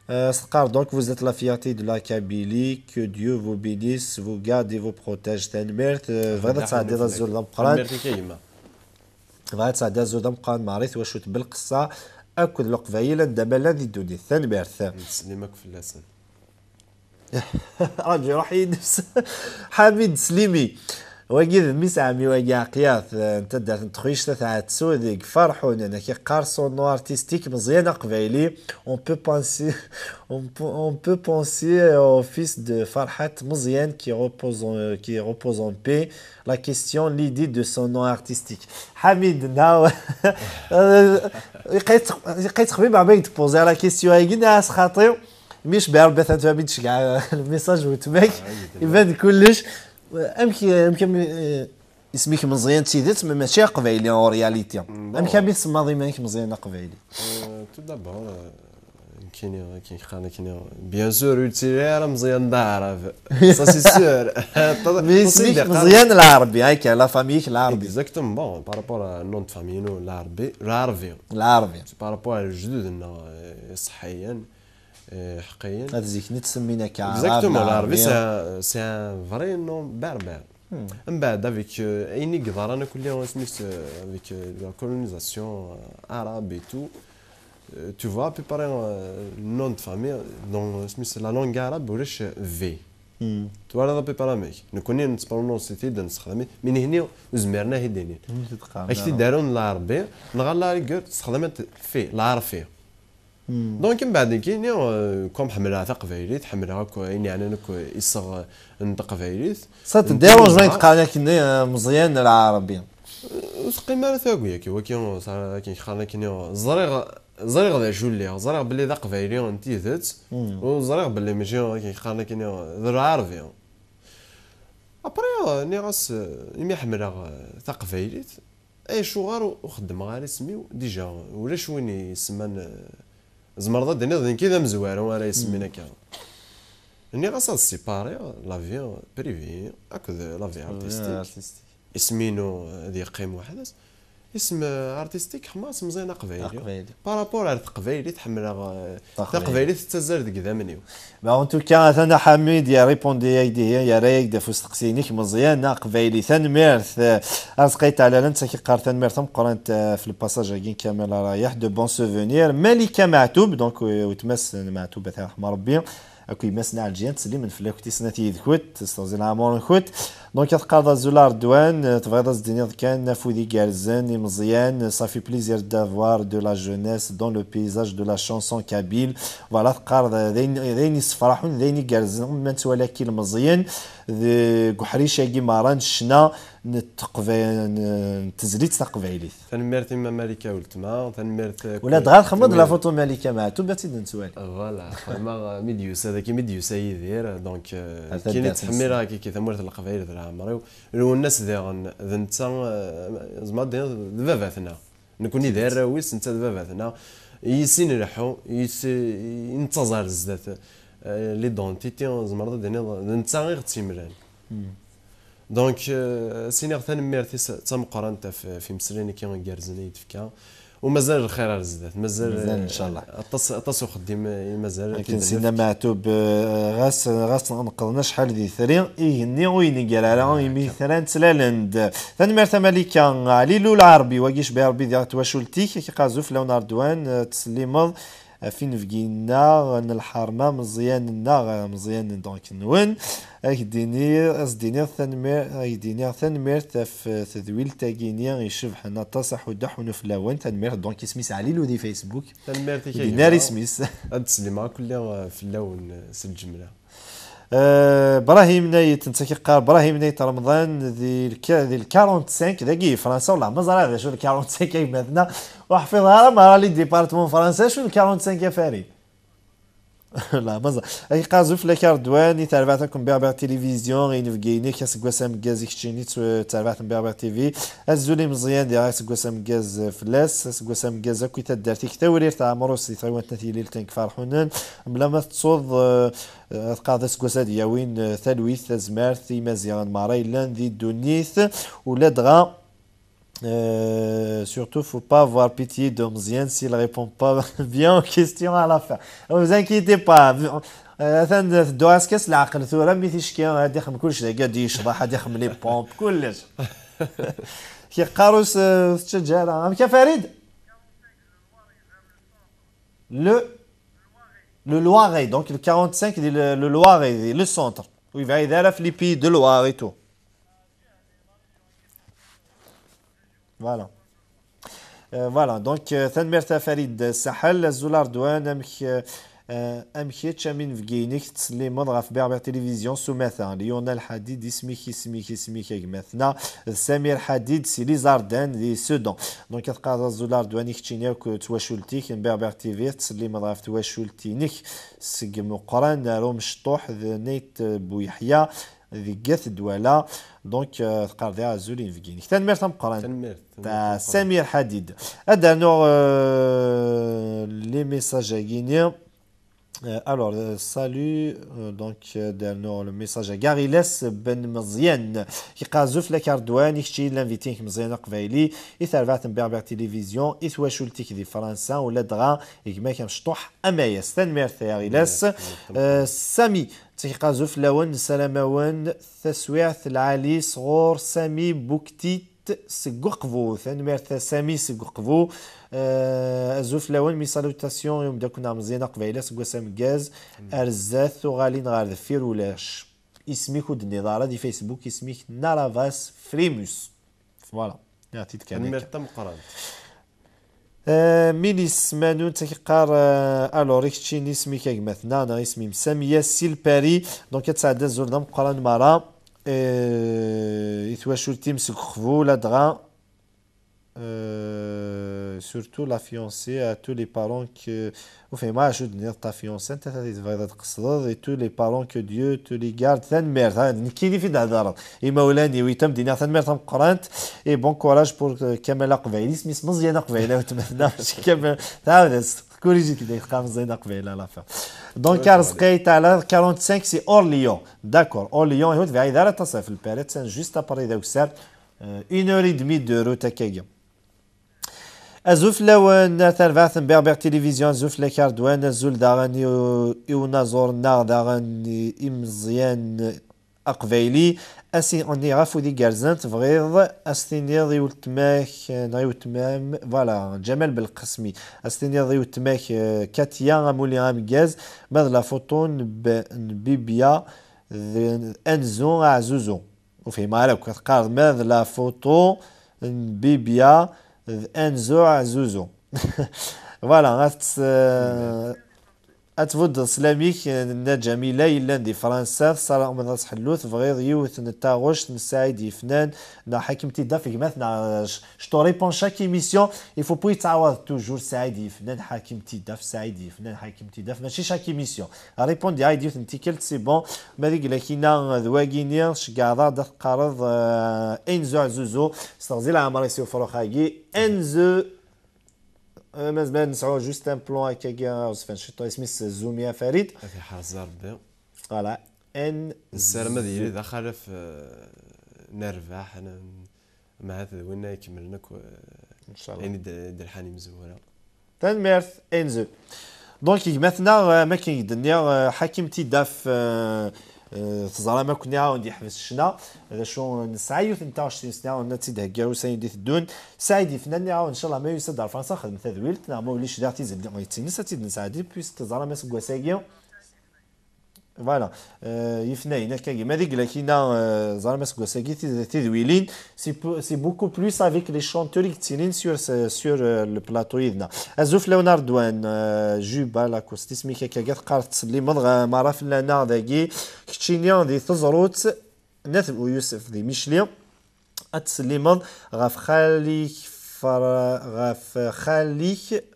Euh, teqqar donc, vous êtes la fierté de la Kabylie, que Dieu vous bénisse, vous garde et vous protège. Tanemmirt, euh, bɣiɣ ad tesɛeddiḍ azul d ameqqran. Tanemmirt-ik a gma. Bɣiɣ ad tesɛeddiḍ azul d ameqqran, Marie, twacult Belqessa akked Leqbayel anda ma llan di ddunit. Tanemmirt. Nettsellim akk fell-asen. Raǧi, ruḥ yid-s. Ḥamid Slimi. Wagi d mmi-s n ɛemmi, wagi Ɛqiyat, eh, n taddart n Texwict At Ɛetsu deg Ferḥunen. Ak-iqqar son nom artistique Meẓyan Aqbayli. On peut penser, on peut, on peut penser au fils de Farhat Meẓyan qui repose en, qui repose en paix. La question, l'idée de son nom artistique. Ḥamid, non. Euh, يقيت يقيت خبيب عبيد بوزي على كيستيون هاي قلنا خاطي. مش بعرف بث انت بيت شكا الميساج وتمك يبان كلش. Amek amek am- eh, isem-ik Meẓyan d tidet, ma mačči aqbayli en réalité. Amek am i tsemmaḍ iman-ik Meẓyan aqbayli? Euh, tout d'abord, euh, nekkini, akken qqaren nekkini, bien sûr, ur yettili ara Meẓyan d Aɛrab. Ça, c'est sûr. Mais isem-ik Meẓyan Lɛerbi, akka, la famille-ik Lɛerbi. Exactement, bon, par rapport à nom de famille, nous, Lɛerbi, Lɛerbi. Lɛerbi. C'est par rapport à lejdud-nneɣ, euh, iṣeḥḥiyen, euh, ḥeqqiyen. Ad zik-nni ttsemmin akka Aɛrab, Exactement, Lɛerbi, Lɛerbi. C'est un, c'est un vrai nom berbère. Mbeɛd, avec, euh, ayen i yeḍran akk, euh, isem-is, euh, avec, euh, la colonisation, euh, arabe et tout, euh, tu vois à peu près, euh, le nom de famille, donc, isem-is, la langue arabe, ulac V. Twalaḍ à peu près amek. Nekkni nettprononsi-t-id, nessexdam-it, mi nihni ur zmiren ad t-id-inin. Ak-t-id-arun Lɛerbi, neɣ à la rigueur, tessexdam-it fi, Lɛerfi. Donc, mbeɛd nekkini, euh, comme ḥemmleɣ taqbaylit, ḥemmleɣ akk ayen yeɛnan akk iseɣ n teqbaylit. Ça te dérange ma yeqqaren akken, eh, Meẓyan Lɛerbi? Ur teqqim ara tagi, akka, waki, akken qqaren akken, ẓriɣ, ẓriɣ d acu lliɣ, ẓriɣ belli d aqbayli n tidet, u ẓriɣ belli mačči akken qqaren akken d Lɛerbi. Après, euh, nniɣ-as, euh, imi ḥemmleɣ, euh, taqbaylit, acuɣer ur, ur xeddmeɣ ara isem-iw? Déjà, ulac win isemman, euh, tzemreḍ ad d-tiniḍ d nekk i d amezwaru ara isemmin akka. Nniɣ-as ad ssipariɣ la vie privée akked la vie artistique. Isem-inu ad yeqqim weḥd-s. Isem, euh, artistique, xemma semẓin aqbayli. Aqbayli. Par rapport ar teqbaylit, ḥemmleɣ, euh, taqbaylit tettazzal deg idammen-iw. Bah, en tout cas, atan Ḥamid yerripondi-ak-d ihi, yerra-yak-d ɣef usteqsi-inek Meẓyan Aqbayli. Tanemmirt, euh, Azqay Taɛlala, netta k-iqqar tanemmirt tameqqrant, euh, ɣef le passage-agi n Kamel Rayeḥ, de bons souvenirs. Malika Meɛtub, donc, euh, weltma-s n Meɛtub, ad t-yerḥem Rebbi. Akk yemma-s n Ɛelǧiya, ttsellimen fell-akent i snat yid-kent, s teɣzi n leɛmur-nkent. Donc, ad teqqareḍ azul a Redwan, tebɣiḍ ad s-d-tiniḍ kan afud igerrzen, imeẓyan, ça fait plaisir d'avoir de la jeunesse dans le paysage de la chanson kabyle. Voilà, teqqareḍ d ayen, d ayen yessefraḥen, d ayen igerrzen, ma nettwali akka ilmeẓyen deg uḥric-agi merra n ccna n teqba-, n, n tezlit taqbaylit. Tanemmirt i Mma Malika weltma, tanemmirt, euh, Ula dɣa txedmeḍ la photo Malika Meɛtub, ad tt-id-nettwali. Voilà, xedmeɣ, euh, mi d-yusa, dagi mi d-yusa Yidir, donc, euh, kini ttḥemmileɣ akka tamurt n Leqbayel d leɛmer-iw. Lwennas diɣen, d netta, euh, zemreɣ ad d-iniɣ d baba-tneɣ. Nekkni d arraw-is, netta d baba-tneɣ. Yis i nleḥḥu, yis i nettaẓ ar zdat, euh, l'identité, zemreḍ ad d-tiniḍ, d netta i ɣ-tt-yemlan. Donc, euh, s-iniɣ tanemmirt-is d tameqqrant ɣef, ɣef imeslayen-agi igerrzen i yi-d-tefka. U mazal lxir ar zdat, mazal, mazal, eh, ncallah, aṭas, aṭas uxeddim i mazal. Akken sinna Meɛtub, eh, ɣas, ɣas neqḍen acḥal d itri, igenni ur inegger ara, imi itran ttlalen-d. Tanemmirt a Malika. Ɛli Lul Ɛerbi, wagi cbi Rebbi diɣ twacult-ik, ak-iqqar azul fell-awen a Redwan, eh, ttsellimeḍ ɣef inebgi-nneɣ n lḥerma, Meẓyan-nneɣ, Meẓyan, donc, nwen. Ad k-d-iniɣ, ad s-d-iniɣ tanemmirt, ad k-d-iniɣ tanemmirt ɣef tedwilt-agi-ni icebḥen aṭas, aḥuddu aḥunnu fell-awen. Tanemmirt, donc, isem-is Ɛli Lul di Facebook. Tanemmirt-ik a gma. Ad d-slimeɣ akk, lliɣ, eh, fell-awen, eh, s lǧemla. Eh, Brahim Nayt, netta k-iqqar, Brahim Nayt Remḍan, di lka-, di l quarante-cinq, dagi Fransa, wallah ma ẓriɣ d acu d quarante-cinq, aytma-tneɣ, ur ḥfiḍeɣ ara merra les départements n Fransa, acu d quarante-cinq a Farid? La, ma ẓriɣ. Ak-iqqar azul fell-ak a Redwan, i terbaɛt akk n Berbère Télévision, i inebgi-inek, aseggas ameggaz i keččini, d terbaɛt n Berbère T V. Azul i Meẓyan, diɣ aseggas ameggaz fell-as, aseggas ameggaz akk i taddart-ik Tawrirt Ɛemrus di tɣiwant n At Yililten deg Ferḥunen. Mebla ma tettuḍ, eh, eh, ad teqqareḍ aseggas ad yawin, eh, talwit, tazmert i Imaziɣen merra yellan di ddunit, ula dɣa Euh, surtout, faut pas avoir pitié de Meẓyan s'il répond pas bien aux questions à la fin. Ne vous inquiétez pas. Euh, atan tedduɣ-as kan s leɛqel tura, mi ticki ad ixdem kullec dagi, ad d-yecḍeḥ, ad ixdem les pompes, kullec. Yeqqar-as, euh, tettǧaǧǧa ara. Amek a Farid? Le, le Loiret, donc le quarante-cinq, le, le Loiret, le centre. Oui, il va aider à Philippe de Loiret et tout. Voilà. Euh, voilà, donc, euh, tanemmirt a Farid Saḥel, azul a Redwan, amek, euh, euh, amek kečč, am inebgi-inek, tettsellimeḍ ɣef Berbère Télévision s umata. Lionel Hadid, isem-ik, isem-ik, isem-ik, a gma-tneɣ, d Samir Hadid, si Les Ardennes, di Sedan. Donc, ad teqqareḍ azul a Redwan i keččini akk d twacult-ik n Berbère T V, tettsellimeḍ ɣef twacult-inek seg Meqqran ar Umecṭuḥ d Nayt Buyeḥya, deg At Dwala. Donc, euh, teqqar diɣ azul inebgi-inek. Tanemmirt tameqqrant. Tanemmirt, tanemmirt Ta-, tameqqrant. Samir Hadid. Ad d-rnuɣ, euh, les messages-agi-ni. Euh, alors, euh, salut, euh, donc, euh, ad d-rnuɣ le message-agi. Aɣilas Ben Meẓyan. Yeqqar azul fell-ak a Redwan, i kečč i yellan l'invité-inek Meẓyan Aqbayli, i terbaɛt n Berbère Télévision, i twacult-ik di Fransa, ula dɣa i gma-k amecṭuḥ Amayas. Tanemmirt, a Aɣilas. Tanemmirt, tanemmirt. Euh, Sami, Ttaki azul fell-awen, nessaram-awen taswiɛt lɛali sɣur Sami Buktit seg Uqbu. Tanemmirt a Sami seg Uqbu. Euh, azul fell-awen, mes salutations i umeddakel-nneɣ Meẓyan Aqbayli seg wass ameggaz. Ar zdat tuɣalin ɣer deffir ulac. Isem-ik ur d-tenniḍ ara di Facebook, isem-ik Naravas Frimus. Voilà. Nniɣ-t-id kan akka. Tanemmirt tameqqrant. Euh, Minis Manu, ttaki qqar, euh, alors, i keččini isem-ik a gma-tneɣ, neɣ isem-im Samiya si Lpari. Donc, ad tesɛeddi azul d ameqqran mara. Euh, i twacult-im seg Uqbu, ladɣa, euh, surtout la fiancée, à tous les parents que, ur fhimeɣ ara acu d-tenniḍ, ta fiancée, anta ta i tebɣiḍ ad tqesdeḍ, et tous les parents que Dieu te les garde. Tanemmirt, ha, nekkini fi d-hedreḍ. Imawlan-iw, itam d-iniɣ tanemmirt tameqqrant, et bon courage pour, euh, Kamal Aqbayli, isem-is Meẓyan Aqbayli, a weltma-tneɣ, mačči Kamal, tɛawed-as, corrige-ik d-, teqqar Meẓyan Aqbayli à la fin. Donc, ouais, Arezqi Taɛla, quarante-cinq, c'est Orléans. D'accord, Orléans, ihut bɛid ara taṣaf, le Paris, juste après d Awessar, euh, une heure et demie de route akkagi. Azul fell-awen, a tarbaɛt n Berbère Télévision, azul fell-ak a Redwan, azul daɣen i, i unaẓur-nneɣ daɣen i, i Meẓyan Aqbayli, a s-iniɣ afud igerrzen, tebɣiḍ a s-tiniḍ i weltma-k, neɣ i weltma-m, voilà, Ǧamal Belqasmi, a s-tiniḍ i weltma-k, euh, Katia, amulli ameggaz, ma d la photo n B-, n Bibia, d Anzu Aɛzuzu. Ur fhimeɣ ara akk, teqqareḍ ma d la photo n Bibia d Anzu Aɛzuzu. Voilà, ad tt-, euh, ad tbuddeḍ sslam-ik, euh, Nna Ǧamila yellan di Fransa, tessarameḍ ad tḥellu, tebɣiḍ yiwet n taɣect n Saɛid Yefnan, neɣ Ḥakim Tidaf, gma-tneɣ, euh, je, je te réponds chaque émission, il faut pas yettɛawad toujours Saɛid Yefnan, Ḥakim Tidaf, Saɛid Yefnan, Ḥakim Tidaf, mačči chaque émission. Répondre-d yiwet n tikkelt, c'est bon. Ma d iglakina d wagini, tceggɛeḍ-aɣ-d ad teqqareḍ, euh, Enzo Azuzu, s teɣzi leɛmer-is i ufrux-agi. Enzo, euh, ma nezmer ad nesɛu juste un plan akkagi aɣezfan ciṭṭa, isem-is Zumi Afarid. Ad t-iḥrez Rebbi. Voilà. En- Nessaram ad yili d axalaf, euh, n rrbeḥ, n-, Ahat d winna ikemmlen akk, eh, Inchallah. Ayen i d-, i d-lḥan imezwura. Tanemmirt, Enzo. Donc, gma-tneɣ, eh, am akken i d-nniɣ, eh, Ḥakim Tidaf, eh, eh, teẓram akk nniɣ-awen-d yeḥbes ccna. D acu, nesɛa yiwet n taɣect-ines nniɣ-awen ad tt-id-heggaɣ ussan i d-iteddun. Saɛid Yefnan nniɣ-awen, inchallah, ma yusa-d ar Fransa, xedmet tadwilt, neɣ ma ulac diɣ tizelli, yettines ad tt-id-nesɛeddi, puisque teẓram aseggas-agi, Voilà. Euh, yefnayen akkagi. Ma d iglakina, euh, ẓram aseggas-agi tid-, tidwilin, c'est pou-, c'est beaucoup plus avec les chanteurs i yettilin sur ce, sur, euh, le plateau yid-neɣ. Azul fell-awen a Redwan, euh, Juba Lacoste, isem-ik akkagi, teqqareḍ tettsellimeḍ ɣer mara fell-aneɣ dagi. Keččini di Teẓrut, n At Yusef di Micli. Ad tsellimeḍ ɣef xali-k Fara-, ɣef xali-k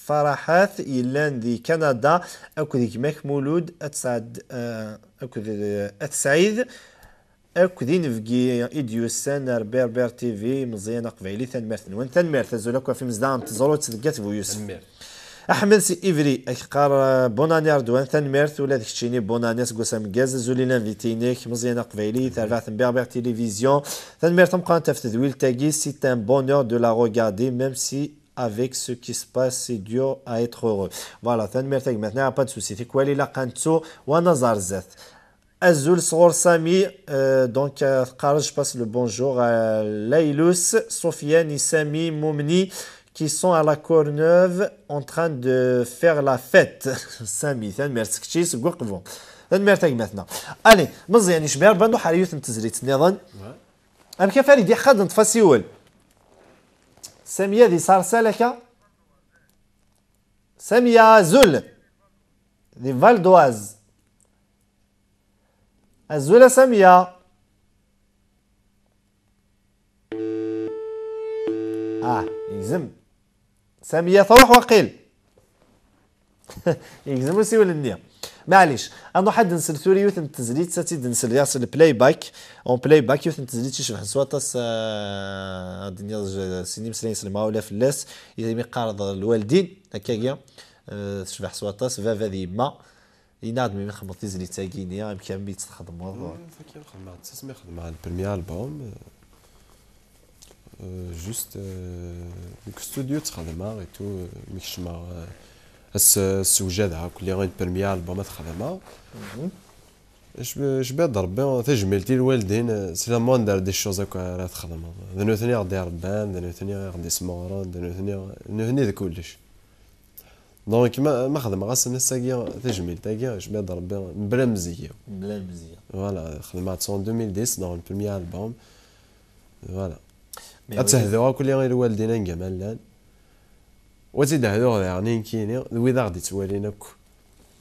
Faraḥat yellan di Kanada akked gma-k Mulud At Saɛd, eh, akked, eh, At Saɛid, akked inebgi i d-yusan ar Berber T V, Meẓyan Aqbayli, tanemmirt-nwen. Tanemmirt, azul akk ɣef imezdaɣ n Teẓrut deg At Buyusef. Tanemmirt. Aḥmed si Ivry, ak-qqar, euh, bonne année a Redwan, tanemmirt, ula d keččini, bonne année, aseggas ameggaz, azul i l'invité-inek, Meẓyan Aqbayli, tarbaɛt n Berber Télévision, tanemmirt tameqqrant ɣef tedwilt-agi, c'est un bonheur de la regarder, même si avec ce qui se passe, c'est dur à être heureux. Voilà, tanemmirt a gma-tneɣ, pas de souci, tikwal ilaq ad nettu, wa naẓar zdat. Azul sɣur Sami, euh, donc, euh, teqqar, je passe le bonjour à Laylus, Sofiane et Sami Moumni, qui sont à la Courneuve en train de faire la fête. Sami, tanemmirt seg kečči, seg Uqbu. Tanemmirt a gma-tneɣ. Allez, Meẓyan, yecba Rebbi ad nruḥ ar yiwet n tezlit nniḍen. Ouais. Amek a Farid, iḥqa ad neṭṭef asiwel? Samiya di Sarsal akka. Samiya, azul. Di Val d'Oise. Azul a Samiya. Ah, yegzem. Samiya truḥ waqil. Yegzem usiwel-nni. Maɛlic, ad nruḥ ad nsel tura yiwet n tezlit, ad tt-id-nsel diɣ s le playback. En playback, yiwet n tezlit icebḥen s waṭas, euh, ad d-nniɣ, j-, sin imeslayen s lemɣawla fell-as, imi qqareḍ lwaldin, akkagi, euh, tecbeḥ s waṭas, baba d yemma. Yenna-d mi txedmeḍ tizlit-agi-nni, amek armi i tt-txedmeḍ? Hmm, tagi xedmeɣ-tt asmi xedmeɣ le premier album, euh, euh, juste, euh, deg studio tt-xedmeɣ et tout, euh, mi kecmeɣ, euh, as-, ssewjadeɣ akk le premier album ad t-xedmeɣ. Mhm. Jbe-, jbed Rebbi tajmilt i lwaldin, euh, c'est la moindre des choses akk ara txedmeḍ. D nutni i ɣ-d-irebban, d nutni i ɣ-d-ismeɣren, d nutni, d nutni d kullec. Donc, ma, ma xedmeɣ-asen ass-agi tajmilt-agi, jmiɛ-d Rebbi, mebla lemzeyya. Mebla lemzeyya. Voilà, xedmeɣ-tt en deux mille dix, dans le premier album. Voilà. Mais ad oui. Ad tehduɣ akk i lwaldin anga ma llan. U ad tt-id-hduɣ daɣen i nekkini, d wid aɣ-d-ittwalin akk.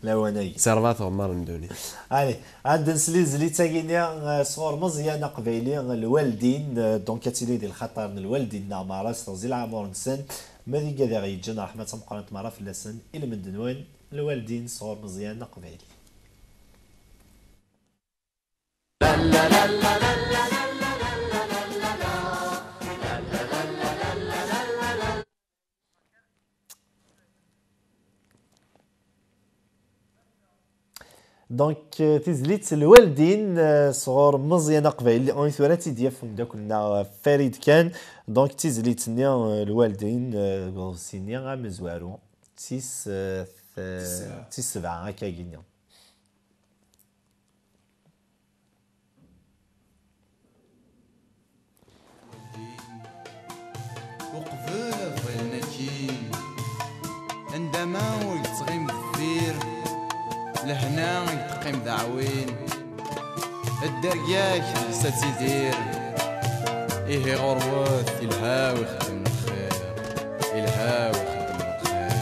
Lawan-agi. Si Rebɛa tɣemmar n ddunit. Allez, ad nsel i tezlit-agi-nni, euh, sɣur Meẓyan Aqbayli, lwaldin, euh, donc ad tili di lxaṭer n lwaldin-nneɣ merra s teɣzi leɛmur-nsen. Ma d igad i ɣ-yeǧǧan, ṛṛeḥma d tameqqrant merra fell-asen, i lmend-nwen, lwaldin sɣur Meẓyan Aqbayli. Donc, euh, tizlit lwaldin, euh, sɣur Meẓyan Aqbayli, i tura ad tt-id-yaf umeddakel-nneɣ, euh, Farid kan. Donc, tizlit-nni, euh, lwaldin, euh, deg uḍebsi-nni amezwaru, d tis, euh, t-, d tis sebɛa. D tis sebɛa, akka-agi-nni. Uqbel ad ḍilen akkin, anda ma ur yettɣim deffir, lehna i yeqqim d aɛwin. Dderya-k deg-s ad tidir, ihi ɣurwet ilha u ixeddem lxir, ilha u ixeddem lxir.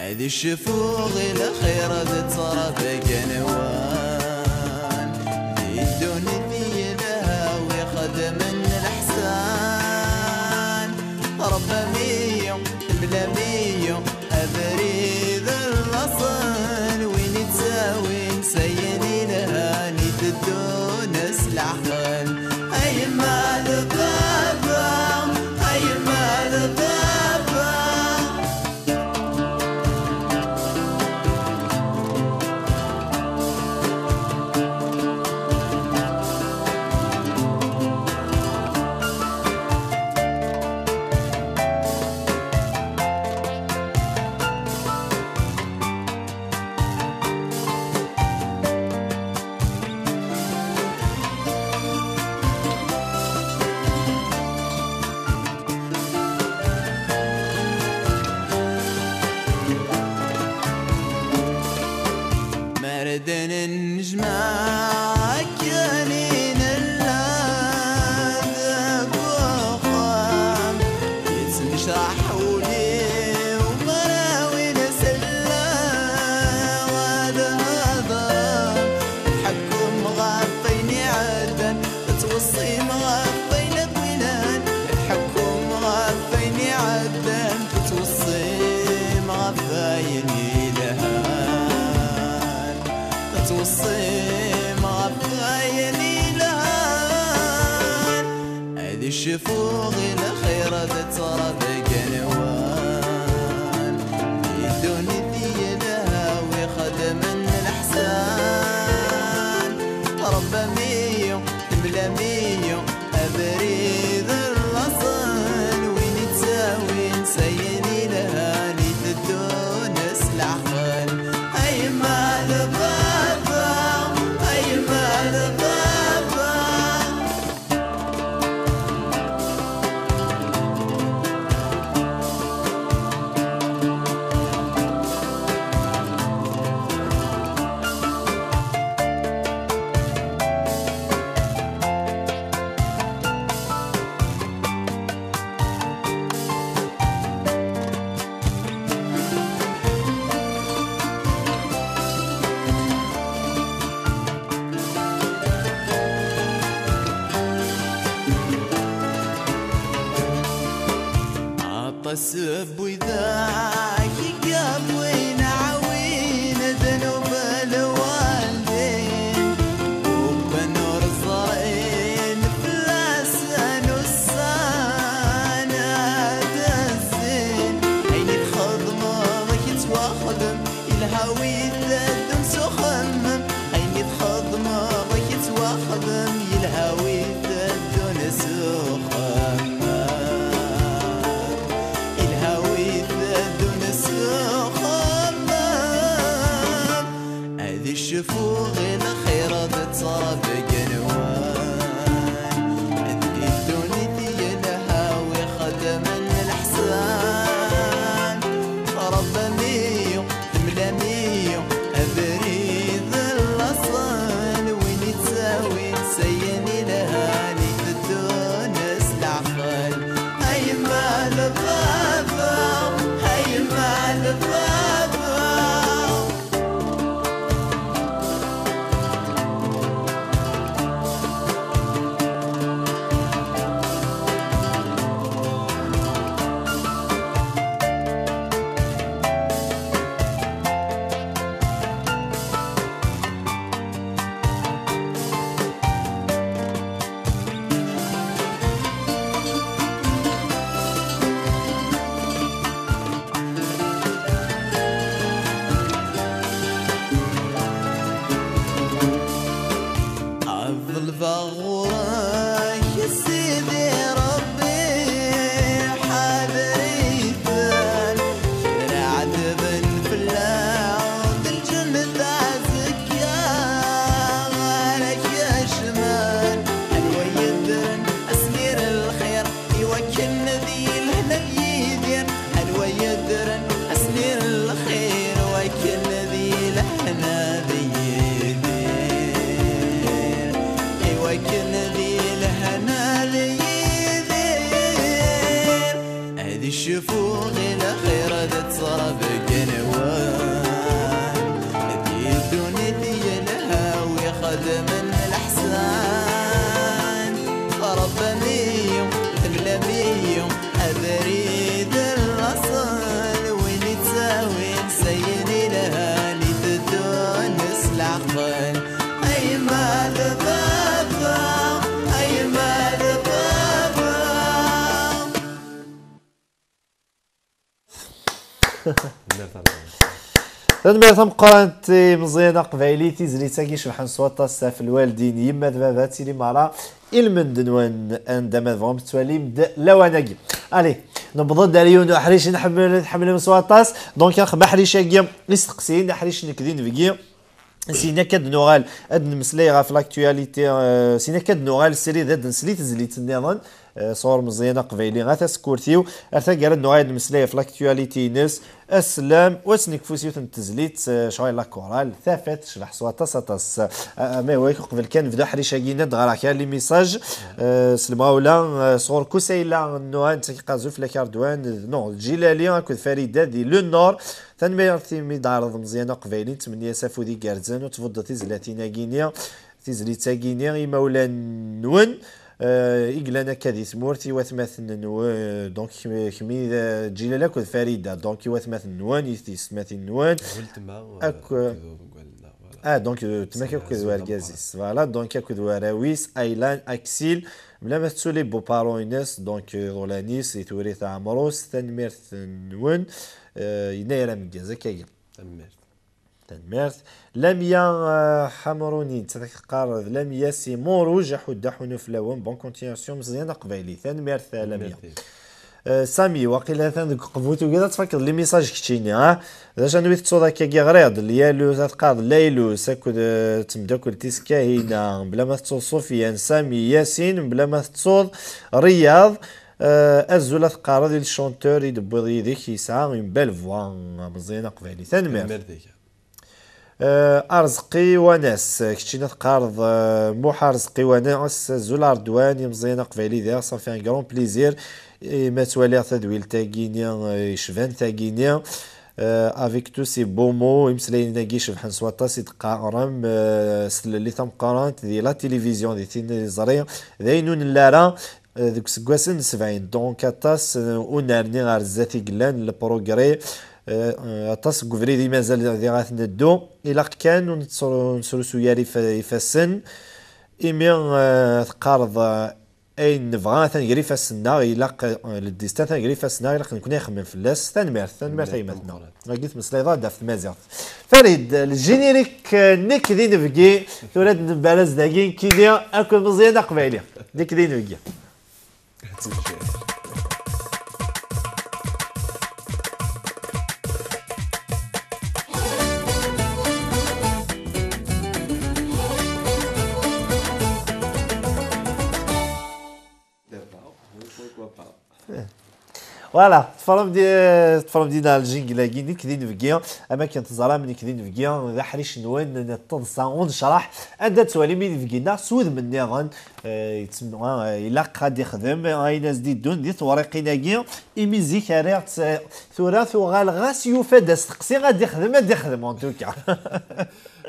Ad icfu i lxir, ad ttṛab aganwan. Di ddunit yelha wi xedmen leḥsan. Ṛebbam-iyi, temlam-iyi, abrid n laṣel. Win ittawin s ayen ilhan, iteddun s leɛqel. A yemma d baba, a yemma d baba. Merden nnejma akken i nella deg uxxam, yettnecraḥ wul-iw, mraw-in selleɣ ad hedren, tḥekkum ɣef wayen iɛeddan. Tettweṣṣim ɣef wayen akk ilhan, tḥekkum ɣef wayen iɛeddan, tettweṣṣim ɣef wayen ilhan, tettweṣṣim ɣef wayen ilhan. Ad icfu i lxir, ad ttṛab aganwan. Di ddunit yelha wi xedmen leḥsan. Ṛebbam-iyi, temlam-iyi, abrid n laṣel. Win ittawin s ayen ilhan, iteddun s leɛqel. A yemma d baba, a yemma d baba. Sewwi-d aḥeggam win ɛawin ddnub lwaldin, wwin ur ẓrin fell-asen ussan ad zzin. Ayen i txedmeḍ ad k-ittwaxdem, ilha wi teddun s uxemmem. Ayen i txedmeḍ ad k-ittwaxdem, ilha wi teddun s uxemmem. Ilha wi teddun s uxemmem. Ad icfu ɣi lxir ad ttṛabgen wan. Di ddunit yelha wi xedmen leḥsan. Ṛebbi-yi, temlam-iyi abrid n laṣel, win ittawin s ayen ilhan iteddun s leɛqel. A yemma d baba, a yemma d baba. Ad ḍelbeɣ ɣur-k a Sidi Ṛebbi, ḥader-iten kra ɛetben fell-aɣ, d lǧennet azekka ara k-yecmen. Anwa yeddren asmir n lxir, iwakken ad yelhen ad yidir. Anwa yeddren asmir n lxir, iwakken ad yelhen ad yidir, iwakken ad yelhen ad yidir. Ad icfu ɣi lxir ad ttṛabgen wan. Di ddunit yelha wi xedmen leḥsan. Ṛebbi-yi, temlam-iyi abrid n laṣel, win ittawin s ayen ilhan iteddun s leɛqel. A yemma d baba, a yemma d baba. Tanemmirt tameqqrant i Meẓyan Aqbayli, tizlit-agi cebḥen s waṭas ɣef lwaldin, yemma d baba, ttili merra i lmend-nwen, anda ma tebɣum tettwalim-d lawan-agi. Allez, newweḍ-d ar yiwen uḥric i nḥemmel, tḥemmlem s waṭas. Donc, axem aḥric-agi, isteqsiyen, aḥric nekk d inebgi. Sin akka ad nuɣal ad nemmeslay ɣef l'actualité, euh, sin akka ad nuɣal srid ad nsel i tezlit nniḍen, euh, sɣur Meẓyan Aqbayli, a tasekkurt-iw. Ar taggara ad nuɣal ad nemmeslay ɣef l'actualité-ines. Aslam, wa s-nekfu s yiwet n tezlit, euh, ccɣel la chorale, tafat, tecbeḥ s waṭas, aṭas. Euh, mais oui, uqbel kan nebda aḥric-agi, ad d-ɣreɣ kra n les messages, euh, s lemɣawla, euh, sɣur Kusayla Nnuhan, d takiqaẓu fell-ak Ardwan, euh, non, Ǧilali akked Farida di Le Nord. Tanemmirt imi d-tɛerḍeḍ Meẓyan Aqbayli, nettmenni-as afud igerrzen, ur tbuddeḍ tizlatin-agi-ni, tizlit-agi-ni, imawlan-nwen, euh, i yellan akka di tmurt, i watmaten-nwen, donc, kemmi, kemmi d, euh, Ǧilal akked Farida, donc, i watmaten-nwen, i teysetmatin-nwen, weltma, euh, akk-, akked, voilà. Ah, donc, euh, weltma-k akked wergaz-is, voilà, donc, akked warraw-is, Aylan, Aksil, mebla ma tettu les beaux-parents-ines, donc, euh, iḍulan-is, di Tewrirt Ɛemrus, tanemmirt-nwen, euh, yennayer ameggaz, akkagi. Tanemmirt. Tanemmirt. Lamia, euh, Ḥamruni, nettat ad k-teqqar d Lamia si Montrouge, aḥuddu aḥunu fell-awen, bonne continuation, Meẓyan Aqbayli. Tanemmirt, a Lamia. Tanemmirt. Euh, Sami, waqila atan deg uqbu, tugiḍ ad tfakeḍ les messages keččini, ha? D acu, anwi tettuḍ akkagi, ɣriɣ-d, Lyalus, ad teqqareḍ Laylus, akked, euh, temdakkelt-is Kahina, mebla ma tettuḍ Sofiane, Sami, Yasin, mebla ma tettuḍ Riyad, euh, azul ad teqqareḍ i le chanteur i d-tewwiḍ yid-k, yesɛa une belle voix, Meẓyan Aqbayli. Tanemmirt. Tanemmirt-ik. Euh, Arezqi Wanas, keččini ad teqqareḍ, euh, Muḥ Arezqi Wanas, azul Ardwan, i Meẓyan Aqbayli diɣ, ça fait un grand plaisir. I ma ttwaliɣ tadwilt-agi-ni, euh, yecban tagi-ni, euh, avec tous ces beaux mots, imeslayen-agi cebḥen s waṭas i d-teqqarem, euh, s tlelli tameqqrant di la télévision, di tiliẓri, d ayen ur nelli ara. Eh, deg useggas n sebɛin. Donc, aṭas, eh, ur nerni ɣer zdat i yellan, le progrès, eh, eh, aṭas n ubrid i mazal diɣ ad t-neddu. Ilaq kan ur nettru-, ur nesrusuy ara ifa-, ifassen. Imi, eh, teqqareḍ, eh, ayen nebɣa atan gar ifassen-nneɣ, ilaq, eh, le destin atan gar ifassen-nneɣ, ilaq nekni ad nxemmem fell-as. Tanemmirt, tanemmirt a gma-tneɣ. Wagi tmeslayeḍ-d ɣef tmaziɣt. Farid, le générique, eh, nekk d inebgi, tura ad nembaraz dagi, nekkini akked Meẓyan Aqbayli. Nekk d inebgi. Voilà, teṭṭfem-d, teṭṭfem-d-ina le jingle-agi, nekk d inebgi, am akken teẓram, nekk d inebgi, d aḥric-nwen n teḍsa unecraḥ, anda tettwalim inebgi-nneɣ s wudem-nniḍen, eh, yettm-, eh, ilaq ad ixdem ayen as-d-iddun di tewriqin-agi, imi zik rriɣ-tt, eh, tura tuɣal ɣas yufa-d asteqsi ad ixdem, ad ixdem, en tout cas.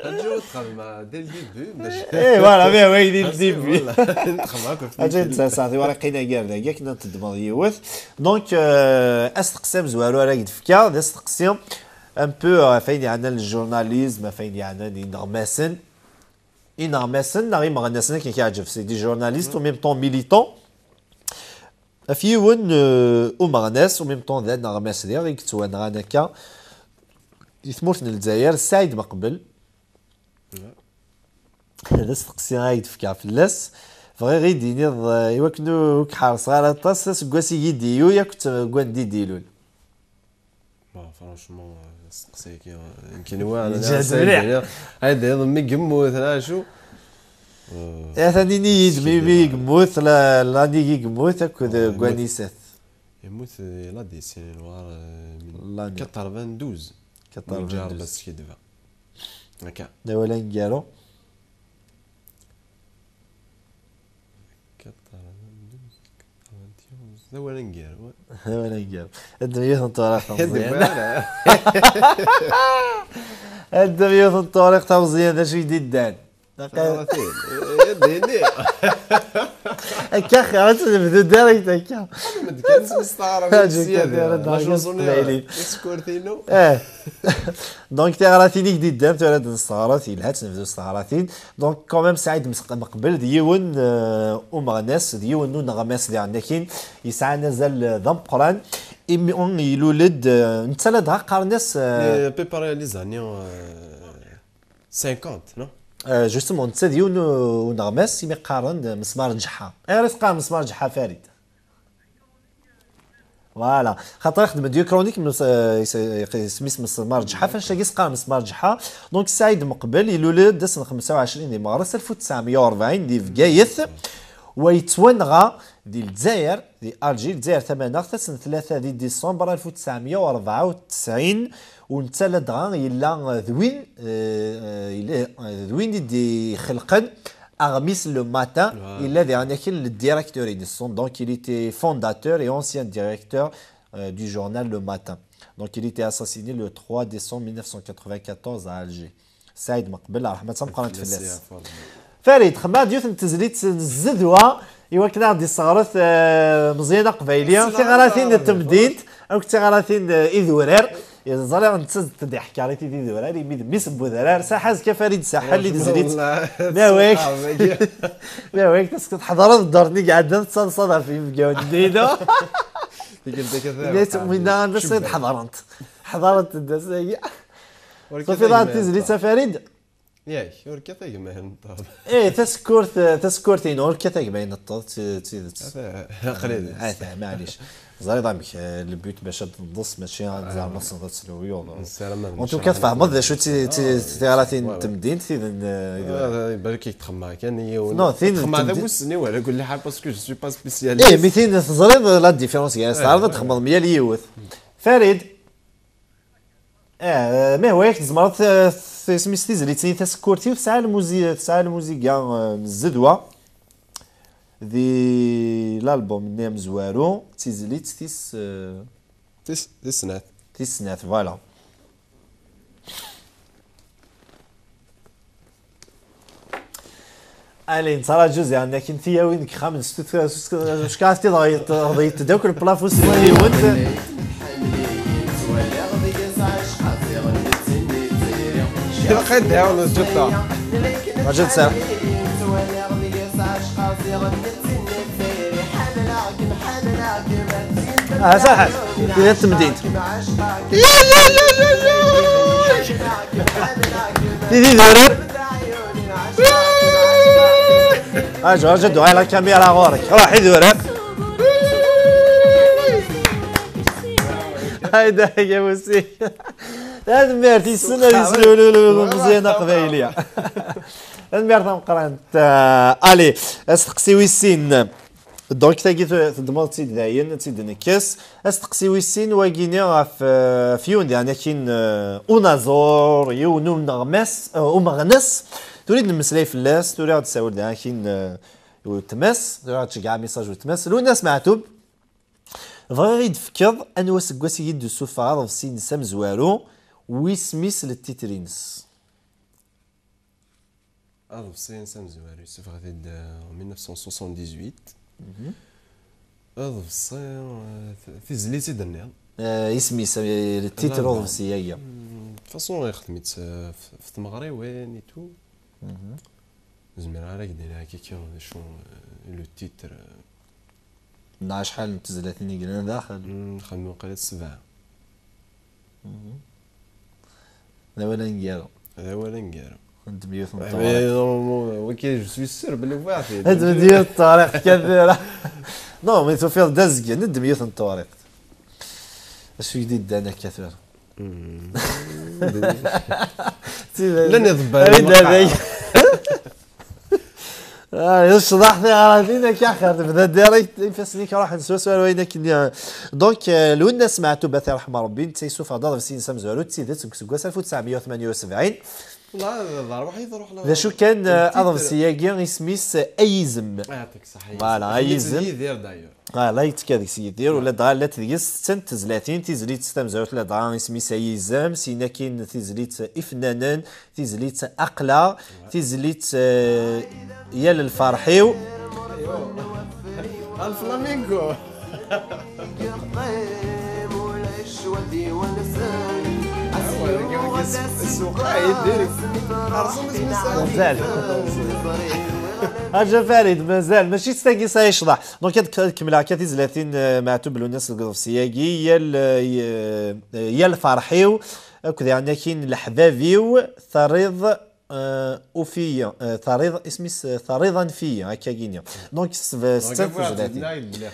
Aǧu txedmeɣ dès le début, bac Eh, voilà, mais oui, dès le début. Voilà, nxedmeɣ akk ɣef Aǧu tikkelt. Netta saɛti wara qina gar dagi, akken ad teddmeḍ yiwet. Donc, euh, asteqsi amezwaru ara k-d-fkeɣ, d asteqsi un peu, euh, ɣef ayen yeɛnan le journalisme, ɣef ayen yeɛnan ineɣmasen. Ineɣmasen neɣ imeɣnasen, akken k-yeɛǧeb, c'est des journalistes, en même temps militants. Ɣef yiwen, euh, umeɣnas, en même temps d aneɣmas diɣ, i yettwanɣan akka, di tmurt n Lezzayer, Saɛid Meqbel. D asteqsi ay d-fkeɣ fell-as. Bɣiɣ i d-iniḍ, eh, i wakken ur, ur k-ḥerṣeɣ ara aṭas, aseggas i yi-d-iyu, yakk d wanda i d-ilul. Bon, franchement, euh, asteqsi-agi, euh, nekkini wa, Yeǧhed mliḥ. Ay d-iniḍ mi yemmut, neɣ acu? Euh, Atan ini-yi-d mi, mi yemmut, la, l'année i yemmut, akked, euh, yemmut. Gwanisat. Yemmut, euh, la décennie noire, euh, L'année. Quatre-vingt-douze. Quatre-vingt-douze. Ǧarba skidba. Akka. D awal aneggaru. Quatre-vingt-douze, quatre-vingt-onze. D awal aneggaru. D awal aneggaru. Ddem yiwet n tewriqt tameẓyant. Ddem yiwet n tewriqt tameẓyant, d acu i d-iddan? Taɣratin. Eh, d-ini. Akka xir, ad nebdu direct akka. Ad nebdu kan s taɣratin. Aǧu kan sya, tura d la chanson-nni, taɣratin. Tasekkurt-inu. Eh. Donc, tiɣratin i k-d-iddan, tura ad nesteɣret, yelha ad nebdu s teɣratin. Donc, quand même, Saɛid Mes-, Meqbel d yiwen, euh, umeɣnas, d yiwen n uneɣmas diɣen akin, yesɛan azal, euh, d ameqqran. Imi ilul-d, euh, netta ladɣa qqaren-as, euh, Eh, préparer les années, euh, cinquante, non? Euh, justement, netta d yiwen u-, uneɣmas, imi qqaren, euh, Mesmar Ǧeḥḥa. Ayɣer i s-qqaren Mesmar Ǧeḥḥa, Farid? Voilà. Xaṭer ixdem-d yiwet chronique, mes-, euh, is-, is-, isem-is Mesmar Ǧeḥḥa, f annect-agi i s-qqaren Mesmar Ǧeḥḥa. Donc, Saɛid Meqbel, ilul-d ass n xemsa u ɛecrin di meɣres alef u tesɛemya u rebɛin di Bgayet, wa yettwanɣa di Lezzayer, di Alger, Lezzayer Tamaneɣt, ass n tlata di décembre alef u tesɛemya u rebɛa u tesɛin, u netta ladɣa yella d win, euh, euh, yella, euh, d win i d-ixelqen aɣmis Le Matin, yella diɣen akken le directeur-ines. Donc, il était fondateur et ancien directeur, euh, du journal Le Matin. Donc, il était assassiné le trois décembre mille neuf cent quatre-vingt-quatorze à Alger. Saɛid Meqbel, ṛṛeḥma d tameqqrant fell-as. Farid, xedmeɣ-d yiwet n tezlit n zzedwa, i wakken ad ɣ-d-isseɣret, eh, Meẓyan Aqbayli, tiɣratin n temdint, akked tiɣratin, eh, idurar. Ẓriɣ netta d-iḥkaṛ i tid idurar, imi d mmi-s n udrar. Saḥa azekka Farid Saḥel i tezlit. Ma awak, ma awak, taskeḍ tḥeḍreḍ dduṛt-nni iɛeddan, tettaḍsaḍ ɣef yinebgawen-nni, no? Tikkelt akka. Winna, anda ṣṣid ḥeḍrent. Ḥeḍrent-d ass-agi. Tufiḍ-aɣ-d tizlit a Farid? Yak, ur kkat a gma ineṭṭeḍ. Eh, tasekkurt, tasekkurt-inu, ur kkat a gma ineṭṭeḍ, d ti-, d tidet. Ata, aql-i deg-s. Ata, maɛlic. Ẓriɣ amek, eh, le but bac ad tenḍes, mačči ad tzeɛmeḍ ad tenḍes lewyuḍ. Nessaram ad. En tout cas, tfehmeḍ d acu d ti-, d ti-, d tiɣratin n temdint, tid n, eh, idurar. Ah, balak i txemmeɣ kan yiwen. Non, tin n temdint. Txemmeɣ d amussni wala kulli ḥal, parce que je suis pas spécialiste. Eh, mi tin teẓriḍ la différence gar-as, teɛreḍ ad txemmeḍ myal yiwet. Farid. Eh, ma hwa yak tzemreḍ, eh, isem-is tizlit-nni tasekkurt-iw tesɛa lmuzi-, tesɛa lmuziga, eh, n zzedwa di l'album-nni amezwaru, d tizlit tis, eh, tis, tis snat. Tis snat, voilà. Allez, nettraǧu ziɣen akken tiyawin deg yexxamen s tuttra s uckaɛt tiḍ ɣeḍyet-d akk lplafus n yiwen. Ilaq ad d-ɛawneḍ ǧetta. Raǧel sar. Ah, saḥet. Tili d temdint. Tili d urar. Aǧu, aǧu, ddu, la caméra ɣur-k. Ruḥ i d urar. Hayda, ya Musi. Tanemmirt, yessen ad yeslululu Meẓyan Aqbayli. Tanemmirt tameqqrant. Ah, allez, asteqsi wis sin. Donc, tagi teddmeḍ-tt-id dayen, ad tt-id-nekkes. Asteqsi wis sin, wagini ɣef, eh, ɣef yiwen daɣen akin, eh, unaẓur, yiwen uneɣmas, eh, umeɣnas. Tura i d-nemmeslay fell-as, tura ad d-tessawel daɣen akin, eh, i weltma-s, tura ad tceggeɛ amisaj weltma-s. Lwennas Meɛtub, bɣiɣ i d-tefkeḍ anwa aseggas i yi-d-tessufeɣ aḍebsi-ines amezwaru, wisem-is, le titre-ines. Aḍebsi-ines amezwaru, yessufeɣ-t-id, euh, en mille neuf cent soixante-dix-huit. Aḍebsi, euh, t- tizlit i d-tenniḍ. Eh, isem-is, eh, le titre n uḍebsi-agi. De toute façon, ixdem-itt, euh, f f tmeɣriwin et tout. Zemreɣ ara k-d-iniɣ akka d acu, euh, le titre, euh, Neɣ acḥal n tezlatin i yellan daxel? Mm, xemmemeɣ qrib sebɛa. D awal aneggaru. D awal aneggaru. Ddem yiwet n tewriqt. Waki, je suis sûr belli wwiɣ-t-id. Ddem yiwet n tewriqt kan tura. Non, mais tufiḍ-d azgen, ddem yiwet n tewriqt. Acu i d-iddan akka tura? Llan iḍebbalen. Ah, yecḍeḥ tiɣratin akka axir tebda direct, ifassen-ik ruḥen swaswa ar wayen akken. Donc, euh, Lwennas Meɛtub, ad t-iṛḥem Ṛebbi, netta yessufeɣ-d aḍebsi-ines amezwaru d tidet deg useggas alef u tesɛemya u tmenya u sebɛin. D acu kan, euh, aḍebsi-agi isem-is, euh, Ay Izem. Voilà, Ay Izem. Ah, la yettekka deg-s Yidir, ula dɣa llant deg-s setta n tezlatin, tizlit tamezwarut ladɣa isem-is Ay Izem, syin akkin tizlit Ifennanen, tizlit Aqla, tizlit, eh, Yal lferḥ-iw. Alflamingo. Mazal. Haǧa Farid, mazal. Mačči s tagi s ay yecḍeḥ. Donc, ad k-, ad kemmleɣ akka tizlatin, eh, Meɛtub Lwennas deg uḍebsi-agi, yal, eh, y-, eh, yal ferḥ-iw, akked yeɛni akin leḥbab-iw, terriḍ, eh, ufiya, eh, terriḍ, isem-is, eh, terriḍ anef-iyi, akka gini. Donc, s-, s-, setta tizlatin.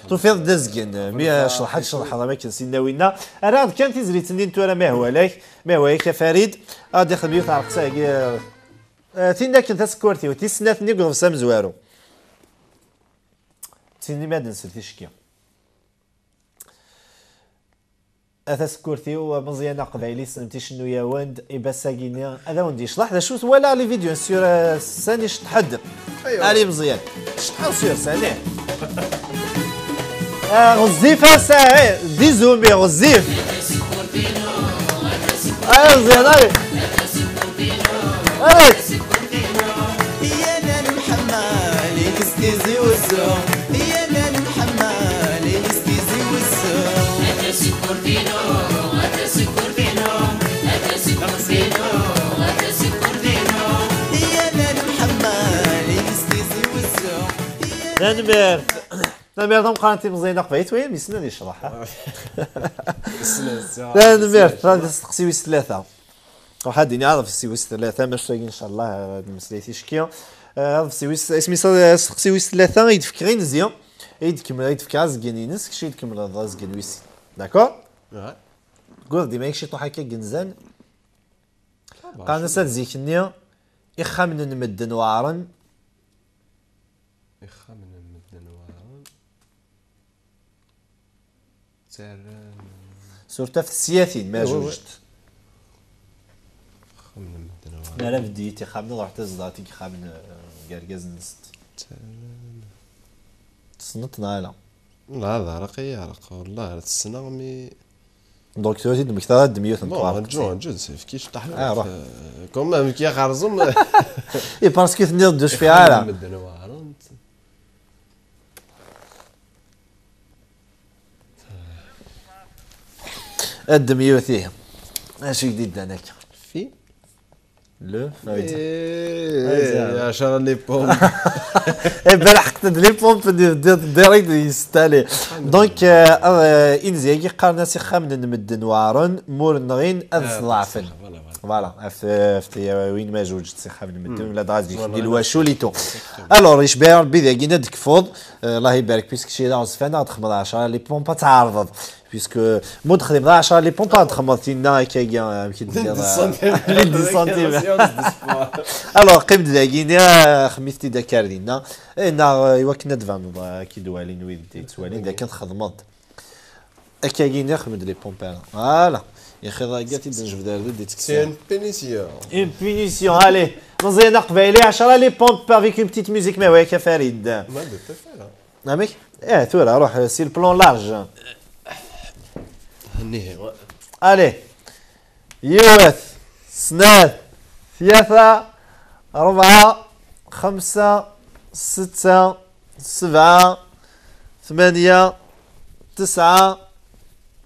Tufiḍ-d azgen, eh, mi, eh, cḍeḥ-, ad tceḍḥeḍ am akken sinna winna. Err-aɣ-d kan tizlit-nni n tura, ma ihwa-k, ma ihwa-k a Farid, ad ixdem yiwet ɛerqet-agi, eh, eh, tin akken tasekkurt-iw, tis snat-nni deg uḍebsi amezwaru. Tin i ma d-nsel ticki. A tasekkurt-iw, Meẓyan Aqbayli, ssnemt icennu-yawen-d, i bass-agi-nni ad awen-d-yecḍeḥ. D acu twala les vidéos sur, euh, scène iceṭṭeḥ-d? Allez, Meẓyan, ceṭṭḥeḍ sur scène, ih. Ah, ɣezzif ass-a, eh, des zombies, ɣezzif. Allez, Meẓyan, allez. Allez. Tanemmirt. Tanemmirt, am qqaren timeẓyin aqbaylit, wayam yessen ad yecḍeḥ, ha? Tanemmirt. Tasteqsi wis tlata. Ruḥ ad d-iniɣ aḍebsi wis tlata, maca tagi, ncallah, ad nemmeslay ticki. Eh, aḍebsi wis, isem-is, eh, asteqsi wis tlata, i d-fkiɣ inzi, i d-kemmel, i d-fkiɣ azgen-ines, kečč i d-kemmleḍ azgen wis sin. D'accord? Tewwiḍ-d iman-ik ciṭuḥ akka n yinzan. Qqaren-as at zik-nni, ixxamen n medden weɛren. Ixxamen n medden weɛren. Ttarran. Surtout ɣef tesyatin, ma jujt. Ixxamen n medden weɛren. Mi ara beddiyit ixxamen, ad ruḥent ad zedɣent deg yixxamen, eh, n yergazen-nsent. Ttarran. Tessneḍ neɣ ala? La, d araq i yeɛreq, wallah, ar t-ssneɣ mi Donc tura d-tmektaḍ ad d-myut n twerqt. Ǧu ǧu. Efk-iyi cṭaḥ lweqt. Comme efk-iyi xerẓum. Et parce que tenniḍ-d ur cfiɣ ara. Medden weɛren. Ad d-myut ihi. Acu i k-d-iddan akka? Fi. Le fayda. Acar les pompes. Eh ben, lḥeqt-d les pompes, direct yestali. Donc, euh, inzi-agi qqaren-as ixxamen n medden weɛren, ma ur nɣin ad sḍeɛfen. Voilà, ɣef tyawin ma zewǧet s ixxamen n medden, ula dɣa ad d-yekni lwacul et tout. Alors, yecbeḥ Rebbi dagi ad d-tekfuḍ. Allah ibarek, puisque cci d aɣezfan, ad txedmeḍ ɛecra les pompes, ad tɛerḍeḍ. Puisque ma ur d-texdimeḍ ɛecra les pompes, ad txedmeḍ tinna akkagi, amek i d-tenniḍ, les dix centimes. Alors, qqim-d dagi-nni, xemmem-it-id akka ar dinna. Eh, neɣ, eh, i wakken ad d-tbaneḍ, eh, ad k-id-walin wid d-yettwalin, d akken txedmeḍ-d. Akkagi-nni, xdem-d les pompes ara. Voilà. Ixiḍ-agi ad t-id-nejbed ar d-id-ittekkes. C'est une punition. Une punition, allez. Meẓyan Aqbayli, ɛecra les pompes avec une petite musique, ma hwayak a Farid. Ma d tafara. Amek? Eh, tura, ruḥ, eh, si le plan large. Allez. Yiwet, snat, tlata, rebɛa, xemsa, setta, sebɛa, tmanya, tesɛa,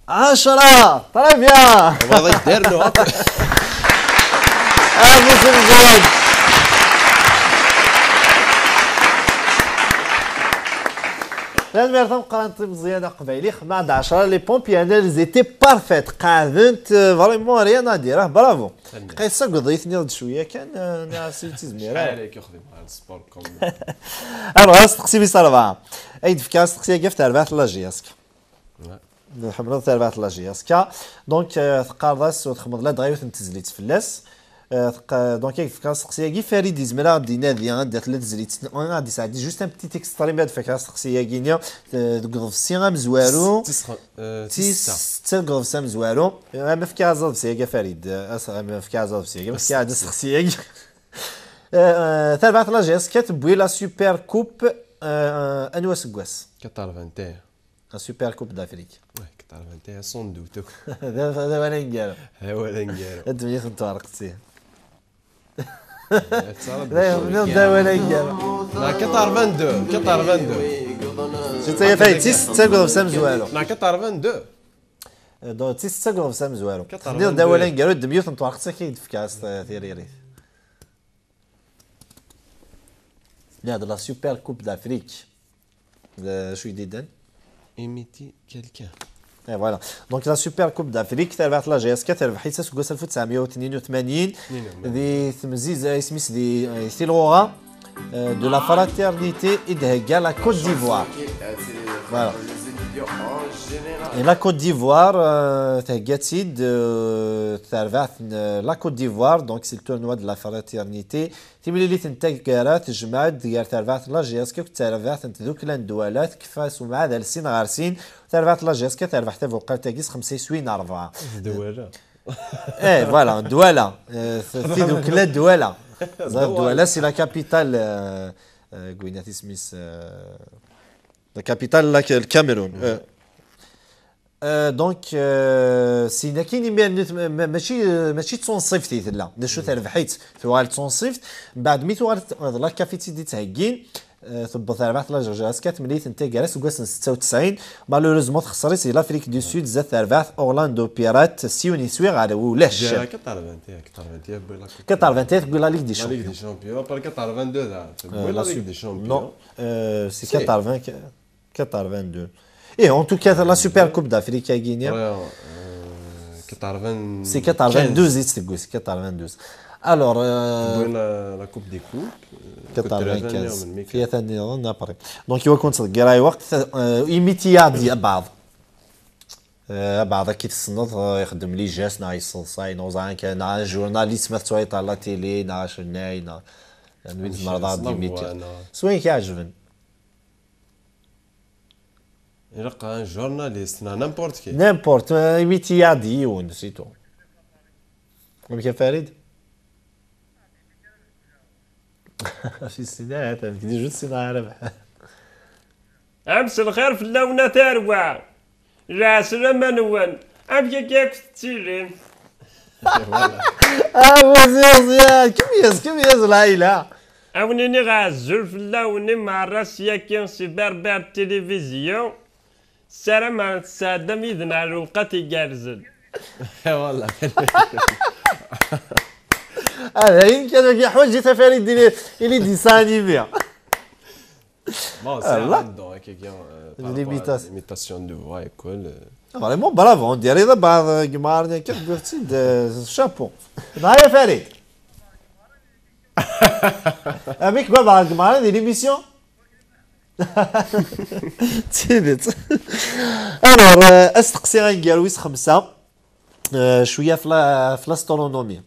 ɛecra. Très bien. Bravo. Tanemmirt tameqqrant i Meẓyan Aqbayli, xedmeɣ-d ɛecra les pompes, yerna elles étaient parfaites, qeɛdent, euh, vraiment rien à dire, ah, bravo. Qay tessagdeḍ-iyi, tenniḍ-d cwiya kan, euh, nniɣ-as ur ttizmir ara. Acḥal akka xdimeɣ sport comme. Alors, asteqsi wis rebɛa. Ay d-fkiɣ asteqsi-agi ɣef terbaɛt n la J S K. Tḥemmleḍ tarbaɛt n la J S K. Donc, euh, teqqareḍ-as ur txemmmeḍ ladɣa yiwet n tezlit fell-as. Euh, teqqa-, donc, ad k-fkeɣ asteqsi-agi, Farid yezmer ad d-inadi anda tella tezlit, ad d-isɛeddi juste un petit extrait, mi ad d-fkeɣ asteqsi-agi-nni, euh, deg uḍebsi amezwaru. Tis, euh, tis setta. Setta deg uḍebsi amezwaru. Am fkiɣ aẓ-, aḍebsi-agi a Farid. Am fkiɣ aẓ-, aḍebsi-agi. Am fkiɣ-d asteqsi-agi. Euh, tarbaɛt n la J S K tewwi la Super Coupe, euh, anwa aseggas? Quatre-vingt-un. La Super Coupe d'Afrique. Ouais, quatre-vingt-un, sans doute. D awal aneggaru. Awal aneggaru. Ad d-myut n twerqt. D awal aneggaru. Quatre-vingt-deux, quatre-vingt-deux. Setta ya Farid, tis setta deg uḍebsi amezwaru. Quatre-vingt-deux. Donc, tis setta deg uḍebsi amezwaru. Tenniḍ-d awal aneggaru, d myut n twerqt akka i d-tefka s tiririt. Nniɣ-d la Super Coupe d'Afrique. D acu i d-iddan? Imiti quelqu'un. Eh, voilà. Donc, la Super Coupe d'Afrique, tarbaɛt la J S K, terbeḥ-itt aseggas alef u tesɛemya u tnin u tmanyin, di temziza, isem-is di, eh, tilɣuɣa, euh, de la fraternité i d-thegga la Côte d'Ivoire. Voilà. Et la Côte d'Ivoire, euh, thegga-tt-id, euh, tarbaɛt n, euh, la Côte d'Ivoire, donc c'est le tournoi de la fraternité. Timlilit n taggara tejmeɛ-d gar terbaɛt n la J S K akked terbaɛt n tdukla n Dwala, tekfa s umɛadal sin ɣer sin. Tarbaɛt n la J S K terbeḥ tabuqalt-agi s xemsa iswiyen ɣer rebɛa. D Dwala. Eh, voilà, Dwala. Eh, t-, tidukla Dwala. Ẓer Dwala. Dwala, c'est la capitale, euh, euh, gwinat isem-is, euh, la capitale, la, le Cameroun. Euh, Euh, donc, euh, sin akin imir-nni, ma-, ma-, mačči, euh, mačči d tunṣibt i tella. D acu, terbeḥ-itt, tuɣal d tunṣibt. Mbeɛd mi tuɣal t-, d la CAF i tt-id-ittheggin, euh, tewweḍ terbaɛt la J S K, temlil-it n taggara seg wass n setta u tesɛin. Malheureusement, texṣer-itt di l'Afrique du Sud, zdat terbaɛt Orlando Pirates, s yiwen iswi ɣer ulac. Quatre-vingt-un, quatre-vingt-un, tewwi la Ligue des Champions. La Ligue des Champions, après quatre-vingt-deux, là, tewwi la Ligue des Champions. Non, euh, c'est quatre-vingt, quatre-vingt-deux. Et en tout cas, la Super Coupe d'Afrique, agi-nni. C'est quatre-vingt-douze i tt-tewwi, c'est quatre-vingt-douze. Alors, euh, la, la Coupe des Coupes, euh, quatre-vingt-quinze. Tlata nniḍen après. Donc, i wakken ur ttḍeggir ara lweqt, euh, imiti-aɣ-d abeɛḍ. Euh, abeɛḍ akka i tessneḍ, euh, ixeddem les gestes, neɣ yesseḍsay, neɣ ẓran kan, neɣ un journaliste ma tettwaliḍ à la télé, neɣ acennay, neɣ, neɣ win tzemreḍ ad d-imiti. S wayen i k-iɛeǧben. Ilaq un journaliste, neɣ n'importe qui. N'importe, euh, imiti-aɣ-d yiwen, c'est tout. Amek a Farid? Ur ssineɣ ara, amek di jeu ur ssineɣ ara. Am s lxir fell-awen a tarwa. Lɛeslama-nwen. Amek akka akk tettilim? Ah, Buzi Meẓyan, kemm yaz, kemm yaz lɛayla. A wen-iniɣ azul fell-awen i meṛṛa syagi si Berbère Télévision. Ssarameɣ tesɛeddam yid-neɣ lewqat igerrzen. Voilà. Ah, d ayen kan, yeḥwaǧ-it Farid, il est, il est dessin animé. Bon, c'est Ah, là. Ando, quelqu'un, euh, Une par rapport à imitation. l'imitation de voix et quoi, le- Ah, vraiment, bravo, on dirait d'abord, euh, Gemar, euh, chapeau. Naya Farid. Avec quoi, bah, Gemar, l'émission? D tidet. Alors, euh, asteqsi aneggaru wis xemsa, euh, cwiya f la, f l'astronomie.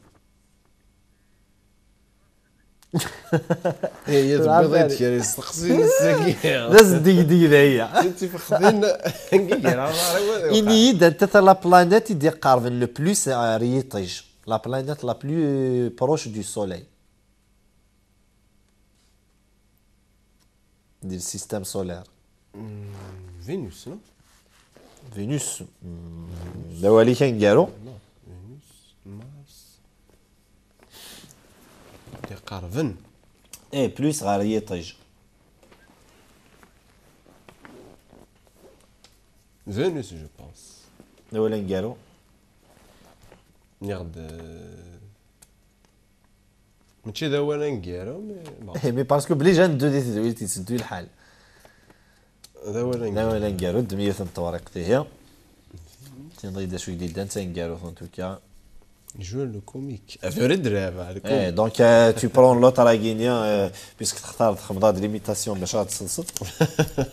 Ihi tewwiḍ-d kra isteqsiyen ass-agi. D asdegdeg d aya. Tifextin n yiger aḍar-iw. Ini-yi-d anta la planète i d-iqerben le plus ar yiṭij. La planète la plus proche du soleil. Di le système solaire. Vénus, non? Vénus. Hmm, d awal-ik aneggaru. Non, Vénus, Mars. D iqerben. Eh, plus ɣer yiṭij. Vénus, je pense. D awal aneggaru. Nniɣ-d, euh, mačči d awal aneggaru, mais bon. Eh, mais parce que bli jan ddu di tedwilt yetteddu lḥal. D awal D aneggaru. awal aneggaru, ddem yiwet n tewriqt ihi. Tiniḍ-iyi-d d acu i d-yeddan d taneggarut en tout cas. Joël le comique. Affaire de rêve, le Eh, comique. donc euh, tu prends l'autre agini, euh, puisque textareḍ txemḍeḍ l'imitation, maca ad tselseḍ.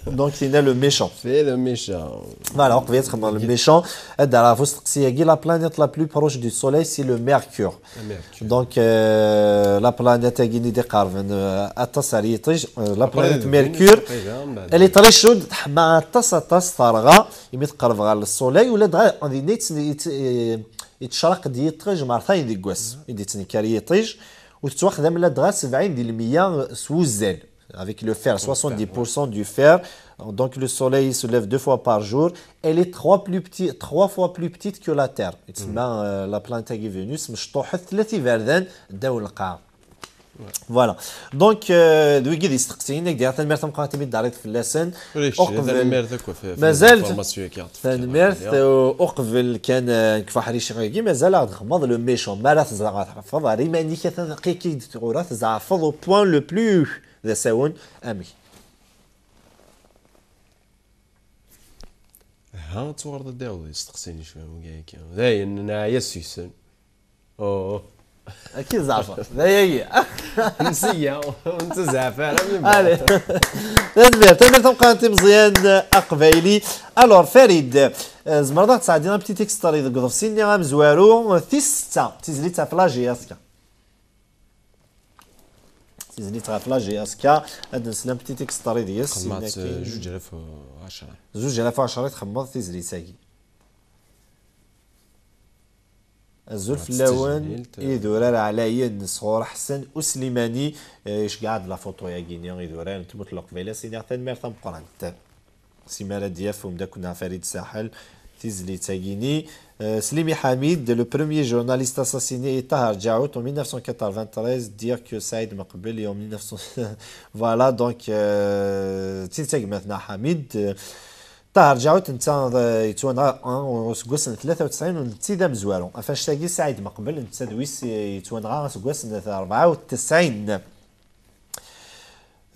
Donc tini le méchant. C'est le méchant. Voilà, uqbel ad txemmeḍ le méchant, ad d-terreḍ ɣef usteqsi-agi, la planète la plus proche du soleil, c'est le mercure. Le Mercure. Donc euh, la planète-agi i d-iqerben, euh, aṭas ar yiṭij, euh, la Après, planète Vénus, mercure, après, là, bah, elle est très chaude, teḥma aṭas aṭas, terɣa imi teqreb ɣer le soleil, ula dɣa dinna yett- yett- yettecraq-d yiṭij mertayen deg wass i d-yettnekkar yiṭij, u tettwaxdam ladɣa sebɛin di lmeyya s wuzzal, avec le fer, soixante-dix pour cent du fer. Donc le soleil se lève deux fois par jour. Elle est trois plus petit, trois fois plus petite que la Terre. Yettsemma, euh, la planète-agi Vénus mecṭuḥet tlata iberdan ddaw lqaɛa. Voilà. Donc euh, d wigi d isteqsiyen, ak d-yerra tanemmirt tameqqrant imi d-terriḍ fell-asen. Ulac, Uqbel- tanemmirt akk ɣef, ɣef Mazal- l'information-agi i ɣ-d-tefkiḍ. Tanemmirt, Aql-i. Euh, uqbel kan, euh, nekfa ḥric-agi, mazal ad ɣ-d-txemmeḍ le méchant. Mi ara tezreḍ ad tɛefeḍ ar iman-ik, atan aql-ik-id tɣura, tzeɛfeḍ au point le plus d asawen. Amek? Ha, ad tuɣaleḍ ad d-tawiḍ isteqsiyen cwiya wigi akka. Dayen, neɛya seg-sen. Oh. Akka i tzeɛfeḍ. D ayagi. Nsiya, ur nettzeɛf ara, mais bon. Allez. Tanemmirt, tanemmirt tameqqrant i Meẓyan Aqbayli. Alors, Farid, euh, tzemreḍ ad tesɛeddiḍ un petit extrait deg uḍebsi-nni amezwaru, tis setta, tizlit ɣef la J S K. Tizlit ɣef la J S K, ad nsel un petit extrait deg-s. Xedmeɣ-tt, Inaki- euh, juj alaf u ɛecṛa. Zuǧ alaf u ɛecṛa i txemmeḍ tizlit-agi. Azul Ɣef fell-awen, tezmilt, euh, idurar ɛlayen sɣur Ḥsen Uslimani, eh, iceggeɛ-d la photo-yagi-ni, idurar n tmurt n Leqbayel, ad s-iniɣ tanemmirt tameqqrant. Si mi ara d-yaf umeddakel-nneɣ Farid Saḥel tizlit-agi-ni. Euh, Slimi Ḥamid, le premier journaliste assassiné est Tahar Djaout en mille neuf cent quatre-vingt-treize, dire que Saïd Meqbel est en mille neuf cents. Voilà, donc, euh, d tidet a gma-tneɣ Ḥamid. Euh, Tahar Djaout netta, euh, yettwanɣa, hein, useggas n tlata u tesɛin, u netta d amezwaru. Ɣef annect-agi, Saïd Meqbel netta d wis, euh, yettwanɣa aseggas n rebɛa u tesɛin.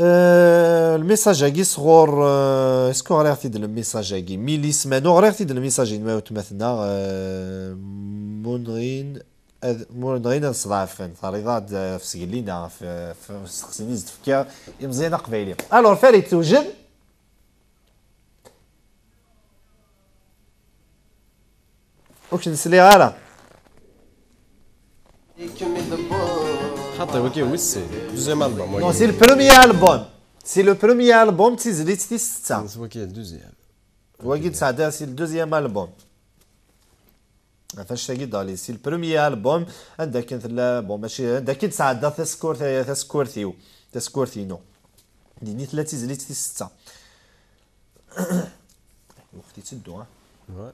Euh, lmessage-agi sɣur, euh, est-ce que ɣriɣ-t-id lmessage-agi? Milis Manu, ɣriɣ-t-id lmessage-inu i wetma-tneɣ, euh, Munɣin ad, Munɣin ad sḍeɛfen. Terriḍ-aɣ-d, euh, ɣef sgellina, ɣef, ɣef usteqsi-nni i s-d-fkiɣ i Meẓyan Aqbayli. Alors, Farid, tewjed? Ur k-nesliɣ ara. Xaṭi, wagi wis sin. Deuxième album, wagi. Non, c'est le premier album. C'est le premier album, tizlit tis setta. C'est wagi le deuxième. Wagi d-sɛedda, c'est le deuxième album. Ɣef annect-agi d-ɣli, c'est le premier album. Anda akken tella, bon, mačči, anda akken tesɛedda tasekkurt, tasekkurt-iw, tasekkurt-inu. Dini tella tizlit tis setta. Lweqt yetteddu, ha? Ouais.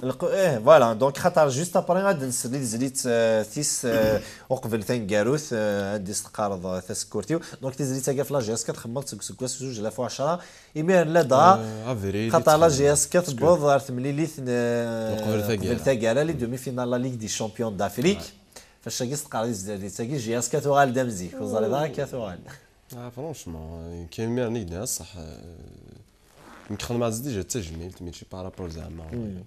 Lqu- eh, voilà, donc xaṭer juste après ad nsel i tezlit, euh, tis, euh, uqbel taneggarut, euh, ad d-isteqqareḍ, euh, tasekkurt-iw. Donc tizlit-agi ɣef la J S K txemmeḍ seg useggas zuǧ alaf u ɛecṛa, imiren ladɣa, euh, avril, xaṭer la J S K tewweḍ ɣer temlilit n, euh, uqbel taggara, les demi-finales la Ligue des Champions d'Afrique. Fac-agi teqqareḍ i tezlit-agi, J S K tuɣal d am zik, ur ẓriḍ ara akka tuɣal. Ah, franchement, euh, kan imir-nni i d-nniɣ ṣṣeḥ, euh, nekk xedmeɣ-tt déjà d tajmilt, mačči par rapport zeɛma, euh,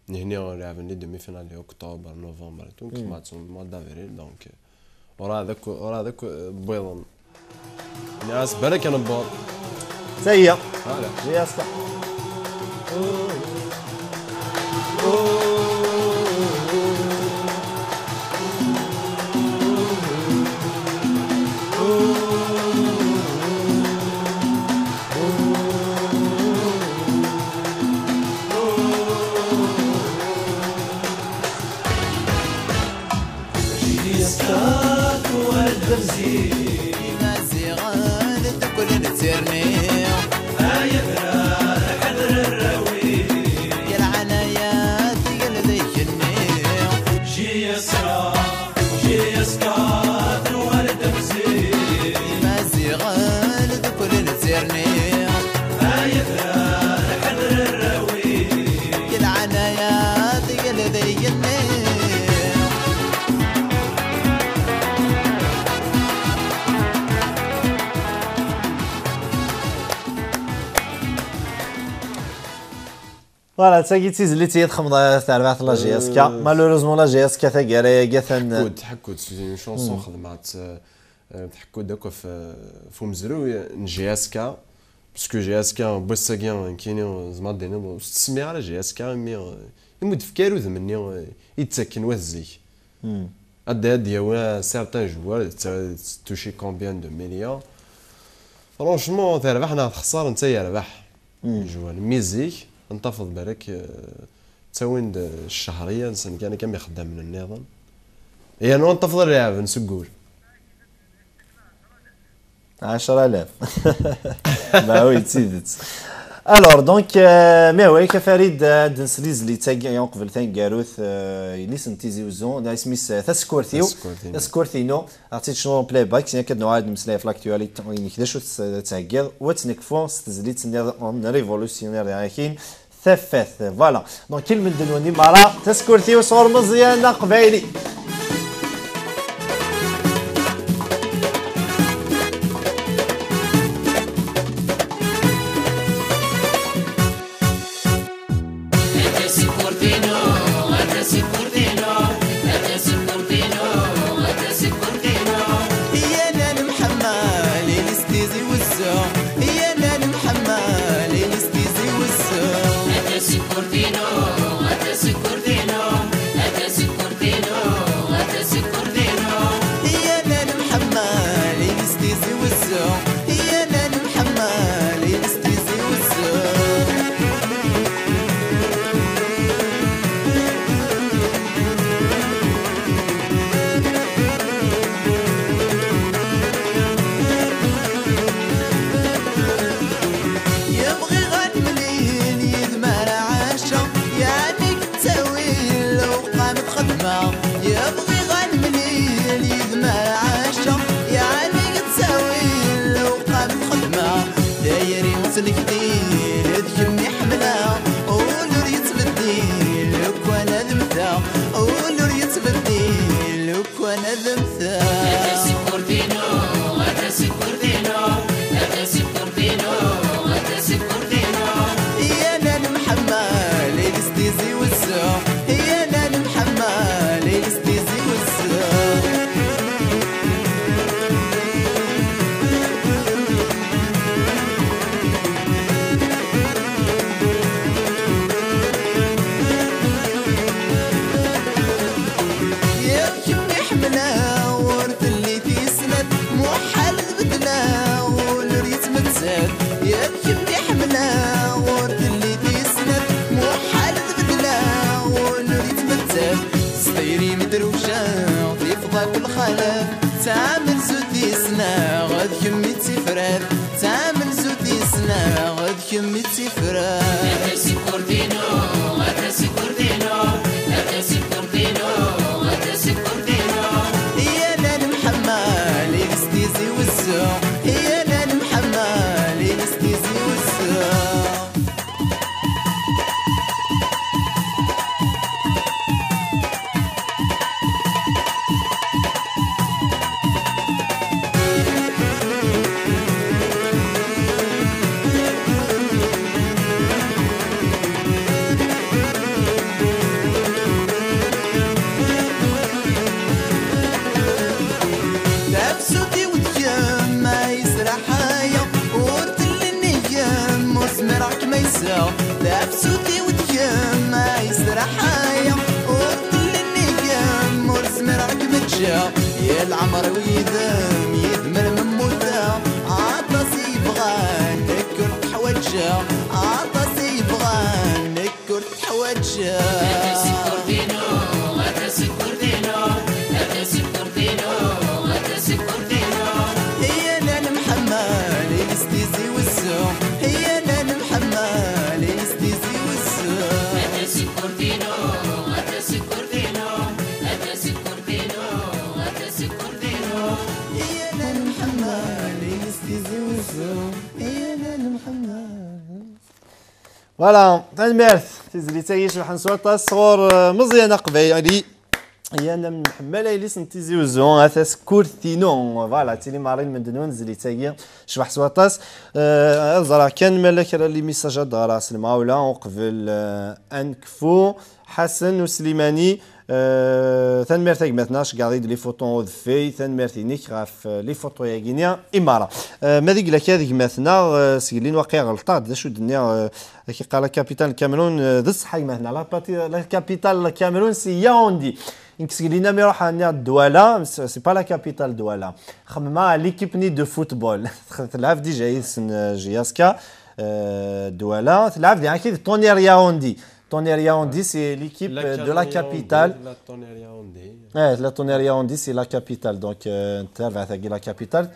nihni lɛeben les demi-finales di octobre, novembre et tout, nekk xedmeɣ-tt au mois d'avril, donc, euh, ur ɛad akk, ur ɛad akk, euh, wwiḍen. Nniɣ-as balak ad newweḍ. Ta hiya. Voilà. J S K. Imaziɣen dduklen d tirni. Ay adrar, ḥader arraw-ik. Yelɛan-ayat yeldi igenni. J S K, J S K, tuɣal-d am zik. Imaziɣen dduklen d tirni. Ay adrar, ḥader arraw-ik. Yelɛan-ayat yeldi igenni. Voilà, d tagi d tizlit i txemmeḍ terbaɛt n la J S K. Euh, malheureusement, la J S K taggara-agi atan. Ḥekku-d, ḥekku-d, c'est une chanson xedmeɣ-tt, euh, euh, tḥekku-d akk ɣef, euh, ɣef umezruy n J S K. Parce que J S K, n wass-agi, nekkini, zemreɣ ad d-iniɣ, ur s-ttsemmiɣ ara J S K, imi, euh, imi ur d-tefki ara udem-nni, euh, i d-ttakken wat zik. Ad d-, ad d-yawi certains joueurs, d ta-, d toucher combien de millions. Franchement, terbeḥ neɣ texṣer, netta yerbeḥ. Joueurs. Mi zik, ad tafeḍ balak, euh, ttawin-d ccehriya-nsen kan akka am ixeddamen nniḍen. Yernu ad tafeḍ lɛeb n seg wul. Ɛecra alaf. Bah oui, d tidet. Alors, donc, euh, mais oui, a Farid, euh, ad nsel i tezlit-agi uqbel taneggarut, euh, yelli-s n Tizi Uzzu, neɣ isem-is, euh, Tasekkurt-iw. Tasekkurt-inu. Tasekkurt-inu. Ad tt-id-cnuɣ en playback, syin akka ad nuɣal ad nemmeslay ɣef l'actualité, ayen kdac ur tettheggiḍ, u ad tt-nekfu s tezlit-nniḍen révolutionnaire, diɣ akin, Tafat, voilà. Donc, ilmend-nwen i merra, Tasekkurt-iw sɣur Meẓyan Aqbayli. Yal anemḥemmal, iles Tizi Wezzu. Yal anemḥemmal, iles Tizi Wezzu. A tasekkurt-inu, a tasekkurt-inu, a tasekkurt-inu, a tasekkurt-inu. Yal anemḥemmal, iles Tizi Wezzu. Yal anemḥemmal, iles Tizi Wezzu. Yebɣi ad nemlil yid-m ara ɛaceɣ, yeɛni ttawil lewqam txedmeɣ. Yebɣi ad nemlil yid-m ara ɛaceɣ, yeɛni ttawil lewqam txedmeɣ. Tayri ur tt-nekdil, d kemm i ḥemmleɣ. Ul ur yettbeddil, lukan ad mmteɣ. Ul ur yettbeddil, lukan ad mmteɣ. A tasekkurt-inu, a tasekkurt-inu, a tasekkurt-inu, a tasekkurt-inu. Yal anemḥemmal, iles Tizi Wezzu. Yal anemḥemmal, iles Tizi Wezzu. Yak kemm i ḥemmleɣ, ur telli tis snat, muḥal ad beddleɣ, ul ur yettmettat. Yak kemm i ḥemmleɣ, ur telli tis snat, muḥal ad beddleɣ, ul ur yettmettat. S tayri medrewceɣ, tifḍa kul xalaf, d tamenzut i ssneɣ, d kemm i d tifrat, d tamenzut i ssneɣ, d kemm i d tifrat. A tasekkurt-inu, a tasekkurt Yal ɛmer wid-m yid-m ar memmuteɣ. Aṭas i yebɣan, nekk ur t-ḥwaǧeɣ. Aṭas i yebɣan, nekk ur t-ḥwaǧeɣ. A tasekkurt-inu, a tasekkurt-inu, a tasekkurt-inu, a tasekkurt-inu. Yal anemḥemmal, iles Tizi Wezzu. Yal anemḥemmal, iles Tizi Wezzu. A tasekkurt-inu, a tasekkurt-inu, a tasekkurt-inu, a tasekkurt-inu. Yal anemḥemmal, iles Tizi Wezzu. Yal anemḥemmal. Voilà, tanemmirt. Tizlit-agi cebḥen s waṭas sɣur, euh, Meẓyan Aqbayli. Yan am nḥemmel aylis n Tizi Wezzu, a tasekkurt-inu. Voilà, tili Marie Lmendnun, tizlit-agi tecbeḥ s waṭas. Euh, ad ẓreɣ kan ma la kra n les messages ad d-ɣreɣ s lemɣawla uqbel, euh, ad nekfu. Ḥasen Uslimani, euh, tanemmirt a gma-tneɣ, ceggeḍ-iyi-d les photos n udeffay, tanemmirt-inek ɣef, euh, les photos-agi-nni i merra. Euh, ma d i yella kra d gma-tneɣ, euh, sgellin waqila ɣelṭeɣ-d, d acu d-nniɣ, euh, Ak iqqar la capitale n Cameroun, euh, d ṣṣeḥ a gma-tneɣ. La pati-, la capitale n Cameroun, c'est Yaoundé. Nekk seg lina mi ruḥeɣ nniɣ Douala, c'est pas la capitale Douala. Xemmemeɣ l'équipe-nni de football. Telɛab déjà yid-sen, euh, J S K, euh, Douala. Telɛab diɣen akked Tonnerre Yaoundé. Tonnerre Yaoundé, c'est l'équipe, euh, de la capitale. La Tonnerre Yaoundé. Ouais, la Tonnerre Yaoundé, c'est la capitale. Donc, euh, terbaɛt-agi la capitale.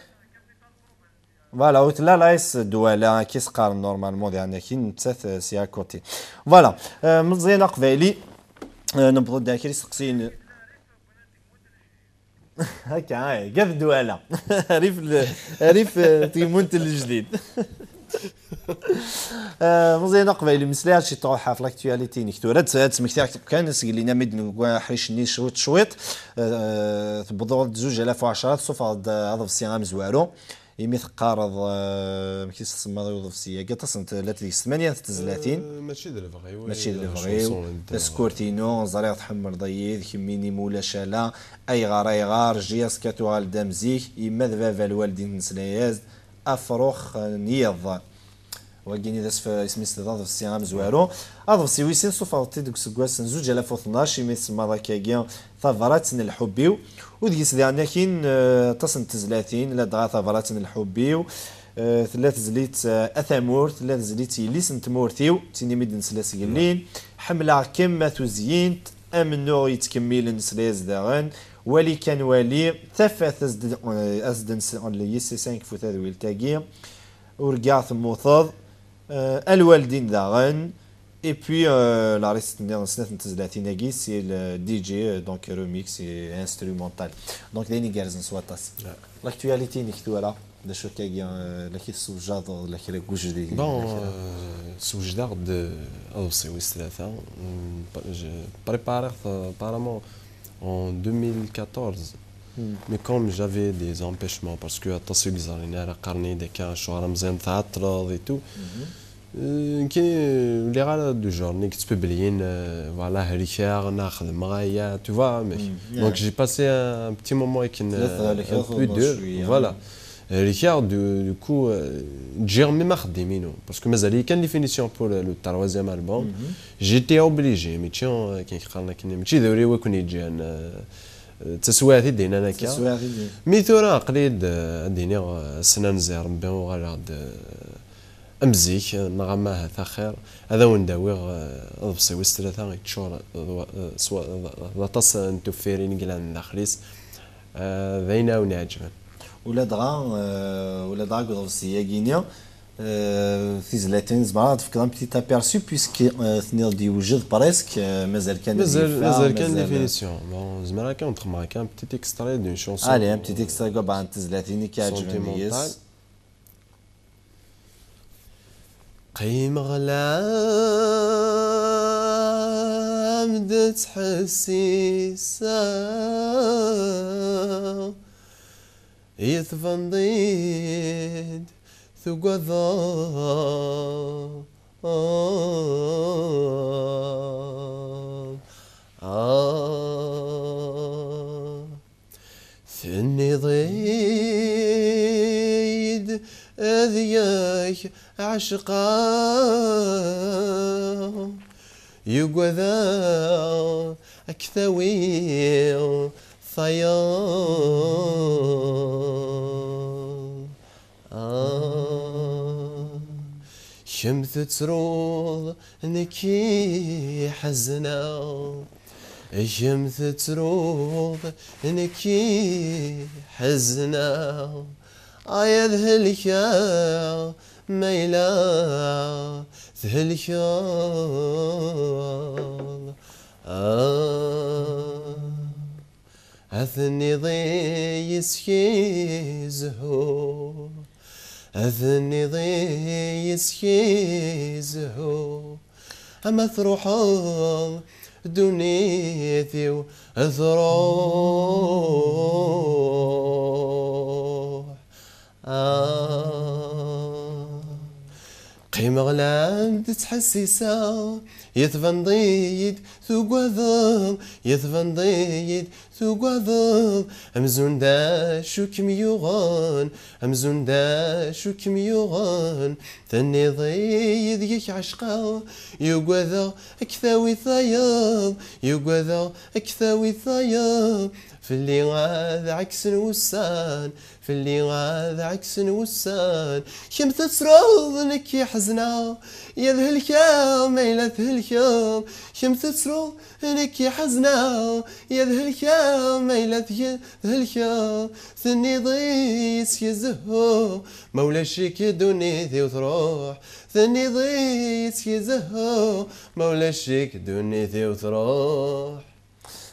Voilà, u tella l'A S Douala, qui se qqaren normalement, diɣen akin nettat, euh, c'est à côté. Voilà, euh, Meẓyan Aqbayli, euh, newweḍ-d akal isteqsiyen. Akka, ay, gaf Douala. Rif le, rif, euh, timunt n lejdid. Euh, Meẓyan Aqbayli, meslay-aɣ ciṭuḥ ɣef l'actualité-inek. Tura ad, ad smektiɣ kan seg lina mi d-negwa aḥric-nni cwiṭ cwiṭ. Euh, tewweḍ-d zuǧ alaf u ɛecṛa, tessufɣeḍ-d, euh, aḍebsi amezwaru. Imi teqqareḍ, euh, amek i s-tsemmaḍ i uḍebsi-agi, aṭas n t-, llant deg-s tmanya n tezlatin. Euh, mačči d lebɣi-w, mačči d lebɣi-w. Tasekkurt-inu, ẓriɣ tḥemmleḍ-iyi, d kemmini ma ulac ala, ayɣer, ayɣer, J S K tuɣal-d am zik, yemma d baba lwaldin nesla-yas-d, afrux n yiḍ. Wagini d asf-, isem-is d aḍebsi amezwaru. Aḍebsi wis sin sufɣeḍ-t-id deg useggas n zuǧ alaf u tnac, imi tsemmaḍ akkagi tabrat n lḥubb-iw. U deg-s diɣen akin, eh, aṭas n tezlatin, ladɣa tabrat n lḥubb-iw, eh, tella tezlit, eh, A Tamurt, tella tezlit Yelli-s n tmurt-iw, d tin imi d-nesla sgellin. Ḥemmleɣ-kem a tuzyint, amennuɣ yettkemmilen nesla-yas daɣen. Wali kan wali, tafat as-d, eh, as-d-nsel yis-s ad nekfu tadwilt-agi. Urgaɣ temmuteḍ, euh, a lwaldin daɣen. Et puis, euh, la reste-nniḍen snat n tezlatin-agi, c'est le D J, euh, donc remix et instrumental. Donc d ayen igerrzen s waṭas. Ouais. L'actualité-inek tura, d acu akka, euh, la k-tessewjadeḍ, la kra n wejdi, bon, la kra? Euh, sewjdeɣ-d, euh, aḍebsi wis tlata. Mm, pa-, je prépareɣ-t, euh, apparemment en deux mille quatorze. Hmm. Mais comme j'avais des empêchements, parce que aṭas i yeẓrin ara qqaren-iyi-d akka, acuɣer a Meẓyan tɛeṭṭleḍ et tout. Mhm. Euh, ki, euh, lliɣ ara du genre, nekk ttpubliyin, euh, voilà, helkeɣ, neɣ xedmeɣ aya, tu vois, mais, hmm, yeah, donc j'ai passé un petit moment avec une, euh, un peu dur, voilà. Helkeɣ, du, du coup, euh, ǧǧiɣ même axeddim-inu, parce que mazal-iyi kan les finitions pour, euh, le troisième album. Mhm. J'étais obligé, mačči, euh, akken qqaren akken, mačči d uri-w i ken-yeǧǧan, euh, D taswiɛt i d-yennan akka. D taswiɛt i d-yennan. Mi tura aql-i-d, eh, ad d-iniɣ, eh, ssna n Rebbi uɣaleɣ-d, eh, am zik, eh, neɣ ama ahat axir, ad awen-d-awiɣ, eh, aḍebsi wis tlata yeččur d wa-, eh, s wa-, d aṭas n tuffirin i yellan daxel-is, eh, d ayen ara wen-iɛeǧben. Ula dɣa, eh, ula dɣa deg uḍebsi-agi-ni, Euh, tizlatin, zemreɣ ad d-fkeɣ un petit aperçu, puisque, euh, tenniḍ-d yewjed presque, euh, mazal kan ad, mazal, yeffeɣ, mazal kan, mazal définition. Bon, zemreɣ kan ad d-xedmeɣ kan un petit extrait d'une chanson. Allez, un petit extrait, quoi, bah, n tezlatin i k-iɛeǧben deg-s. Sentimentale. Qqimeɣ la am-d ttḥessiseɣ. Yettban-d tugadeḍ. Tenniḍ-iyi-d ad yak-ɛecqeɣ. Yugadeɣ ad k-tawiɣ tayeḍ. Ah, kemm tettruḍ, nekki ḥezneɣ. Kemm tettruḍ, nekki ḥezneɣ. Ay ad helkeɣ ma yella thelkeḍ. Ah, ad tenniḍ yes-k i zhu, ad tenniḍ yes-k i zhu. Ama truḥeḍ, ddunit-iw truḥ. Ah, qqimeɣ la d-ttḥessiseɣ, yetbanḍ-iyi-d tugadeḍ, yetbanḍ-iyi-d tugadeḍ, amzun d acu kem-yuɣen, amzun d acu kem-yuɣen, tenniḍ-iyi deg-k ɛecqeɣ, yugadeɣ ad k-tawi tayeḍ, yugadeɣ ad k-tawi tayeḍ, fell-i ad ɛeksen wussan, fell-i ad ɛeksen wussan. Kemm tettruḍ, nekki ḥezneɣ, ya d helkeɣ ma yella thelkeḍ. Kemm tettruḍ, nekki ḥezneɣ, ya d helkeɣ ma yella tge-, thelkeḍ. Tenniḍ-iyi yes-k i zhu, ma ulac-ik ddunit-iw truḥ. Tenniḍ-iyi yes-k i zhu, ma ulac-ik ddunit-iw truḥ.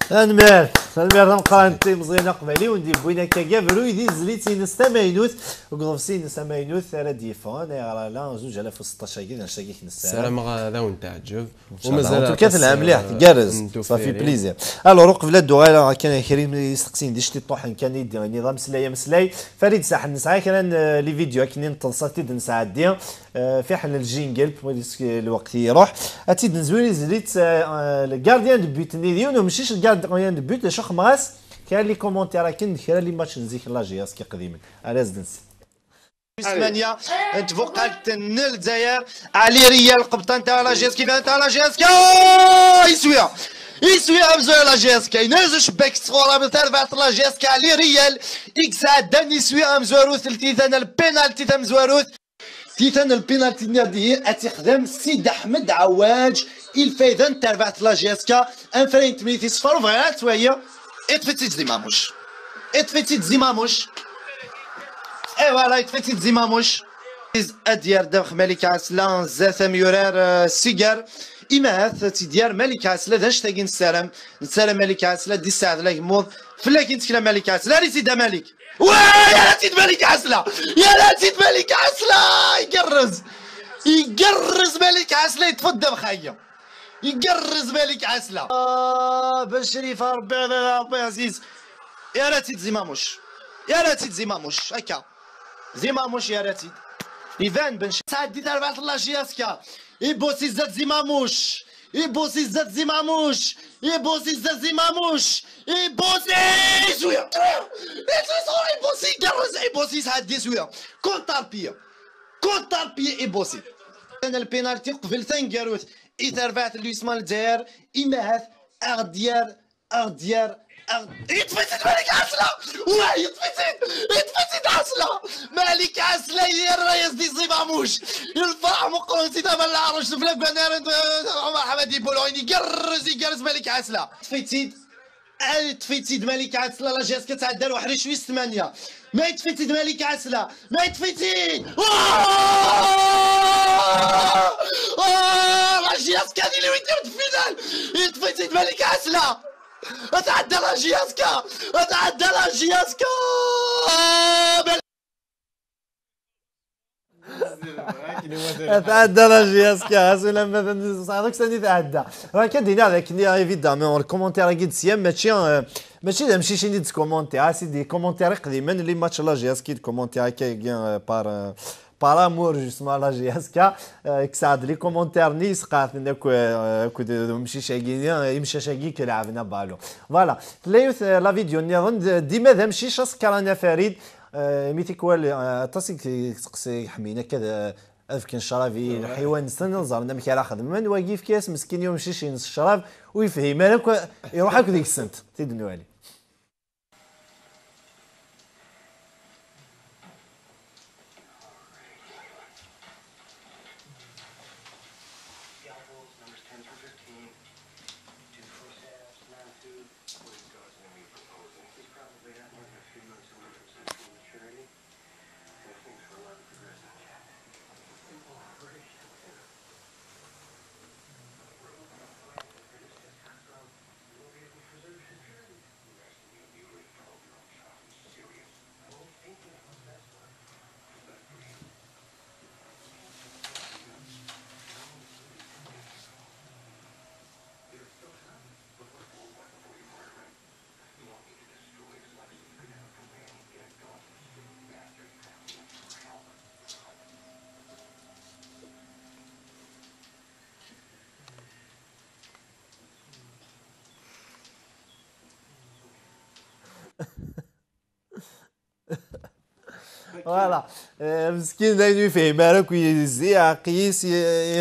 Tanemmirt, tanemmirt tameqqrant i Meẓyan Aqbayli, win d-yewwin akkagi abruy di tezlit-ines tamaynut, deg uḍebsi-ines amaynut ara d-yeffɣen, ayɣer ala zuǧ alaf u seṭṭac-agi, d annect-agi i k-nessaram. Ssarameɣ ad awen-teɛǧeb. Inchallah. En tout cas, telha mliḥ, tgerrez. Ça fait plaisir. Alors, uqbel ad d-uɣaleɣ, kan kra n yisteqsiyen d iceṭṭiṭuḥen kan i d-nniḍ ameslay, ameslay. Farid Saḥel, nesɛa kra n, euh, les vidéos akken i n teḍsa tid nesɛeddi. Eh, fiḥel ljingel, lweqt iruḥ. Ad tt-id-nezwir izli-tt, eh, eh, le gardien de but-nni, d yiwen umcic, le gardien de but, d acu xemɣas? Kra n les commentaires akken, d kra n les matchs n zik n la J S K iqdimen. Ar as-d-nsen. Ssmanya n tbuqalt n Lezzayer, Ali Riyal, lqebṭan tag n la J S K, iban tag n la J S K, oh, yeswi! Yeswi amezwaru n la J S K, yenhez ucebbak s tɣura, tarbaɛt n la J S K, Ali Riyal, i yesɛeddan yeswi amezwaru, tiyita n lpinalti tamezwarut. Tiyita n lpinalti-nni ad iyi-, ad tt-ixdem Sid Ḥmed Ɛewwaǧ i lfayda n terbaɛt n la J S K, anefray n temlilit iṣeffer, ur bɣiɣ ara ad t-waliɣ. Iṭṭef-itt-id Zimamuc. Iṭṭef-itt-id Zimamuc. Et voilà, iṭṭef-itt-id Zimamuc. Ad d-yerr ddabex Malik Ɛesla zdat amyurar, eh, Sigar. Imahat ad tt-id-yerr Malik Ɛesla, d annect-agi nessaram. Nessaram Malik Ɛesla ad d-isseɛdel agemmuḍ. Fell-ak i n-tekla Malik Ɛesla. Err-itt-id a Malik. Wa, yerra-tt-id Malik Ɛesla! Yerra-tt-id Malik Ɛesla! Igerrez! Igerrez Malik Ɛesla, yeṭṭef-d ddabex-agi. Igerrez Malik Ɛesla! Ah, Ben Crif, a Rebbi, a Rebbi ɛziz. Yerra-tt-id Zimamuc. Yerra-tt-id Zimamuc, akka. Zimamuc yerra-tt-id. Iban Ben Crif. Tɛeddi terbaɛt n la J S K. Ibusi zdat Zimamuc. Ibusi zdat Zimamuc. Ibusi zdat Zimamuc. Ibusi! Zwiɣ! Ibusi igerrez! Ibusi yesɛeddi zwiɣ! Contre pied! Contre pied Ibusi! Atan lpinalti qbel taneggarut i terbaɛt n l'USMA n Lezzayer, imahat ad ɣ-d-yerr, ad ɣ-d-yerr, ad ɣ-, yeṭṭef-itt-id Malik Ɛesla! Wah, yeṭṭef-itt-id! Yeṭṭef-itt-id Ɛesla! Malik Ɛesla yerra-yas-d i Zimamuc! Lferḥ meqqren si tama n leɛruct, fell-ak Gwanar, Ɛmer Ḥamadi Buluɣin, igerrez, igerrez Malik Ɛesla! Yeṭṭef-itt-id Ay, yeṭṭef-itt-id Malik Ɛesla, la J S K tɛedda ar uḥric wis tmanya. Ma yeṭṭef-itt-id Malik Ɛesla, ma yeṭṭef-itt-id! Ah! Ah! La J S K di les huitièmes de finale! Yeṭṭef-itt-id Malik Ɛesla! Tɛedda la J S K! Tɛedda la J S K! Tɛedda la J S K, as ulamma d sɛiɣ deg sani tɛedda. Raka d-iniɣ d akken, évidemment, le commentaire-agi d sya, mačči, euh, mačči d amcic i d-commenter, ah, c'est des commentaires iqdimen, les matchs la J S K i d-commenter akka-agi, euh, par, euh, par amour, justement, la J S K, euh, kkseɣ-d les commentaires-nni yesqeɛten akk, euh, akked umcic-agi, euh, imcac-agi i ileɛben abalu. Voilà, tella yiwet, euh, la vidéo nniḍen, d-, dima d amcic, asekran a Farid, Eh, imi tikwal, eh, aṭas i yettqeṣṣi ḥemmlen akka ad, ad fken ccrab i lḥiwan-nsen, ad ẓren amek ara xedmen. Wagi yefka-yas meskin i umcic-ines ccrab, ur yefhim ara akk, iruḥ akk deg-sent. Tid nwali. Voilà. Eh, meskin d ayen ur yefhim ara akk, yezzi aɛeqq-is, i-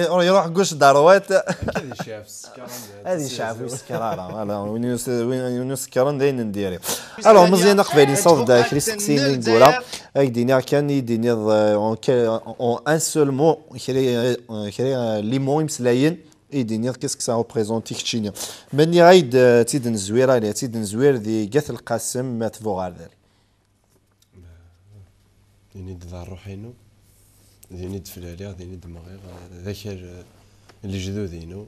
i- iruḥ guc daṛwat. Ad yecɛef s sskeṛ. Ad yecɛef ur yeskeṛ ara. Voilà. Win yus- win win yuskeṛen d ayen n diri. Alors, Meẓyan Aqbayli, nessaweḍ-d kra isteqsiyen ineggura. Ad k-d-iniɣ kan, i d-tiniḍ, euh, en que- en un seul mot, kra, euh, kra, euh, les mots imeslayen, i d-tiniḍ qu'est-ce que ça représente i keččini. Ma nniɣ-ak-d, euh, d tid n Zwir, allez, d tid n Zwir di Gat Lqasem, ma tbuɣ ar dal. Ini-d d ṛṛuḥ-inu, d ini-d fell-aliɣ, d ini-d mɣiɣ, d akal, eh, n lejdud-inu.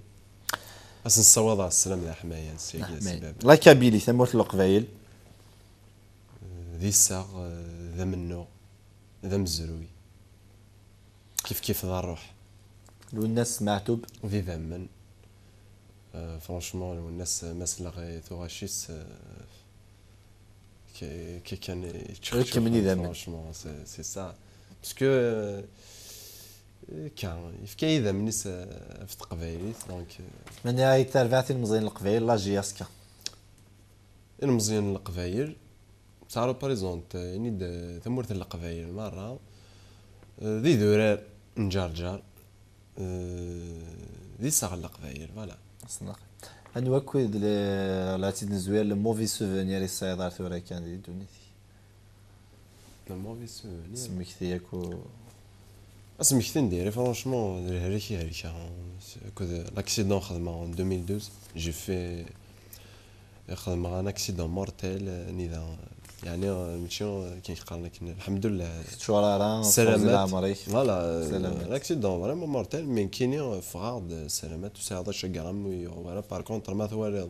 Ad sen-ssawaḍeɣ sslam d aḥmayan s yagi s baba. La Kabylie, tamurt n Leqbayel. Eh, d iseɣ, eh, d amennuɣ, d amezruy. Kif kif d ṛṛuḥ. Lwennas Meɛtub. D idammen. Euh, franchement, Lwennas, ma selleɣ i tuɣac-is, euh, k- k- kan Kemmini d aman. Franchement, c'est c'est ça. Parce que euh, kan yefka idammen-is, euh, ɣef teqbaylit, donc euh, Mani ay tarbaɛt ilmeẓyen n Leqbayel, la J S K. Ilmeẓyen n Leqbayel, ça représente, euh, ini-d, euh, tamurt n Leqbayel merra, euh, d idurar n Ǧerǧer, euh, d iseɣ n Leqbayel, voilà. Anwa akk i d le- la tid n Zwir, le mauvais souvenir i tesɛiḍ ar tura kan di ddunit? Le mauvais souvenir. Smekti akk. Asmekti n diri, franchement, d lehrik i helkeɣ. Akked l'accident xedmeɣ en deux mille douze, j'ai fait, xedmeɣ un accident mortel, euh, nida, yeɛni, euh, mačči, euh, kan qqaren akken, lḥemdullah. Teččur ara, tfuẓi leɛmer-ik. Voilà, euh, un accident vraiment mortel, mais nekkini, euh, ffɣeɣ-d, euh, salamat, ur sɛiɣ d acagram, ur yuɣ wara. Par contre, ma twaliḍ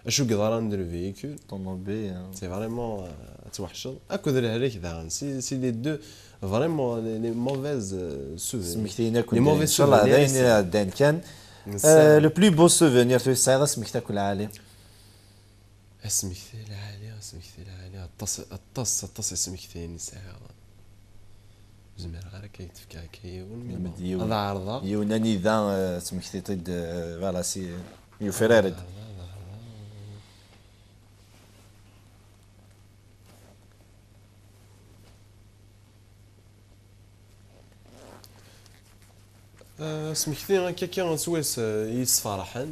acu yeḍran d le véhicule, Ṭumubil. C'est vraiment, euh, ad tweḥceḍ. Akked lehlak daɣen, c'est c'est les deux, vraiment, les, les mauvaises, euh, souvenirs. Smektiyen akk Les mauvais inchallah d ayen souvenirs, iɛeddan kan. c'est- Euh, le plus beau souvenir tu tesɛiḍ asmekti akk lɛali? Asmekti lɛali, asmekti lɛali, aṭas, aṭas, aṭas asmektiyen i sɛiɣ. Ur zmireɣ ara akka ad k-d-fkeɣ akka yiwen, mais Nmed bon, yiwen. Ad ɛerḍeɣ. Yiwen anida, euh, tesmektiḍ-id, euh, voilà, si yufrar-d. Euh, asmekti akka kan swayes, euh, i yesferḥen.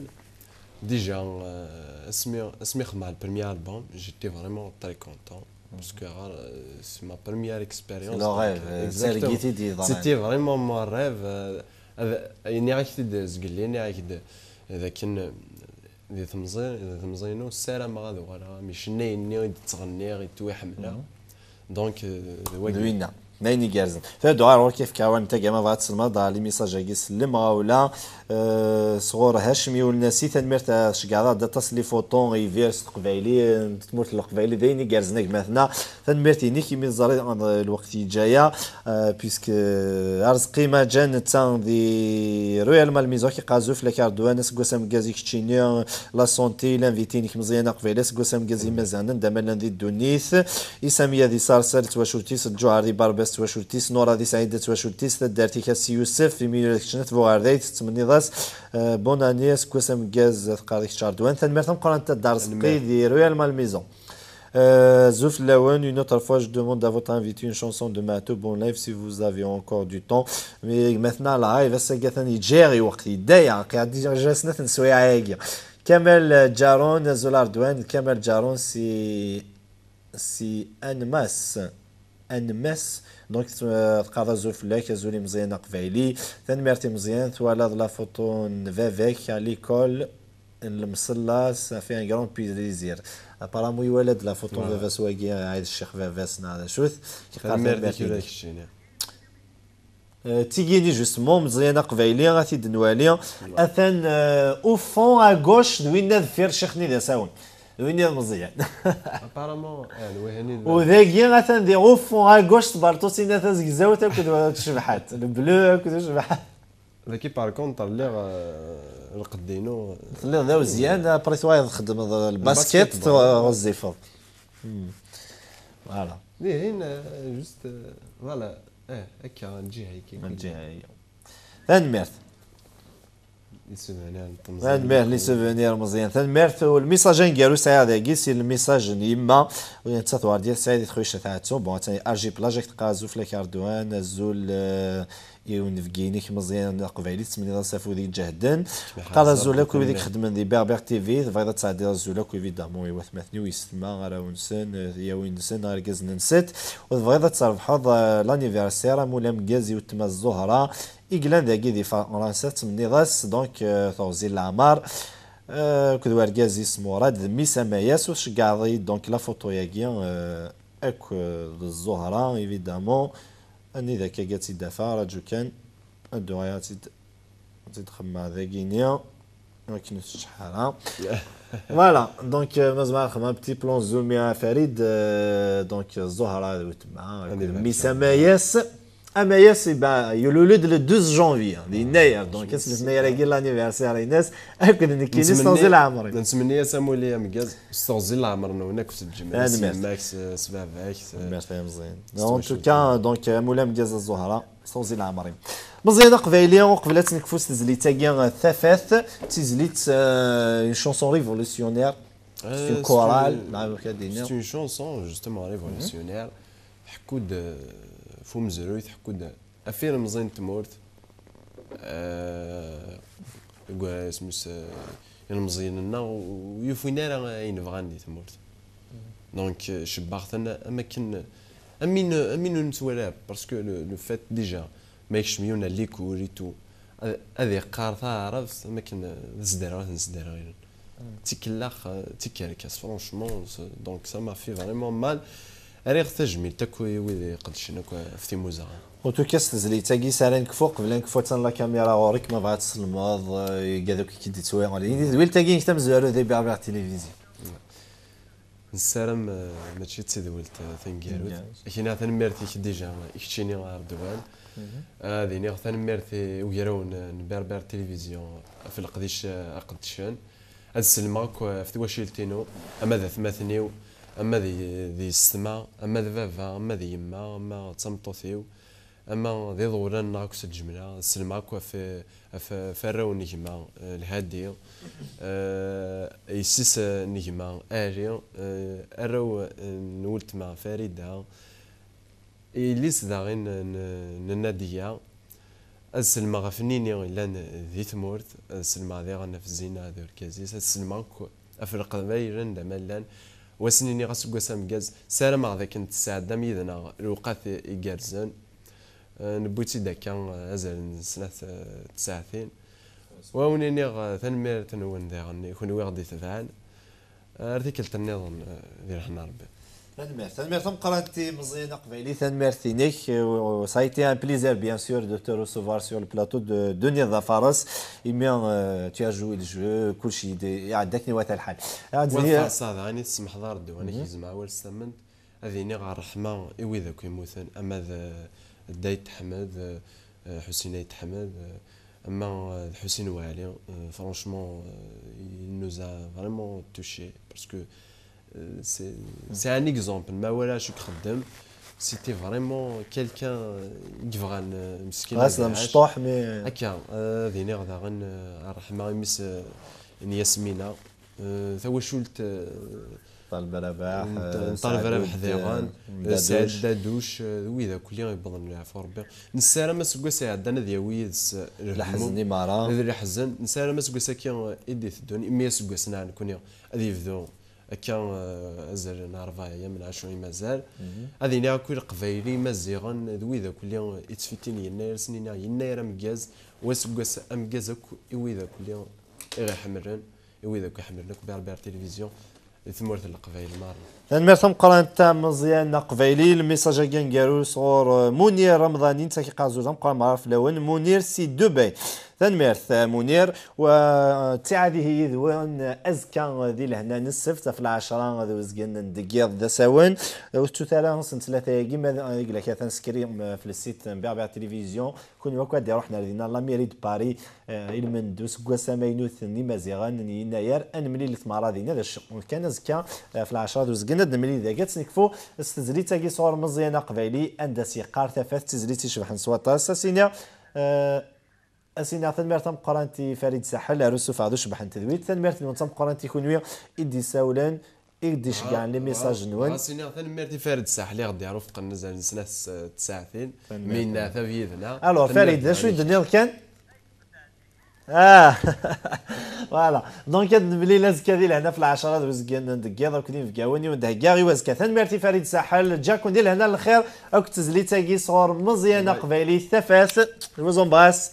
Déjà, euh, asmi, asmi xedmeɣ le premier album, j'étais vraiment très content. Parce que, euh, c'est ma première expérience. Le rêve, Donc, euh, exactement. Zargit i d-yeḍran. C'était vraiment mon rêve. Euh, ad- nniɣ-ak-t-id zgelli, nniɣ-ak-d d akken, euh, di temẓi, di temẓi-inu ssarameɣ ad uɣaleɣ am icennayen-nni i d-ttɣenniɣ, i ttwiḥemmleɣ. Donc, euh, d D wagi. Winna. D ayen igerrzen. Tadduɣ ar ɣur-k ifkawan n tagama, bɣa ad tesselmeḍ daɣ limissage-agi s lemɣawla, euh, sɣur Hacmi Ulnasi. Tanemmirt, euh, tceggɛeḍ-aɣ-d aṭas les photos, Idir s teqbayli, euh, n tmurt n Leqbayel, d ayen igerrzen a gma-tneɣ. Tanemmirt-inek imi teẓriḍ, euh, lweqt yeǧǧa-ya, euh, puisque, euh, Arezqi Maǧan netta di Royal Malmaison, k-iqqar zufella-k Ardwan, aseggas ameggaz i keččini, la santé, l'invité-inek Meẓyan Aqbayli, aseggas ameggaz i Imazanen, d aman llan di ddunit. Isam Yadi Sarsar d twacult-is, Lǧuɛer di Barbas d twacult-is, Nura di Sɛid d twacult-is, taddart-ik a Si Yusef, imi ula d kečč n At Buɣerday tettmenniḍ-as, euh, bonne année, aseggas ameggaz, teqqareḍ kečč Ardwan. Tanemmirt tameqqrant a Dda Arezqi di Royal Malmaison. Euh, zufella-wen, une autre fois, je demande à votre invité une chanson de Maɛtub en live si vous avez encore du temps. Mais maintenant, live, ass-agi atan yeǧǧa-yaɣ i lweqt, yedda-yaɣ, qqiɛed déjà snat n sswayeɛ-agi. Kamal, euh, Ǧarun, azul Ardwan, Kamal Ǧarun, si, si Annmas. Annmas. Donc, euh, teqqareḍ azul fell-ak, azul i Meẓyan Aqbayli. Tanemmirt i Meẓyan, twalaḍ la photo n baba-k à l'école n lemsella, ça fait un grand plaisir. Apparemment, iwala-d la photo n baba-s wagi, Ɛid Ccix baba-s, neɣ d acu-t. Yeqqar Tanemmirt-ik tanemmirt-inek. Ula d keččini. Euh, tigini, justement, Meẓyan Aqbayli, ad t-id-nwali. Atan, euh, au fond, à gauche, d winna deffir Ccix-nni d asawen. D winna d Meẓyan. Apparemment, ah, lwihani d- U dagi, atan di au fond, à gauche, tberṭutin tazegzawt akked tcebḥant. Le bleu akked tcebḥant. Dagi, par contre, lliɣ, euh, lqedd-inu. Telliḍ d awezyan, après twayeḍ txeddmeḍ lbasket, Lbasket, ɣezzifeḍ. Hmm. Voilà. Dihin, euh, juste, euh, voilà. Eh, akka, lǧiha-agi. Lǧiha-agi. Tanemmirt. Tanemmirt, les souvenirs Meẓyan. Tanemmirt. U lmisaj aneggaru sɛiɣ dagi, si lmisaj n yemma, nettat Werdiya Sɛid i txuic Tɛettu. Bon, atan R J Plage, ak teqqar azul fell-ak Arduan, azul, eh, i unebgi-inek Meẓyan Aqbayli, tettmenniḍ-as afud iǧehden. Teqqar azul akk i wid i ixeddmen di Berbère T V, tebɣiḍ ad tɛeddiḍ azul akk, évidemment, i watmaten-iw, yessetma, arraw-nsen, eh, tiyawin-nsen, argaz-nsen, u tebɣiḍ ad trebḥeḍ, eh, l'anniversaire, amul ameggaz i weltma Ẓuhra, i yellan dagi di Fransa, tettmenniḍ-as, donc, euh, teɣzi n leɛmer, euh, akked wergaz-is Murad, d mmi-s Amayas, u tceggɛeḍ-iyi-d, donc, la photo-yagi, euh, akk, euh, d Ẓuhra, évidemment. Anida akka ad tt-id-afeɣ, raju kan, ad d-uɣaleɣ ad tt-id-, ad tt-id-xemmeɣ dagi-ni, akken ur teččeḥ ara. Voilà, donc, euh, ma zemreɣ ad xedmeɣ un petit plan zoomé à Farid, euh, donc, Ẓuhra d weltma, akked mmi-s Amayas. Amayas, eh ben, yulul-d le douze janvier, di Yennayer, donc, ass n Yennayer-agi, l'anniversaire-ines, akked nekkini s teɣzi n leɛmer-im. Nettmenni-as amulli ameggaz, s teɣzi n leɛmer-nwen akk s lǧemɛa, s yemma-k, s, s baba-k, s... Tanemmirt ay Meẓyan. En tout cas, donc, amulli ameggaz a Ẓuhra, s teɣzi n leɛmer-im. Meẓyan Aqbayli, uqbel ad tt-nekfu s tezlit-agi, eh, tafat, d tizlit, euh, une chanson révolutionnaire, c'est une chorale, neɣ amek ad d-iniɣ. C'est une chanson, justement, révolutionnaire. Tḥekku-d, euh, f umezruy, tḥekku-d ɣef ilemẓi n tmurt, euh, deg isem-is, euh, ilemẓiyen-nneɣ ur yufin ara ayen bɣan di tmurt. Donc, euh, cebbaɣ-ten am akken, am win, am win ur nettwali ara, parce que le, le fait déjà, ma yekcem yiwen à l'école et tout, ad, ad iqqar taɛrabt, am akken, euh, d zedreɣ, ad ten-zedreɣ. D tikellax, euh, d tikerkas, franchement, c'est, donc ça m'a fait vraiment mal. Rriɣ tajmilt akk i wid iqeddcen akk ɣef timuzaɣ. En tout cas, s tezlit-agi, s ara nekfu, qbel ad nekfu, attan la caméra ɣur-k, ma bɣa ad tselmeḍ, euh, igad akk i k-id-ittwali. Di tedwilt-agi-inek tamezwarut di Berbère Télévision. Nessaram, eh, mačči d tadwilt, eh, taneggarut. Taneggarut. Akina, tanemmirt-ik déjà, i keččini a Ardwan. Mhm. Ad iniɣ tanemmirt i ugraw n, n Berbère Télévision ɣef leqdic, eh, aqeddcen. Ad sellmeɣ akk, eh, ɣef twacult-inu, ama d atmaten-iw, ama d, d yessetma, ama d baba, ama d yemma, ama d tameṭṭut-iw. Ama d iḍewlan-nneɣ akk s lǧemla, sellmeɣ akk ɣef, ɣef, ɣef arraw n gma, eh, Lhadi, eh, yessi-s, eh, n gma Ali, eh, arraw, eh, n weltma Farida, yelli-s daɣen n, n Nadiya. Ad sellmeɣ ɣef Nini yellan di tmurt, ad sellmeɣ diɣen ɣef Zina d urgaz-is, ad sellmeɣ akk ɣef Leqbayel anda ma llan. Wa sen-iniɣ aseggas ameggaz, ssarameɣ d akken tesɛeddam yid-neɣ lewqat igerrzen. Eh, newwi-tt-id akka, eh, azal n snat, eh, tsaɛtin. Wa wen-iniɣ, eh, tanemmirt-nwen diɣen i kunwi i ɣ-d-itebɛen. Eh, ar tikkelt nniḍen, eh, di lehna Rebbi. Tanemmirt, tanemmirt tameqqrant i Meẓyan Aqbayli, tanemmirt-inek, eh, ça a été un plaisir, bien sûr, de te recevoir sur le plateau de, de Nid Afares, imi, eh, tu as joué le jeu, kulci d-, iɛedda akken iwata lḥal. Wa d taḍsa daɣen i tsemḥeḍ a Ṛedwan, ad k-gezmeɣ awal s tamment. Ad iniɣ ṛṛeḥma i wid akk yemmuten, ama d, d Ayt Ḥmed, eh, Ḥusin Ayt Ḥmed, eh, ama, eh, d Ḥusin Waɛli, eh, franchement, eh, il nous a vraiment touché, parce que, eh, c'est, c'est un exemple, ma wala acu ixeddem, c'était vraiment quelqu'un, eh, i yebɣan, eh, meskin ad iɛac. Ɣas d amecṭuḥ, mais... Akka, eh, ad iniɣ daɣen, eh, ṛṛeḥma i mmi-s, eh, n Yasmina, eh, tawacult, eh, Ṭaleb Rabaḥ, n, eh, n Ṭaleb Rabaḥ diɣen, eh, Saɛid Daduc, eh, d wid akk-lli yewwḍen leɛfu Rebbi. Nessaram aseggas iɛeddan ad yawi yid-s, eh, lehmum, leḥzen i meṛṛa. D leḥzen. Nessaram aseggas-agi, eh, i d-iteddun, imi aseggas-nneɣ nekkni ad yebdu akka, eh, azal n ṛebɛa ayyam n ɛecrin i mazal. Mhm. Ad iniɣ akk i Leqbayel, Imaziɣen, d wid akk-lli, eh, ittfitin Yennayer, ad sen-iniɣ Yennayer ameggaz, u aseggas ameggaz akk i wid akk-lli i ɣ-iḥemmlen. I wid akk iḥemmlen akk Berbère Télévision, di tmurt n Leqbayel merra. Tanemmirt tameqqrant a Meẓyan Aqbayli, lmisaj-agi aneggaru sɣur, eh, Munir Ramḍani, netta k-iqqar azul d ameqqran merra fell-awen, Munir si Dubai. Tanemmirt, eh, Munir, wa, eh, ttiɛad ihi yid-wen, eh, azekka, eh, di lehna n ssebt, ɣef lɛecra d uzgen n deg yiḍ d asawen, eh, ur tettut ara s n tlata-agi, ma d, eh, i yella kra tansekri, mm, f le site n Berbère Télévision, kunwi akk ad d-iruḥen ar dinna, la mairie de Paris, Eh, ilmend d useggas amaynut n Imaziɣen n Yennayer, ad nemlilit merra dinna, d acu kan azekka, eh, ɣef lɛecra d uzgen, ad nemlil dagi, ad tt-nekfu s tezlit-agi sɣur Meẓyan Aqbayli, anda s-yeqqar tafat, d tizlit icebḥen s waṭas. Ad s-iniɣ, eh, As-iniɣ tanemmirt tameqqrant i Farid Saḥel, ar usufeɣ d ucebḥ n tedwilt. Tanemmirt-nwen tameqqrant i kunwi i d-isawlen, i d-iceggɛen les messages-nwen. Ɣas iniɣ tanemmirt i Farid Saḥel i ɣ-d-irufqen azal n snat s-, tsaɛtin. Tanemmirt. Mi yenneɛtab yid-neɣ. Alors, Farid, d acu i d-tenniḍ kan? Ah, voilà. Donc, ad nemlil azekka di lehna f lɛecra d uzgen n deg yiḍ akked inebgawen i wen-d-heggaɣ i wazekka. Tanemmirt i Farid Saḥel, ǧǧiɣ-ken di lehna n lxir akked tezlit-agi sɣur Meẓyan Aqbayli Tafat. Je vous embrasse.